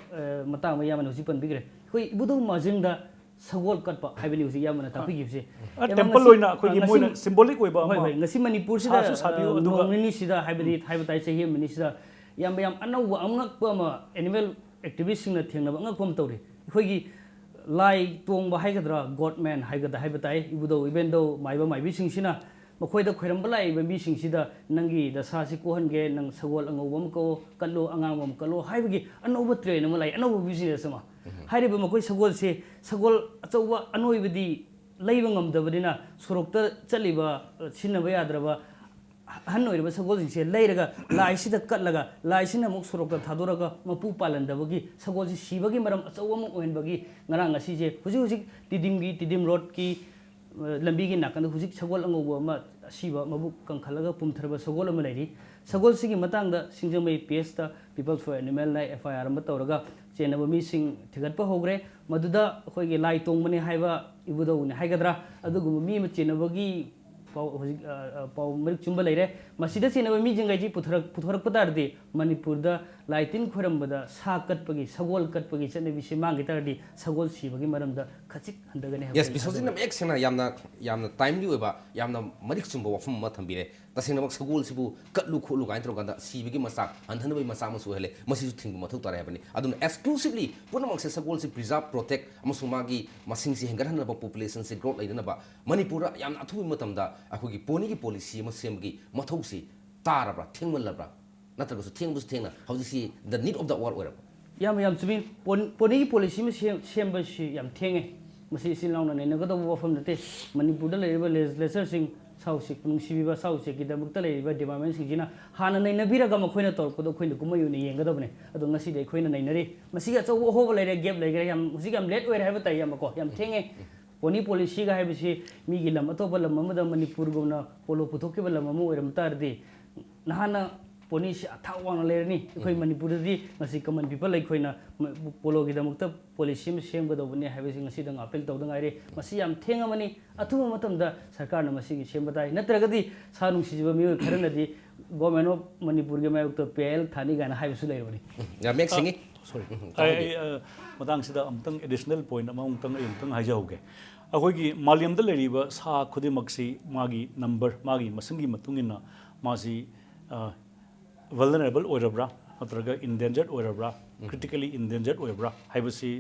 ꯃꯇꯥꯡ ꯑꯃ ꯏꯌꯥꯝꯕꯅ ꯍꯧꯖꯤꯛ ꯄꯟꯕꯤꯈ꯭ꯔꯦ꯫ ꯑꯩꯈꯣꯏ ꯏꯕꯨꯙꯧ ꯃꯥꯔꯖꯤꯡꯗ ꯁꯒꯣꯜ ꯀꯠꯄ ꯍꯥꯏꯕꯅꯤ ꯍꯧꯖꯤꯛ ꯏꯌꯥꯝꯕꯅ ꯇꯥꯛꯄꯤꯈꯤꯕꯁꯦ꯫ ꯏꯌꯥꯝꯕ, ꯇꯦꯝꯄꯜ ꯑꯣꯏꯅ ꯑꯩꯈꯣꯏꯒꯤ ꯉꯁꯤ ꯃꯣꯏꯅ ꯁꯤꯝꯕꯣꯂꯤꯛ ꯑꯣꯏꯕ ꯍꯣꯏ ꯑꯃ꯫ ꯍꯣꯏ ꯉꯁꯤ ꯃꯅꯤꯄꯨꯔꯁꯤꯗ ꯁꯥꯁꯨ ꯁꯥꯕꯤꯌꯨ, ꯑꯗꯨꯒ ꯅꯣꯡ ꯅꯤꯅꯤꯁꯤꯗ ꯍꯥꯏꯕꯗꯤ ꯍꯥꯏꯕ ꯇꯥꯏ, ꯆꯍꯤ ꯑꯃ ꯅꯤꯁꯤꯗ ꯌꯥꯝꯕ ꯌꯥꯝ ꯑꯅꯧꯕ ꯑꯉꯛꯄ ꯑꯃ ꯑꯦꯅꯤꯃꯦꯜ ꯑꯦꯛꯇꯤꯚꯤꯁꯁꯤꯡꯅ ꯊꯦꯡꯅꯕ ꯑꯉꯛꯄ ꯑꯃ ꯇꯧꯔꯤ꯫ ꯑꯩꯈꯣꯏꯒꯤ ꯂꯥꯏ ꯇꯣꯡꯕ ꯍꯥꯏꯒꯗ꯭ꯔꯥ, ꯒꯣꯗꯃꯦꯟ ꯍꯥꯏꯒꯗ꯭ꯔꯥ ꯍꯥꯏꯕ ꯇꯥꯏ, ꯏꯕꯨꯙꯧ ꯏꯕꯦꯟꯗꯧ ꯃꯥꯏꯕ ꯃꯥꯏꯕꯤꯁꯤꯡꯁꯤꯅ ꯃꯈꯣꯏꯗ ꯈꯣꯏꯔꯝꯕ ꯂꯥꯛꯏꯕ ꯃꯤꯁꯤꯡꯁꯤꯗ ꯅꯪꯒꯤ ꯗꯁꯥꯁꯤ ꯀꯣꯛꯍꯟꯒꯦ, ꯅꯪ ꯁꯒꯣꯜ ꯑꯉꯧꯕ ꯑꯃ ꯀꯛꯑꯣ, ꯀꯠꯂꯣ, ꯑꯉꯥꯡꯕ ꯑꯃ ꯀꯠꯂꯣ ꯍꯥꯏꯕꯒꯤ ꯑꯅꯧꯕ ꯇ꯭ꯔꯦꯟ ꯑꯃ ꯂꯥꯛꯏ, ꯑꯅꯧꯕ ꯕꯤꯖꯤꯅꯦꯁ ꯑꯃ꯫ ꯍꯥꯏꯔꯤꯕ ꯃꯈꯣꯏ ꯁꯒꯣꯜꯁꯦ ꯁꯒꯣꯜ ꯑꯆꯧꯕ ꯑꯅꯣꯏꯕꯗꯤ ꯂꯩꯕ ꯉꯝꯗꯕꯅꯤꯅ ꯁꯣꯔꯣꯛꯇ ꯆꯠꯂꯤꯕ, ꯑ, ꯁꯤꯖꯤꯟꯅꯕ ꯌꯥꯗ꯭ꯔꯕ ꯑꯍꯟ ꯑꯣꯏꯔꯕ ꯁꯒꯣꯜꯁꯤꯡꯁꯦ ꯂꯩꯔꯒ ꯂꯥꯏꯁꯤꯗ ꯀꯠꯂꯒ ꯂꯥꯏꯁꯤꯅ ꯑꯃꯨꯛ ꯁꯣꯔꯣꯛꯇ ꯊꯥꯗꯣꯔꯒ ꯃꯄꯨ ꯄꯥꯜꯍꯟꯗꯕꯒꯤ ꯁꯒꯣꯜꯁꯤ ꯁꯤꯕꯒꯤ ꯃꯔꯝ ꯑꯆꯧꯕ ꯑꯃ ꯑꯣꯏꯍꯟꯕꯒꯤ ꯉꯔꯥꯡ ꯉꯁꯤꯁꯦ ꯍꯧꯖꯤꯛ ꯍꯧꯖꯤꯛ ꯇꯤꯗꯤꯝꯒꯤ, ꯇꯤꯗꯤꯝ ꯔꯣꯗꯀꯤ, ꯑ, ꯂꯝꯕꯤꯒꯤ ꯅꯥꯀꯟꯗ ꯍꯧꯖꯤꯛ ꯁꯒꯣꯜ ꯑꯉꯧꯕ ꯑꯃ ꯑꯁꯤꯕ ꯃꯕꯨꯛ ꯀꯪꯈꯠꯂꯒ ꯄꯨꯝꯊꯔꯕ ꯁꯒꯣꯜ ꯑꯃ ꯂꯩꯔꯤ꯫ ꯁꯒꯣꯜꯁꯤꯒꯤ ꯃꯇꯥꯡꯗ ꯁꯤꯡꯖꯃꯩ ꯄꯤ ꯑꯦꯁꯇ People for Animalꯅ ꯑꯦꯐ ꯑꯥꯏ ꯑꯥꯔ ꯑꯃ ꯇꯧꯔꯒ ꯆꯦꯟꯅꯕ ꯃꯤꯁꯤꯡ ꯊꯤꯒꯠꯄ ꯍꯧꯈ꯭ꯔꯦ꯫ ꯃꯗꯨꯗ ꯑꯩꯈꯣꯏꯒꯤ ꯂꯥꯏ ꯇꯣꯡꯕꯅꯤ ꯍꯥꯏꯕ ꯏꯕꯨꯙꯧꯅꯤ ꯍꯥꯏꯒꯗ꯭ꯔꯥ, ꯑꯗꯨꯒꯨꯝꯕ ꯃꯤ ꯑꯃ ꯆꯦꯟꯅꯕꯒꯤ ꯄꯥꯎ ꯍꯧꯖꯤꯛ, ꯑ, ꯑ, ꯄꯥꯎ ꯃꯔꯤꯛ ꯆꯨꯝꯕ ꯂꯩꯔꯦ꯫ ꯃꯁꯤꯗ ꯆꯦꯟꯅꯕ ꯃꯤꯁꯤꯡꯈꯩꯁꯤ ꯄꯨꯊꯣꯔꯛ-, ꯄꯨꯊꯣꯔꯛꯄ ꯇꯥꯔꯗꯤ ꯃꯅꯤꯄꯨꯔꯗ ꯂꯥꯏ ꯇꯤꯟ ꯈꯣꯏꯔꯝꯕꯗ ꯁꯥ ꯀꯠꯄꯒꯤ, ꯁꯒꯣꯜ ꯀꯠꯄꯒꯤ ꯆꯠꯅꯕꯤꯁꯤ ꯃꯥꯡꯈꯤ ꯇꯥꯔꯗꯤ ꯁꯒꯣꯜ ꯁꯤꯕꯒꯤ ꯃꯔꯝꯗ ꯈꯖꯤꯛ ꯍꯟꯊꯒꯅꯤ ꯍꯥꯏꯕ ꯌꯦꯁ, ꯑꯩ ꯕꯤꯁꯣꯖꯤꯠꯅ ꯊꯥꯖꯩ꯫ ꯃꯌꯦꯛ ꯁꯦꯡꯅ ꯌꯥꯝꯅ, ꯌꯥꯝꯅ ꯇꯥꯏꯝꯂꯤ ꯑꯣꯏꯕ, ꯌꯥꯝꯅ ꯃꯔꯤꯛ ꯆꯨꯝꯕ ꯋꯥꯐꯝ ꯑꯃ ꯊꯝꯕꯤꯔꯦ꯫ ꯇꯁꯦꯡꯅꯃꯛ ꯁꯒꯣꯜꯁꯤꯕꯨ ꯀꯠꯂꯨ ꯈꯣꯠꯂꯨ ꯀꯥꯏꯅ ꯇꯧꯔꯀꯥꯟꯗ ꯁꯤꯕꯒꯤ ꯃꯆꯥꯛ ꯍꯟꯊꯅꯕꯒꯤ ꯃꯆꯥꯛ ꯑꯃꯁꯨ ꯑꯣꯏꯍꯜꯂꯦ꯫ ꯃꯁꯤꯁꯨ ꯊꯤꯡꯕ ꯃꯊꯧ ꯇꯥꯔꯦ ꯍꯥꯏꯕꯅꯤ꯫ ꯑꯗꯨꯅ exclusively ꯄꯨꯝꯅꯃꯛꯁꯦ ꯁꯒꯣꯜꯁꯤ preserve, protect ꯑꯃꯁꯨꯡ ꯃꯥꯒꯤ ꯃꯁꯤꯡꯁꯤ ꯍꯦꯟꯒꯠꯍꯟꯅꯕ, populationꯁꯤ growth ꯂꯩꯅꯅꯕ ꯃꯅꯤꯄꯨꯔꯗ ꯌꯥꯝꯅ ꯑꯊꯨꯕ ꯃꯇꯝꯗ ꯑꯩꯈꯣꯏꯒꯤ ponyꯒꯤ policy ꯑꯃ ꯁꯦꯝꯕꯒꯤ ꯃꯊꯧꯁꯤ ꯇꯥꯔꯕ꯭ꯔꯥ, ꯊꯦꯡꯃꯜꯂꯕ꯭ꯔꯥ? ꯅꯠꯇ꯭ꯔꯒꯁꯨ ꯊꯦꯡꯕꯁꯨ ꯊꯦꯡꯅ ꯍꯧꯖꯤꯛꯁꯤ the need of the hour ꯑꯣꯏꯔꯕ? ꯌꯥꯝ, ꯌꯥꯝ ꯆꯨꯝꯃꯤ꯫ ꯄꯣꯟ-, ponyꯒꯤ policy ꯑꯃ ꯁꯦꯝ-, ꯁꯦꯝꯕꯁꯤ ꯌꯥꯝ ꯊꯦꯡꯉꯦ꯫ ꯃꯁꯤ ꯏꯆꯤꯜ ꯏꯅꯥꯎꯅ ꯅꯩꯅꯒꯗꯧꯕ ꯋꯥꯐꯝ ꯅꯠꯇꯦ꯫ ꯃꯅꯤꯄꯨꯔꯗ ꯂꯩꯔꯤꯕ legislatureꯁꯤꯡ, ꯁꯥ ꯎꯆꯦꯛꯄꯨ ꯅꯨꯡꯁꯤꯕꯤꯕ ꯁꯥ ꯎꯆꯦꯛꯀꯤ ꯗꯃꯛꯇ ꯂꯩꯔꯤꯕ departmentꯁꯤꯡꯁꯤꯅ ꯍꯥꯟꯅ ꯅꯩꯅꯕꯤꯔꯒ ꯃꯈꯣꯏꯅ ꯇꯧꯔꯛꯄꯗꯣ ꯑꯩꯈꯣꯏꯅ ꯀꯨꯝꯍꯩ ꯑꯣꯏꯅ ꯌꯦꯡꯒꯗꯕꯅꯦ꯫ ꯑꯗꯣ ꯉꯁꯤꯗꯤ ꯑꯩꯈꯣꯏꯅ ꯅꯩꯅꯔꯤ꯫ ꯃꯁꯤꯒꯤ ꯑꯆꯧꯕ ꯑꯍꯣꯕ ꯂꯩꯔꯦ, gap ꯂꯩꯈ꯭ꯔꯦ꯫ ꯌꯥꯝ, ꯍꯧꯖꯤꯛ ꯌꯥꯝ late ꯑꯣꯏꯔꯦ ꯍꯥꯏꯕ ꯇꯥꯏ, ꯏꯌꯥꯝꯕꯀꯣ꯫ ꯌꯥꯝ ꯊꯦꯡꯉꯦ꯫ Pony policyꯒ ꯍꯥꯏꯕꯁꯤ ꯃꯤꯒꯤ ꯂꯝ, ꯑꯇꯣꯞꯄ ꯂꯝ ꯑꯃꯗ ꯃꯅꯤꯄꯨꯔꯒꯨꯝꯅ polo ꯄꯨꯊꯣꯛꯈꯤꯕ ꯂꯝ ꯑꯃ ꯑꯣꯏꯔꯝ ꯇꯥꯔꯗꯤ ꯅꯍꯥꯟꯅ ꯄꯣꯅꯤꯁꯤ ꯑꯊꯥꯛ ꯋꯥꯡꯅ ꯂꯩꯔꯅꯤ꯫ ꯑꯩꯈꯣꯏ ꯃꯅꯤꯄꯨꯔꯗꯗꯤ ꯃꯁꯤ common people ꯑꯩꯈꯣꯏꯅ ꯄꯣꯂꯣꯒꯤꯗꯃꯛꯇ policy ꯑꯃ ꯁꯦꯝꯒꯗꯧꯕꯅꯤ ꯍꯥꯏꯕꯁꯤ ꯉꯁꯤꯗꯪ appeal ꯇꯧꯗ ꯉꯥꯏꯔꯤ꯫ ꯃꯁꯤ ꯌꯥꯝ ꯊꯦꯡꯉꯕꯅꯤ꯫ ꯑꯊꯨꯕ ꯃꯇꯝꯗ ꯁꯔꯀꯥꯔꯅ ꯃꯁꯤꯒꯤ ꯁꯦꯝꯕ ꯇꯥꯏ꯫ ꯅꯠꯇ꯭ꯔꯒꯗꯤ ꯁꯥ ꯅꯨꯡꯁꯤꯖꯕ ꯃꯤꯑꯣꯏ ꯈꯔꯅꯗꯤ Government of ꯃꯅꯤꯄꯨꯔꯒꯤ ꯃꯥꯌꯣꯛꯇ P I L ꯊꯥꯅꯤ ꯀꯥꯏꯅ ꯍꯥꯏꯕꯁꯨ ꯂꯩꯔꯕꯅꯤ꯫ ꯌꯥꯝ ꯃꯌꯦꯛ ꯁꯦꯡꯉꯤ꯫ Sorry. ꯑꯩ ꯑꯩ, ꯑ, ꯃꯇꯥꯡꯁꯤꯗ ꯑꯃꯨꯛꯇꯪ additional point ꯑꯃ ꯑꯃꯨꯛꯇꯪ ꯑꯩ ꯑꯃꯨꯛꯇꯪ ꯍꯥꯏꯖꯍꯧꯒꯦ꯫ ꯑꯩꯈꯣꯏꯒꯤ ꯃꯥꯂꯦꯝꯗ ꯂꯩꯔꯤꯕ ꯁꯥ ꯈꯨꯗꯤꯡꯃꯛꯁꯤ ꯃꯥꯒꯤ number, ꯃꯥꯒꯤ ꯃꯁꯤꯡꯒꯤ ꯃꯇꯨꯡ ꯏꯟꯅ ꯃꯥꯁꯤ, ꯑ, vulnerable ꯑꯣꯏꯔꯕ꯭ꯔꯥ ꯅꯠꯇ꯭ꯔꯒ endangered ꯑꯣꯏꯔꯕ꯭ꯔꯥ, critically endangered ꯑꯣꯏꯔꯕ꯭ꯔꯥ ꯍꯥꯏꯕꯁꯤ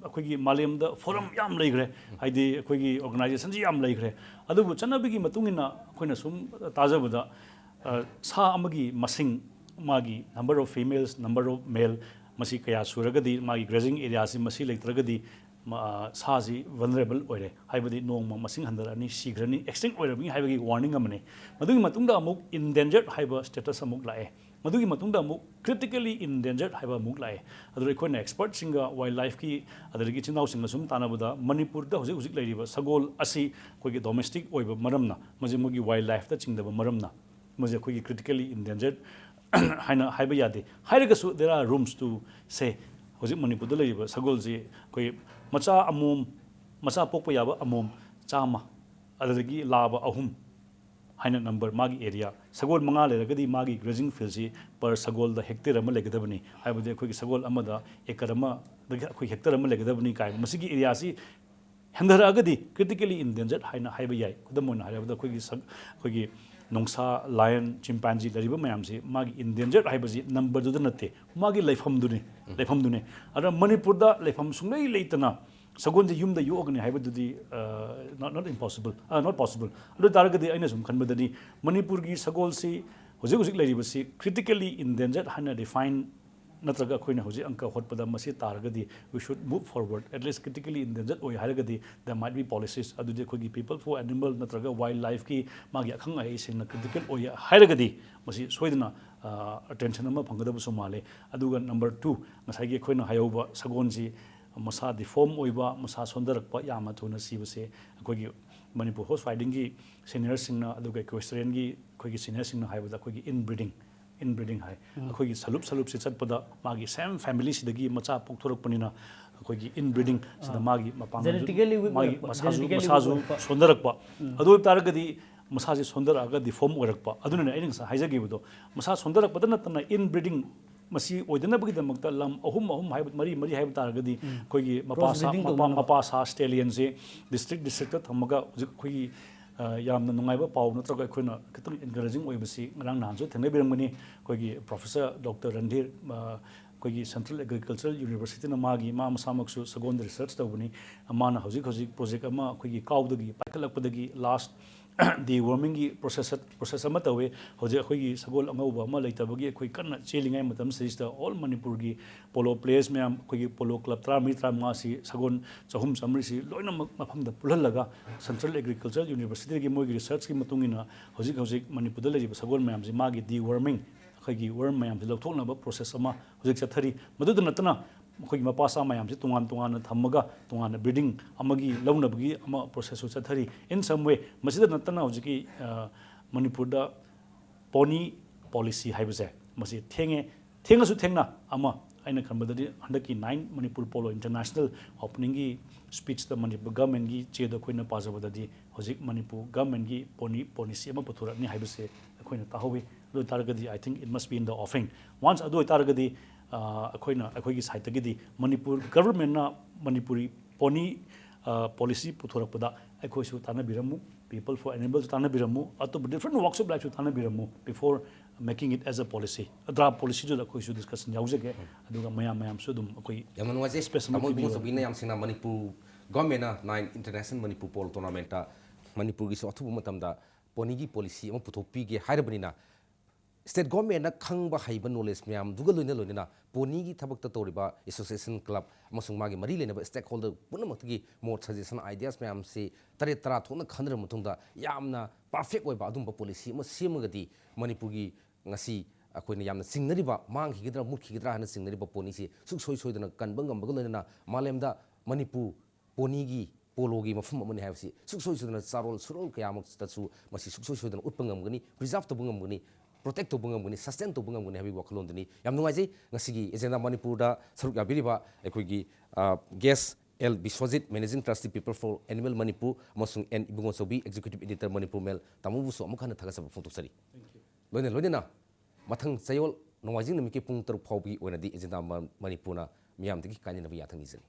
ꯑꯩꯈꯣꯏꯒꯤ ꯃꯥꯂꯦꯝꯗ forum ꯌꯥꯝ ꯂꯩꯈ꯭ꯔꯦ, ꯍꯥꯏꯗꯤ ꯑꯩꯈꯣꯏꯒꯤ organizationꯁꯤ ꯌꯥꯝ ꯂꯩꯈ꯭ꯔꯦ꯫ ꯑꯗꯨꯕꯨ ꯆꯠꯅꯕꯤꯒꯤ ꯃꯇꯨꯡ ꯏꯟꯅ ꯑꯩꯈꯣꯏꯅ ꯁꯨꯝ ꯇꯥꯖꯕꯗ, ꯑ, ꯁꯥ ꯑꯃꯒꯤ ꯃꯁꯤꯡ, ꯃꯥꯒꯤ number of females, number of male, ꯃꯁꯤ ꯀꯌꯥ ꯁꯨꯔꯒꯗꯤ ꯃꯥꯒꯤ grazing areaꯁꯤ ꯃꯁꯤ ꯂꯩꯇ꯭ꯔꯒꯗꯤ ꯃ-, ꯁꯥꯁꯤ vulnerable ꯑꯣꯏꯔꯦ, ꯍꯥꯏꯕꯗꯤ ꯅꯣꯡꯃ ꯃꯁꯤꯡ ꯍꯟꯊꯔꯛꯑꯅꯤ, ꯁꯤꯈ꯭ꯔꯅꯤ, extinct ꯑꯣꯏꯔꯅꯤ ꯍꯥꯏꯕꯒꯤ warning ꯑꯃꯅꯤ꯫ ꯃꯗꯨꯒꯤ ꯃꯇꯨꯡꯗ ꯑꯃꯨꯛ endangered ꯍꯥꯏꯕ status ꯑꯃꯨꯛ ꯂꯥꯛꯑꯦ꯫ ꯃꯗꯨꯒꯤ ꯃꯇꯨꯡꯗ ꯑꯃꯨꯛ critically endangered ꯍꯥꯏꯕ ꯑꯃꯨꯛ ꯂꯥꯛꯑꯦ꯫ ꯑꯗꯨꯗ ꯑꯩꯈꯣꯏꯅ expertꯁꯤꯡꯒ, wildlifeꯀꯤ, ꯑꯗꯒꯤ ꯏꯆꯤꯟ ꯏꯅꯥꯎꯁꯤꯡꯒ ꯁꯨꯝ ꯇꯥꯟꯅꯕꯗ, ꯃꯅꯤꯄꯨꯔꯗ ꯍꯧꯖꯤꯛ ꯍꯧꯖꯤꯛ ꯂꯩꯔꯤꯕ ꯁꯒꯣꯜ ꯑꯁꯤ ꯑꯩꯈꯣꯏꯒꯤ domestic ꯑꯣꯏꯕ ꯃꯔꯝꯅ, ꯃꯁꯤ ꯃꯣꯏꯒꯤ wildlifeꯇ ꯆꯤꯡꯗꯕ ꯃꯔꯝꯅ, ꯃꯁꯤ ꯑꯩꯈꯣꯏꯒꯤ critically endangered ꯍꯥꯏꯅ ꯍꯥꯏꯕ ꯌꯥꯗꯦ꯫ ꯍꯥꯏꯔꯒꯁꯨ there are rooms to say, ꯍꯧꯖꯤꯛ ꯃꯅꯤꯄꯨꯔꯗ ꯂꯩꯔꯤꯕ ꯁꯒꯣꯜꯁꯤ ꯑꯩꯈꯣꯏ ꯃꯆꯥ ꯑꯃꯣꯝ, ꯃꯆꯥ ꯄꯣꯛꯄ ꯌꯥꯕ ꯑꯃꯣꯝ ꯆꯥꯝꯃ, ꯑꯗꯨꯗꯒꯤ ꯂꯥꯕ ꯑꯍꯨꯝ ꯍꯥꯏꯅ number, ꯃꯥꯒꯤ area, ꯁꯒꯣꯜ ꯃꯉꯥ ꯂꯩꯔꯒꯗꯤ ꯃꯥꯒꯤ grazing fieldꯁꯤ per ꯁꯒꯣꯜꯗ hectare ꯑꯃ ꯂꯩꯒꯗꯕꯅꯤ, ꯍꯥꯏꯕꯗꯤ ꯑꯩꯈꯣꯏꯒꯤ ꯁꯒꯣꯜ ꯑꯃꯗ acre ꯑꯃꯗꯒꯤ ꯑꯩꯈꯣꯏ hectare ꯑꯃ ꯂꯩꯒꯗꯕꯅꯤ ꯀꯥꯏ, ꯃꯁꯤꯒꯤ areaꯁꯤ ꯍꯟꯊꯔꯛꯑꯒꯗꯤ critically endangered ꯍꯥꯏꯅ ꯍꯥꯏꯕ ꯌꯥꯏ꯫ ꯈꯨꯗꯝ ꯑꯣꯏꯅ ꯍꯥꯏꯔꯕꯗ ꯑꯩꯈꯣꯏꯒꯤ ꯁꯛ-, ꯑꯩꯈꯣꯏꯒꯤ ꯅꯣꯡꯁꯥ, lion, chimpanzee ꯂꯩꯔꯤꯕ ꯃꯌꯥꯝꯁꯤ ꯃꯥꯒꯤ endangered ꯍꯥꯏꯕꯁꯤ numberꯗꯨꯗ ꯅꯠꯇꯦ, ꯃꯥꯒꯤ ꯂꯩꯐꯝꯗꯨꯅꯤ, ꯂꯩꯐꯝꯗꯨꯅꯤ꯫ ꯑꯗ ꯃꯅꯤꯄꯨꯔꯗ ꯂꯩꯐꯝ ꯁꯨꯡꯂꯩ ꯂꯩꯇꯅ ꯁꯒꯣꯜꯁꯦ ꯌꯨꯝꯗ ꯌꯣꯛꯑꯒꯅꯤ ꯍꯥꯏꯕꯗꯨꯗꯤ, ꯑ, not, not impossible, ꯑ, not possible꯫ ꯑꯗꯨ ꯑꯣꯏ ꯇꯥꯔꯒꯗꯤ ꯑꯩꯅ ꯁꯨꯝ ꯈꯟꯕꯗꯗꯤ ꯃꯅꯤꯄꯨꯔꯒꯤ ꯁꯒꯣꯜꯁꯤ ꯍꯧꯖꯤꯛ ꯍꯧꯖꯤꯛ ꯂꯩꯔꯤꯕꯁꯤ critically endangered ꯍꯥꯏꯅ define ꯅꯠꯇ꯭ꯔꯒ ꯑꯩꯈꯣꯏꯅ ꯍꯧꯖꯤꯛ ꯑꯪꯀ ꯍꯣꯠꯄꯗ ꯃꯁꯤ ꯇꯥꯔꯒꯗꯤ we should move forward, at least critically endangered ꯑꯣꯏ ꯍꯥꯏꯔꯒꯗꯤ there might be policies꯫ ꯑꯗꯨꯗꯤ ꯑꯩꯈꯣꯏꯒꯤ People for Animal ꯅꯠꯇ꯭ꯔꯒ wildlifeꯀꯤ ꯃꯥꯒꯤ ꯑꯈꯪ ꯑꯍꯩꯁꯤꯡꯅ critical ꯑꯣꯏ ꯍꯥꯏꯔꯒꯗꯤ ꯃꯁꯤ ꯁꯣꯏꯗꯅ, ꯑ, attention ꯑꯃ ꯐꯪꯒꯗꯕꯁꯨ ꯃꯥꯜꯂꯤ꯫ ꯑꯗꯨꯒ number two, ꯉꯁꯥꯏꯒꯤ ꯑꯩꯈꯣꯏꯅ ꯍꯥꯏꯍꯧꯕ ꯁꯒꯣꯜꯁꯤ ꯃꯁꯥ deform ꯑꯣꯏꯕ, ꯃꯁꯥ ꯁꯣꯟꯊꯔꯛꯄ, ꯌꯥꯝꯅ ꯊꯨꯅ ꯁꯤꯕꯁꯦ ꯑꯩꯈꯣꯏꯒꯤ ꯃꯅꯤꯄꯨꯔ horse ridingꯒꯤ seniorꯁꯤꯡꯅ ꯑꯗꯨꯒ equestrianꯒꯤ ꯑꯩꯈꯣꯏꯒꯤ seniorꯁꯤꯡꯅ ꯍꯥꯏꯕꯗ ꯑꯩꯈꯣꯏꯒꯤ inbreeding ꯏꯟ ꯕ꯭ꯔꯤꯗꯤꯡ ꯍꯥꯏ꯫ ꯑꯩꯈꯣꯏꯒꯤ ꯁꯂꯨꯞ ꯁꯂꯨꯞꯁꯤ ꯆꯠꯄꯗ ꯃꯥꯒꯤ ꯁꯦꯝ ꯐꯦꯃꯤꯂꯤꯁꯤꯗꯒꯤ ꯃꯆꯥ ꯄꯣꯛꯊꯣꯔꯛꯄꯅꯤꯅ ꯑꯩꯈꯣꯏꯒꯤ ꯏꯟ ꯕ꯭ꯔꯤꯗꯤꯡ ꯁꯤꯗ ꯃꯥꯒꯤ ꯃꯄꯥꯡꯒꯜꯁꯨ, Genetically weak ꯃꯥꯒꯤ ꯑꯣꯏꯔꯛꯄ, ꯃꯁꯥꯁꯨ genetically weak ꯃꯁꯥꯁꯨ ꯑꯣꯏꯔꯛꯄ꯫ ꯁꯣꯟꯊꯔꯛꯄ꯫ ꯑꯗꯨ ꯑꯣꯏꯕ ꯇꯥꯔꯒꯗꯤ ꯃꯁꯥꯁꯦ ꯁꯣꯟꯊꯔꯛꯑꯒ ꯗꯤꯐꯣꯔꯝ ꯑꯣꯏꯔꯛꯄ꯫ ꯑꯗꯨꯅꯅꯦ ꯑꯩꯅ ꯉꯁꯥꯏ ꯍꯥꯏꯖꯈꯤꯕꯗꯣ, ꯃꯁꯥ ꯁꯣꯟꯊꯔꯛꯄꯗ ꯅꯠꯇꯅ ꯏꯟ ꯕ꯭ꯔꯤꯗꯤꯡ ꯃꯁꯤ ꯑꯣꯏꯗꯅꯕꯒꯤꯗꯃꯛꯇ ꯂꯝ ꯑꯍꯨꯝ ꯑꯍꯨꯝ ꯍꯥꯏꯕ, ꯃꯔꯤ ꯃꯔꯤ ꯍꯥꯏꯕ ꯇꯥꯔꯒꯗꯤ ꯑꯩꯈꯣꯏꯒꯤ ꯃꯄꯥ Cross ꯁꯥ breeding ꯃꯄꯥ ꯇꯧꯅꯅꯕ꯫ ꯃꯄꯥ ꯁꯥ ꯁ꯭ꯇꯦꯂꯤꯌꯟꯁꯦ ꯗꯤꯁꯇ꯭ꯔꯤꯛ ꯗꯤꯁꯇ꯭ꯔꯤꯛꯇ ꯊꯝꯃꯒ ꯍꯧꯖꯤꯛ ꯑꯩꯈꯣꯏꯒꯤ ꯑ, ꯌꯥꯝꯅ ꯅꯨꯡꯉꯥꯏꯕ ꯄꯥꯎ ꯅꯠꯇ꯭ꯔꯒ ꯑꯩꯈꯣꯏꯅ ꯈꯤꯇꯪ ꯏꯟꯀꯔꯦꯖꯤꯡ ꯑꯣꯏꯕꯁꯤ ꯉꯔꯥꯡ ꯅꯍꯥꯟꯁꯨ ꯊꯦꯡꯅꯕꯤꯔꯝꯒꯅꯤ꯫ ꯑꯩꯈꯣꯏꯒꯤ ꯄ꯭ꯔꯣꯐꯦꯁꯔ ꯗꯣꯛꯇꯔ ꯔꯟꯙꯤꯔ, ꯑ, ꯑꯩꯈꯣꯏꯒꯤ ꯁꯦꯟꯇ꯭ꯔꯦꯜ ꯑꯦꯒ꯭ꯔꯤꯀꯜꯆꯔꯦꯜ ꯌꯨꯅꯤꯚꯔꯁꯤꯇꯤꯅ ꯃꯥꯒꯤ, ꯃꯥ ꯃꯁꯥꯃꯛꯁꯨ ꯁꯒꯣꯜꯗ ꯔꯤꯁꯔꯆ ꯇꯧꯕꯅꯤ꯫ ꯃꯥꯅ ꯍꯧꯖꯤꯛ ꯍꯧꯖꯤꯛ ꯄ꯭ꯔꯣꯖꯦꯛ ꯑꯃ ꯑꯩꯈꯣꯏꯒꯤ ꯀꯥꯎꯗꯒꯤ ꯄꯥꯏꯈꯠꯂꯛꯄꯗꯒꯤ ꯂꯥꯁ ꯗꯤ ꯋꯥꯔꯃꯤꯡꯒꯤ ꯄ꯭ꯔꯣꯁꯦꯁ, ꯄ꯭ꯔꯣꯁꯦꯁ ꯑꯃ ꯇꯧꯋꯤ꯫ ꯍꯧꯖꯤꯛ ꯑꯩꯈꯣꯏꯒꯤ ꯁꯒꯣꯜ ꯑꯉꯧꯕ ꯑꯃ ꯂꯩꯇꯕꯒꯤ ꯑꯩꯈꯣꯏ ꯀꯟꯅ ꯆꯦꯜꯂꯤꯉꯩ ꯃꯇꯝꯁꯤꯗꯩꯁꯤꯗ ꯑꯣꯜ ꯃꯅꯤꯄꯨꯔꯒꯤ ꯄꯣꯂꯣ ꯄ꯭ꯂꯦꯌꯔꯁ ꯃꯌꯥꯝ, ꯑꯩꯈꯣꯏꯒꯤ ꯄꯣꯂꯣ ꯀ꯭ꯂꯕ ꯇꯔꯥꯃꯔꯤ ꯇꯔꯥꯃꯉꯥꯁꯤ, ꯁꯒꯣꯜ ꯆꯍꯨꯝ ꯆꯥꯃꯔꯤꯁꯤ ꯂꯣꯏꯅꯃꯛ ꯃꯐꯝꯗ ꯄꯨꯜꯍꯜꯂꯒ ꯁꯦꯟꯇ꯭ꯔꯦꯜ ꯑꯦꯒ꯭ꯔꯤꯀꯜꯆꯔ ꯌꯨꯅꯤꯚꯔꯁꯤꯇꯤꯒꯤ ꯃꯣꯏꯒꯤ ꯔꯤꯁꯔꯆꯀꯤ ꯃꯇꯨꯡ ꯏꯟꯅ ꯍꯧꯖꯤꯛ ꯍꯧꯖꯤꯛ ꯃꯅꯤꯄꯨꯔꯗ ꯂꯩꯔꯤꯕ ꯁꯒꯣꯜ ꯃꯌꯥꯝꯁꯤ ꯃꯥꯒꯤ ꯗꯤ ꯋꯥꯔꯃꯤꯡ, ꯑꯩꯈꯣꯏꯒꯤ ꯋꯔꯝ ꯃꯌꯥꯝꯁꯤ ꯂꯧꯊꯣꯛꯅꯕ ꯄ꯭ꯔꯣꯁꯦꯁ ꯑꯃ ꯍꯧꯖꯤꯛ ꯆꯠꯊꯔꯤ꯫ ꯃꯗꯨꯗ ꯅꯠꯇꯅ ꯑꯩꯈꯣꯏꯒꯤ ꯃꯄꯥ ꯁꯥ ꯃꯌꯥꯝꯁꯤ ꯇꯣꯉꯥꯟ ꯇꯣꯉꯥꯟꯅ ꯊꯝꯃꯒ ꯇꯣꯉꯥꯟꯅ ꯕ꯭ꯔꯤꯗꯤꯡ ꯑꯃꯒꯤ ꯂꯧꯅꯕꯒꯤ ꯑꯃ ꯄ꯭ꯔꯣꯁꯦꯁꯁꯨ ꯆꯠꯊꯔꯤ꯫ In some way, ꯃꯁꯤꯗ ꯅꯠꯇꯅ ꯍꯧꯖꯤꯛꯀꯤ, ꯑ, ꯃꯅꯤꯄꯨꯔꯗ ꯄꯣꯅꯤ ꯄꯣꯂꯤꯁꯤ ꯍꯥꯏꯕꯁꯦ ꯃꯁꯤ ꯊꯦꯡꯉꯦ, ꯊꯦꯡꯉꯁꯨ ꯊꯦꯡꯅ ꯑꯃ, ꯑꯩꯅ ꯈꯟꯕꯗꯗꯤ ꯍꯟꯗꯛꯀꯤ ꯅꯥꯏꯟ ꯃꯅꯤꯄꯨꯔ ꯄꯣꯂꯣ ꯏꯟꯇꯔꯅꯦꯁꯅꯦꯜ ꯑꯣꯄꯅꯤꯡꯒꯤ ꯁ꯭ꯄꯤꯆꯇ ꯃꯅꯤꯄꯨꯔ ꯒꯚꯔꯟꯃꯦꯟꯒꯤ ꯆꯦꯗ ꯑꯩꯈꯣꯏꯅ ꯄꯥꯖꯕꯗꯗꯤ ꯍꯧꯖꯤꯛ ꯃꯅꯤꯄꯨꯔ ꯒꯚꯔꯟꯃꯦꯟꯒꯤ ꯄꯣꯅꯤ ꯄꯣꯂꯤꯁꯤ ꯑꯃ ꯄꯨꯊꯣꯔꯛꯅꯤ ꯍꯥꯏꯕꯁꯦ ꯑꯩꯈꯣꯏꯅ ꯇꯥꯍꯧꯋꯤ꯫ ꯑꯗꯨ ꯑꯣꯏ ꯇꯥꯔꯒꯗꯤ I think it must be in the offing. Once ꯑꯗꯨ ꯑꯣꯏ ꯇꯥꯔꯒꯗꯤ, ꯑ, ꯑꯩꯈꯣꯏꯅ, ꯑꯩꯈꯣꯏꯒꯤ ꯁꯥꯏꯠꯇꯒꯤꯗꯤ ꯃꯅꯤꯄꯨꯔ ꯒꯚꯔꯟꯃꯦꯟꯅ ꯃꯅꯤꯄꯨꯔꯤ ꯄꯣꯅꯤ, ꯑ, ꯄꯣꯂꯤꯁꯤ ꯄꯨꯊꯣꯔꯛꯄꯗ ꯑꯩꯈꯣꯏꯁꯨ ꯇꯥꯟꯅꯕꯤꯔꯝꯃꯨ, People for Animalꯁꯨ ꯇꯥꯟꯅꯕꯤꯔꯝꯃꯨ, ꯑꯇꯣꯞꯄ different walks of lifeꯁꯨ ꯇꯥꯟꯅꯕꯤꯔꯝꯃꯨ before making it as a policy꯫ Draft ꯄꯣꯂꯤꯁꯤꯗꯨꯗ ꯑꯩꯈꯣꯏꯁꯨ ꯗꯤꯁꯀꯁꯟ ꯌꯥꯎꯖꯒꯦ꯫ ꯑꯗꯨꯒ ꯃꯌꯥꯝ, ꯃꯌꯥꯝꯁꯨ ꯑꯗꯨꯝ ꯑꯩꯈꯣꯏ ꯌꯥꯝꯅ ꯅꯨꯡꯉꯥꯏꯖꯩ꯫ ꯁ꯭ꯄꯦꯁ ꯑꯃ ꯇꯥꯃꯣ ꯏꯕꯨꯡꯉꯣ ꯄꯤꯕꯤꯌꯨ꯫ ꯆꯧꯕꯤꯅ ꯌꯥꯝ ꯁꯦꯡꯅ ꯃꯅꯤꯄꯨꯔ ꯒꯚꯔꯟꯃꯦꯟꯅ ꯅꯥꯏꯟ ꯏꯟꯇꯔꯅꯦꯁꯅꯦꯜ ꯃꯅꯤꯄꯨꯔ ꯄꯣꯂꯣ ꯇꯣꯔꯅꯥꯃꯦꯟꯠꯇ ꯃꯅꯤꯄꯨꯔꯒꯤꯁꯨ ꯑꯊꯨꯕ ꯃꯇꯝꯗ ꯄꯣꯅꯤꯒꯤ ꯄꯣꯂꯤꯁꯤ ꯑꯃ ꯄꯨꯊꯣꯛꯄꯤꯒꯦ ꯍꯥꯏꯔꯕꯅꯤꯅ, ꯁ꯭ꯇꯦꯠ ꯒꯚꯔꯟꯃꯦꯟꯠꯅ ꯈꯪꯕ ꯍꯩꯕ ꯅꯣꯂꯦꯖ ꯃꯌꯥꯝꯗꯨꯒ ꯂꯣꯏꯅ ꯂꯣꯏꯅꯅ ꯄꯣꯅꯤꯒꯤ ꯊꯕꯛꯇ ꯇꯧꯔꯤꯕ ꯑꯦꯁꯣꯁꯤꯌꯦꯁꯟ, ꯀ꯭ꯂꯕ ꯑꯃꯁꯨꯡ ꯃꯥꯒꯤ ꯃꯔꯤ ꯂꯩꯅꯕ ꯁ꯭ꯇꯦꯛ ꯍꯣꯜꯗꯔ ꯄꯨꯝꯅꯃꯛꯇꯒꯤ ꯃꯣꯠ, ꯁꯖꯦꯁꯟ, ꯑꯥꯏꯗꯤꯌꯥꯁ ꯃꯌꯥꯝꯁꯤ ꯇꯔꯦꯠ ꯇꯔꯥ ꯊꯣꯛꯅ ꯈꯟꯅꯔꯕ ꯃꯇꯨꯡꯗ ꯌꯥꯝꯅ ꯄꯔꯐꯦꯛ ꯑꯣꯏꯕ ꯑꯗꯨꯝꯕ ꯄꯣꯂꯤꯁꯤ ꯑꯃ ꯁꯦꯝꯃꯒꯗꯤ ꯃꯅꯤꯄꯨꯔꯒꯤ ꯉꯁꯤ ꯑꯩꯈꯣꯏꯅ ꯌꯥꯝꯅ ꯆꯤꯡꯅꯔꯤꯕ, ꯃꯥꯡꯈꯤꯒꯗ꯭ꯔꯥ ꯃꯨꯠꯈꯤꯒꯗ꯭ꯔꯥ ꯍꯥꯏꯅ ꯆꯤꯡꯅꯔꯤꯕ ꯄꯣꯅꯤꯁꯤ ꯁꯨꯡꯁꯣꯏ ꯁꯣꯏꯗꯅ ꯀꯟꯕ ꯉꯝꯕꯒ ꯂꯣꯏꯅꯅ ꯃꯥꯂꯦꯝꯗ ꯃꯅꯤꯄꯨꯔ ꯄꯣꯅꯤꯒꯤ, ꯄꯣꯂꯣꯒꯤ ꯃꯐꯝ ꯑꯃꯅꯤ ꯍꯥꯏꯕꯁꯤ ꯁꯨꯡꯁꯣꯏ ꯁꯣꯏꯗꯅ ꯆꯥꯔꯣꯜ ꯁꯨꯔꯣꯜ ꯀꯌꯥꯃꯛꯇꯁꯨ ꯃꯁꯤ ꯁꯨꯡꯁꯣꯏ ꯁꯣꯏꯗꯅ ꯎꯠꯄ ꯉꯝꯒꯅꯤ, ꯄ꯭ꯔꯤꯖꯥꯔꯚ ꯇꯧꯕ ꯉꯝꯒꯅꯤ꯫ ꯄ꯭ꯔꯣꯇꯦꯛ ꯇꯧꯕ ꯉꯝꯒꯅꯤ, ꯁꯁꯇꯦꯟ ꯇꯧꯕ ꯉꯝꯒꯅꯤ ꯍꯥꯏꯕꯒꯤ ꯋꯥꯈꯜꯂꯣꯟꯗꯨꯅꯤ꯫ ꯌꯥꯝ ꯅꯨꯡꯉꯥꯏꯖꯩ ꯉꯁꯤꯒꯤ ꯑꯦꯖꯦꯟꯗꯥ ꯃꯅꯤꯄꯨꯔꯗ ꯁꯔꯨꯛ ꯌꯥꯕꯤꯔꯤꯕ ꯑꯩꯈꯣꯏꯒꯤ guest L Biswajit, managing trustee, people for animal Manipur, ꯑꯃꯁꯨꯡ N Ibungochaobi, executive editor Manipur mail, ꯇꯥꯃꯣꯕꯨꯁꯨ ꯑꯃꯨꯛ ꯍꯟꯅ ꯊꯥꯒꯠꯆꯕ ꯐꯣꯡꯗꯣꯛꯆꯔꯤ꯫ ꯂꯣꯏꯅ ꯂꯣꯏꯅꯅ ꯃꯊꯪ ꯆꯌꯣꯜ ꯅꯣꯡꯃꯥꯏꯖꯤꯡ ꯅꯨꯃꯤꯠꯀꯤ ꯄꯨꯡ ꯇꯔꯨꯛ ꯐꯥꯎꯕꯒꯤ ꯑꯣꯏꯅꯗꯤ ꯑꯦꯖꯦꯟꯗꯥ ꯃ-, ꯃꯅꯤꯄꯨꯔꯅ ꯃꯤꯌꯥꯝꯗꯒꯤ ꯀꯥꯏꯅꯅꯕ ꯌꯥꯊꯪ ꯅꯤꯖꯔꯤ꯫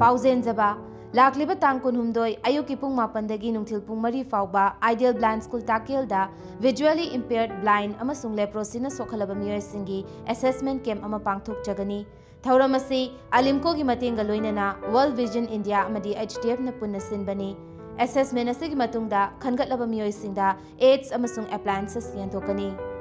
ꯄꯥꯎꯖꯦꯟꯖꯕ꯫ ꯂꯥꯛꯂꯤꯕ ꯇꯥꯡ ꯀꯨꯟꯍꯨꯝꯗꯣꯏ ꯑꯌꯨꯛꯀꯤ ꯄꯨꯡ ꯃꯥꯄꯟꯗꯒꯤ ꯅꯨꯡꯊꯤꯜ ꯄꯨꯡ ꯃꯔꯤ ꯐꯥꯎꯕ Ideal Blind School ꯇꯥꯛꯀꯦꯜꯗ visually impaired, blind ꯑꯃꯁꯨꯡ leprosyꯅ ꯁꯣꯛꯍꯜꯂꯕ ꯃꯤꯑꯣꯏꯁꯤꯡꯒꯤ assessment camp ꯑꯃ ꯄꯥꯡꯊꯣꯛꯆꯒꯅꯤ꯫ ꯊꯧꯔꯝ ꯑꯁꯤ ꯑꯂꯤꯝꯀꯣꯒꯤ ꯃꯇꯦꯡꯒ ꯂꯣꯏꯅꯅ World Vision India ꯑꯃꯗꯤ H D Fꯅ ꯄꯨꯟꯅ ꯁꯤꯟꯕꯅꯤ꯫ Assessment ꯑꯁꯤꯒꯤ ꯃꯇꯨꯡꯗ ꯈꯟꯒꯠꯂꯕ ꯃꯤꯑꯣꯏꯁꯤꯡꯗ aids ꯑꯃꯁꯨꯡ appliances ꯌꯦꯟꯊꯣꯛꯀꯅꯤ꯫